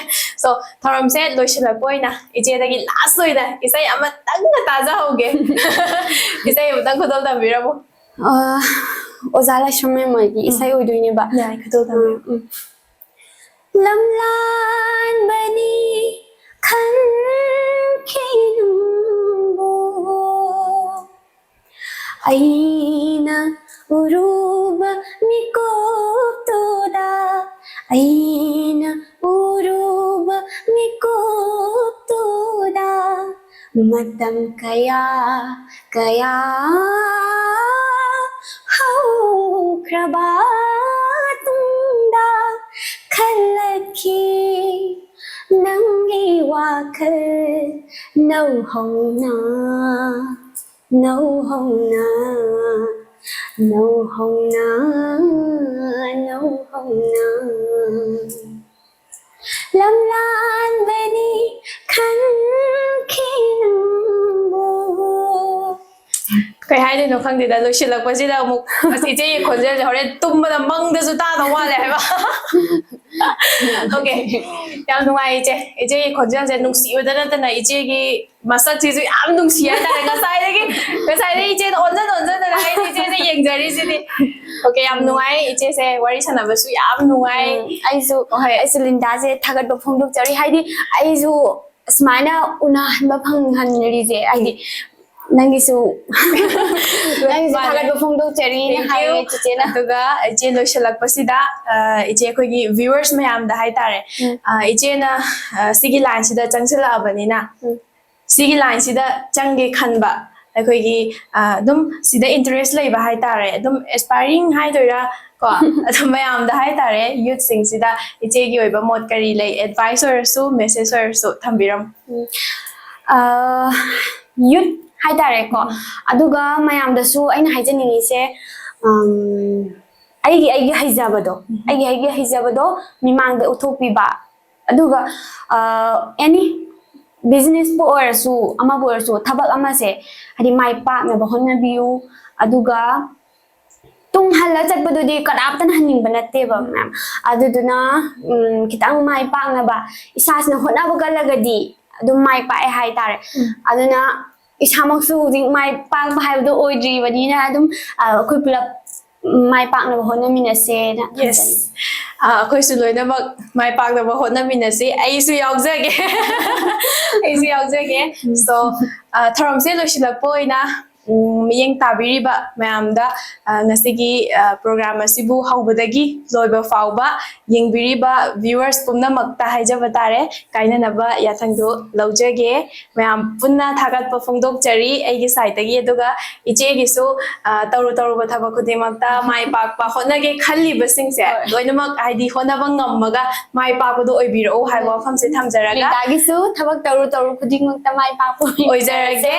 So, ꯊꯧꯔꯝꯁꯦ ꯂꯣꯏꯁꯤꯜꯂꯛꯄ ꯑꯣꯏꯅ ꯏꯆꯦꯗꯒꯤ last ꯑꯣꯏꯅ ꯏꯁꯩ ꯑꯃꯇꯪꯒ ꯇꯥꯖꯍꯧꯒꯦ꯫ ꯏꯁꯩ ꯑꯃꯇꯪ ꯈꯨꯗꯣꯜ ꯇꯝꯕꯤꯔꯝꯃꯣ꯫ ꯑ, ꯑꯣꯖꯥ ꯂꯥꯏꯁ꯭ꯔꯝ ꯃꯦꯝ ꯍꯣꯏꯒꯤ ꯎꯝ꯫ ꯏꯁꯩ ꯑꯣꯏꯗꯣꯏꯅꯦꯕ꯫ ꯌꯥꯏ, ꯈꯨꯗꯣꯜ ꯇꯝꯕꯤꯔꯣ꯫ ꯎꯝ, ꯎꯝ꯫ ꯂꯝꯂꯥꯟꯕꯅꯤ ꯈꯟꯈꯤ ꯅꯪꯕꯨ꯫ ꯑꯩꯅ ꯎꯔꯨꯕ ꯃꯤꯀꯨꯞꯇꯨꯗ, ꯑꯩꯅ ꯎꯔꯨꯕ ꯃꯤꯀꯨꯞꯇꯨꯗ, ꯃꯇꯝ ꯀꯌꯥ ꯀꯌꯥ ꯍꯧꯈ꯭ꯔꯕ ꯇꯨꯡꯗ ꯈꯜꯂꯛꯈꯤ ꯅꯪꯒꯤ ꯋꯥꯈꯜ ꯅꯧꯍꯧꯅ꯫ ꯅꯧꯍꯧꯅ, ꯅꯧꯍꯧꯅ, ꯅꯧꯍꯧꯅ꯫ ꯂꯝꯂꯥꯟꯕꯅꯤ ꯈꯟꯈꯤ ꯅꯪꯕꯨ꯫ ꯀꯩ ꯍꯥꯏꯗꯣꯏꯅꯣ ꯈꯪꯗꯦꯗ, ꯂꯣꯏꯁꯤꯜꯂꯛꯄꯁꯤꯗ ꯑꯃꯨꯛ ꯑꯁ, ꯏꯆꯦꯒꯤ ꯈꯣꯟꯖꯦꯜꯁꯦ ꯍꯣꯔꯦꯟ ꯇꯨꯝꯕꯗ ꯃꯪꯗꯁꯨ ꯇꯥꯗꯧ ꯃꯥꯜꯂꯦ ꯍꯥꯏꯕ꯫ Okay, ꯌꯥꯝ ꯅꯨꯡꯉꯥꯏ ꯏꯆꯦ꯫ ꯏꯆꯦꯒꯤ ꯈꯣꯟꯖꯦꯜꯁꯦ ꯅꯨꯡꯁꯤꯕꯗ ꯅꯠꯇꯅ ꯏꯆꯦꯒꯤ ꯃꯁꯛꯁꯤꯁꯨ ꯌꯥꯝ ꯅꯨꯡꯁꯤ ꯍꯥꯏꯇꯥꯔꯦ꯫ ꯉꯁꯥꯏꯗꯒꯤ, ꯉꯁꯥꯏꯗꯒꯤ ꯏꯆꯦꯗ ꯑꯣꯟꯖꯟ ꯑꯣꯟꯖꯟꯗꯅ ꯑꯩꯗꯤ ꯏꯆꯦꯁꯦ ꯌꯦꯡꯖꯔꯤꯁꯤꯗꯤ꯫ Okay, ꯌꯥꯝ ꯅꯨꯡꯉꯥꯏ ꯏꯆꯦꯁꯦ, ꯋꯥꯔꯤ ꯁꯥꯟꯅꯕꯁꯨ ꯌꯥꯝ ꯅꯨꯡꯉꯥꯏ꯫ ꯎꯝ, ꯑꯩꯁꯨ, ꯍꯣꯏ꯫ ꯑꯩꯁꯨ ꯂꯤꯟꯗꯥꯁꯦ ꯊꯥꯒꯠꯄ ꯐꯣꯡꯗꯣꯛꯆꯔꯤ꯫ ꯍꯥꯏꯗꯤ ꯑꯩꯁꯨ ꯁꯨꯃꯥꯏꯅ ꯎꯅꯍꯟꯕ ꯐꯪꯍꯟꯔꯤꯁꯦ, ꯍꯥꯏꯗꯤ ꯅꯪꯒꯤꯁꯨ, ꯅꯪꯒꯤꯁꯨ ꯃꯥꯅꯦ꯫ ꯊꯥꯒꯠꯄ ꯐꯣꯡꯗꯣꯛꯆꯔꯤꯅ Thank you꯫ ꯍꯥꯏꯌꯦ ꯆꯤꯆꯦꯅ꯫ ꯑꯗꯨꯒ ꯏꯆꯦ ꯂꯣꯏꯁꯤꯜꯂꯛꯄꯁꯤꯗ, ꯑ, ꯏꯆꯦ ꯑꯩꯈꯣꯏꯒꯤ viewers ꯃꯌꯥꯝꯗ ꯍꯥꯏꯇꯥꯔꯦ, ꯎꯝ꯫ ꯑ, ꯏꯆꯦꯅ, ꯑ, ꯁꯤꯒꯤ line ꯁꯤꯗ ꯆꯪꯁꯤꯜꯂꯛꯑꯕꯅꯤꯅ, ꯎꯝ꯫ ꯁꯤꯒꯤ line ꯁꯤꯗ ꯆꯪꯒꯦ ꯈꯟꯕ ꯑꯩꯈꯣꯏꯒꯤ, ꯑ, ꯑꯗꯨꯝ ꯁꯤꯗ interest ꯂꯩꯕ ꯍꯥꯏꯇꯥꯔꯦ, ꯑꯗꯨꯝ aspiring ꯍꯥꯏꯗꯣꯏꯔꯥ ꯀꯣ, ꯑꯗꯨꯝ ꯃꯌꯥꯝꯗ ꯍꯥꯏꯇꯥꯔꯦ, youth ꯁꯤꯡꯁꯤꯗ ꯏꯆꯦꯒꯤ ꯑꯣꯏꯕ ꯃꯣꯠ ꯀꯔꯤ ꯂꯩ? Advice ꯑꯣꯏꯔꯁꯨ, message ꯑꯣꯏꯔꯁꯨ ꯊꯝꯕꯤꯔꯝꯃꯨ꯫ ꯎꯝ꯫ ꯑ, youth ꯍꯥꯏꯇꯥꯔꯦꯀꯣ, ꯎꯝ꯫ ꯑꯗꯨꯒ ꯃꯌꯥꯝꯗꯁꯨ ꯑꯩꯅ ꯍꯥꯏꯖꯅꯤꯡꯉꯤꯁꯦ, ꯎꯝ, ꯑꯩꯒꯤ, ꯑꯩꯒꯤ ꯍꯩꯖꯕꯗꯣ, ꯎꯝ꯫ ꯑꯩꯒꯤ, ꯑꯩꯒꯤ ꯍꯩꯖꯕꯗꯣ ꯃꯤꯃꯥꯡꯗ ꯎꯠꯊꯣꯛꯄꯤꯕ, ꯑꯗꯨꯒ, ꯑ, any business ꯄꯨ ꯑꯣꯏꯔꯁꯨ, ꯑꯃꯕꯨ ꯑꯣꯏꯔꯁꯨ, ꯊꯕꯛ ꯑꯃꯁꯦ ꯍꯥꯏꯗꯤ ꯃꯥꯏ ꯄꯥꯛꯅꯕ ꯍꯣꯠꯅꯕꯤꯌꯨ꯫ ꯑꯗꯨꯒ ꯇꯨꯡ ꯍꯜꯂ ꯆꯠꯄꯗꯨꯗꯤ ꯀꯅꯥꯝꯇꯅ ꯍꯟꯅꯤꯡꯕ ꯅꯠꯇꯦꯕ, ꯃꯌꯥꯝ꯫ ꯑꯗꯨꯗꯨꯅ, ꯎꯝ, ꯈꯤꯇꯪ ꯃꯥꯏ ꯄꯥꯛꯅꯕ ꯏꯁꯥꯁꯤꯅ ꯍꯣꯠꯅꯕ ꯀꯜꯂꯒꯗꯤ ꯑꯗꯨꯝ ꯃꯥꯏ ꯄꯥꯛꯑꯦ ꯍꯥꯏꯇꯥꯔꯦ꯫ ꯎꯝ꯫ ꯑꯗꯨꯅ ꯏꯁꯥꯃꯛꯁꯨ ꯍꯧꯖꯤꯛ ꯃꯥꯏ ꯄꯥꯛꯄ ꯍꯥꯏꯕꯗꯣ ꯑꯣꯏꯗ꯭ꯔꯤꯕꯅꯤꯅ ꯑꯗꯨꯝ, ꯑ, ꯑꯩꯈꯣꯏ ꯄꯨꯂꯞ ꯃꯥꯏ ꯄꯥꯛꯅꯕ ꯍꯣꯠꯅꯃꯤꯟꯅꯁꯦꯅ ꯈꯟꯖꯩ꯫ Yes꯫ ꯑ, ꯑꯩꯈꯣꯏꯁꯨ ꯂꯣꯏꯅꯃꯛ ꯃꯥꯏ ꯄꯥꯛꯅꯕ ꯍꯣꯠꯅꯃꯤꯟꯅꯁꯤ꯫ ꯑꯩꯁꯨ ꯌꯥꯎꯖꯒꯦ꯫ ꯑꯩꯁꯨ ꯌꯥꯎꯖꯒꯦ꯫ ꯎꯝ꯫ So, ꯑ, ꯊꯧꯔꯝꯁꯦ ꯂꯣꯏꯁꯤꯜꯂꯛꯄ ꯑꯣꯏꯅ ꯎꯝ, ꯃꯤꯠꯌꯦꯡ ꯇꯥꯕꯤꯔꯤꯕ ꯃꯌꯥꯝꯗ, ꯑ, ꯉꯁꯤꯒꯤ, ꯑ, program ꯑꯁꯤꯕꯨ ꯍꯧꯕꯗꯒꯤ ꯂꯣꯏꯕ ꯐꯥꯎꯕ ꯌꯦꯡꯕꯤꯔꯤꯕ viewers ꯄꯨꯝꯅꯃꯛꯇ ꯍꯥꯏꯖꯕ ꯇꯥꯔꯦ, ꯀꯥꯏꯅꯅꯕ ꯌꯥꯊꯪꯗꯨ ꯂꯧꯖꯒꯦ꯫ ꯃꯌꯥꯝ ꯄꯨꯟꯅ ꯊꯥꯒꯠꯄ ꯐꯣꯡꯗꯣꯛꯆꯔꯤ ꯑꯩꯒꯤ side ꯇꯒꯤ꯫ ꯑꯗꯨꯒ ꯏꯆꯦꯒꯤꯁꯨ, ꯑ, ꯇꯧꯔꯨ ꯇꯧꯔꯨꯕ ꯊꯕꯛ ꯈꯨꯗꯤꯡꯃꯛꯇ ꯃꯥꯏ ꯄꯥꯛꯄ ꯍꯣꯠꯅꯒꯦ ꯈꯜꯂꯤꯕꯁꯤꯡꯁꯦ ꯍꯣꯏ꯫ ꯂꯣꯏꯅꯃꯛ, ꯍꯥꯏꯗꯤ, ꯍꯣꯠꯅꯕ ꯉꯝꯃꯒ ꯃꯥꯏ ꯄꯥꯛꯄꯗꯣ ꯑꯣꯏꯕꯤꯔꯛꯎ ꯍꯥꯏꯕ ꯋꯥꯐꯝꯁꯦ ꯊꯝꯖꯔꯒ, ꯂꯤꯟꯗꯥꯒꯤꯁꯨ ꯊꯕꯛ ꯇꯧꯔꯨ ꯇꯧꯔꯨ ꯈꯨꯗꯤꯡꯃꯛꯇ ꯃꯥꯏ ꯄꯥꯛꯄ ꯑꯣꯏꯖꯔꯒꯦ꯫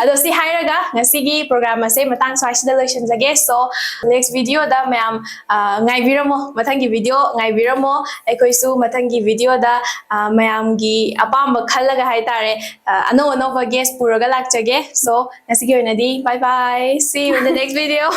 ꯑꯗꯣ ꯁꯤ ꯍꯥꯏꯔꯒ ꯉꯁꯤꯒꯤ program ꯑꯁꯦ ꯃꯇꯥꯡ ꯁ꯭ꯋꯥꯏꯁꯤꯗ ꯂꯣꯏꯁꯤꯟꯖꯒꯦ꯫ So, next video ꯗ ꯃꯌꯥꯝ, ꯑ, ꯉꯥꯏꯕꯤꯔꯝꯃꯣ, ꯃꯊꯪꯒꯤ video ꯉꯥꯏꯕꯤꯔꯝꯃꯣ꯫ ꯑꯩꯈꯣꯏꯁꯨ ꯃꯊꯪꯒꯤ video ꯗ, ꯑ, ꯃꯌꯥꯝꯒꯤ ꯑꯄꯥꯝꯕ ꯈꯜꯂꯒ ꯍꯥꯏꯇꯥꯔꯦ, ꯑ, ꯑꯅꯧ ꯑꯅꯧꯕ guest ꯄꯨꯔꯒ ꯂꯥꯛꯆꯒꯦ꯫ So, ꯉꯁꯤꯒꯤ ꯑꯣꯏꯅꯗꯤ bye bye, see you in the next video꯫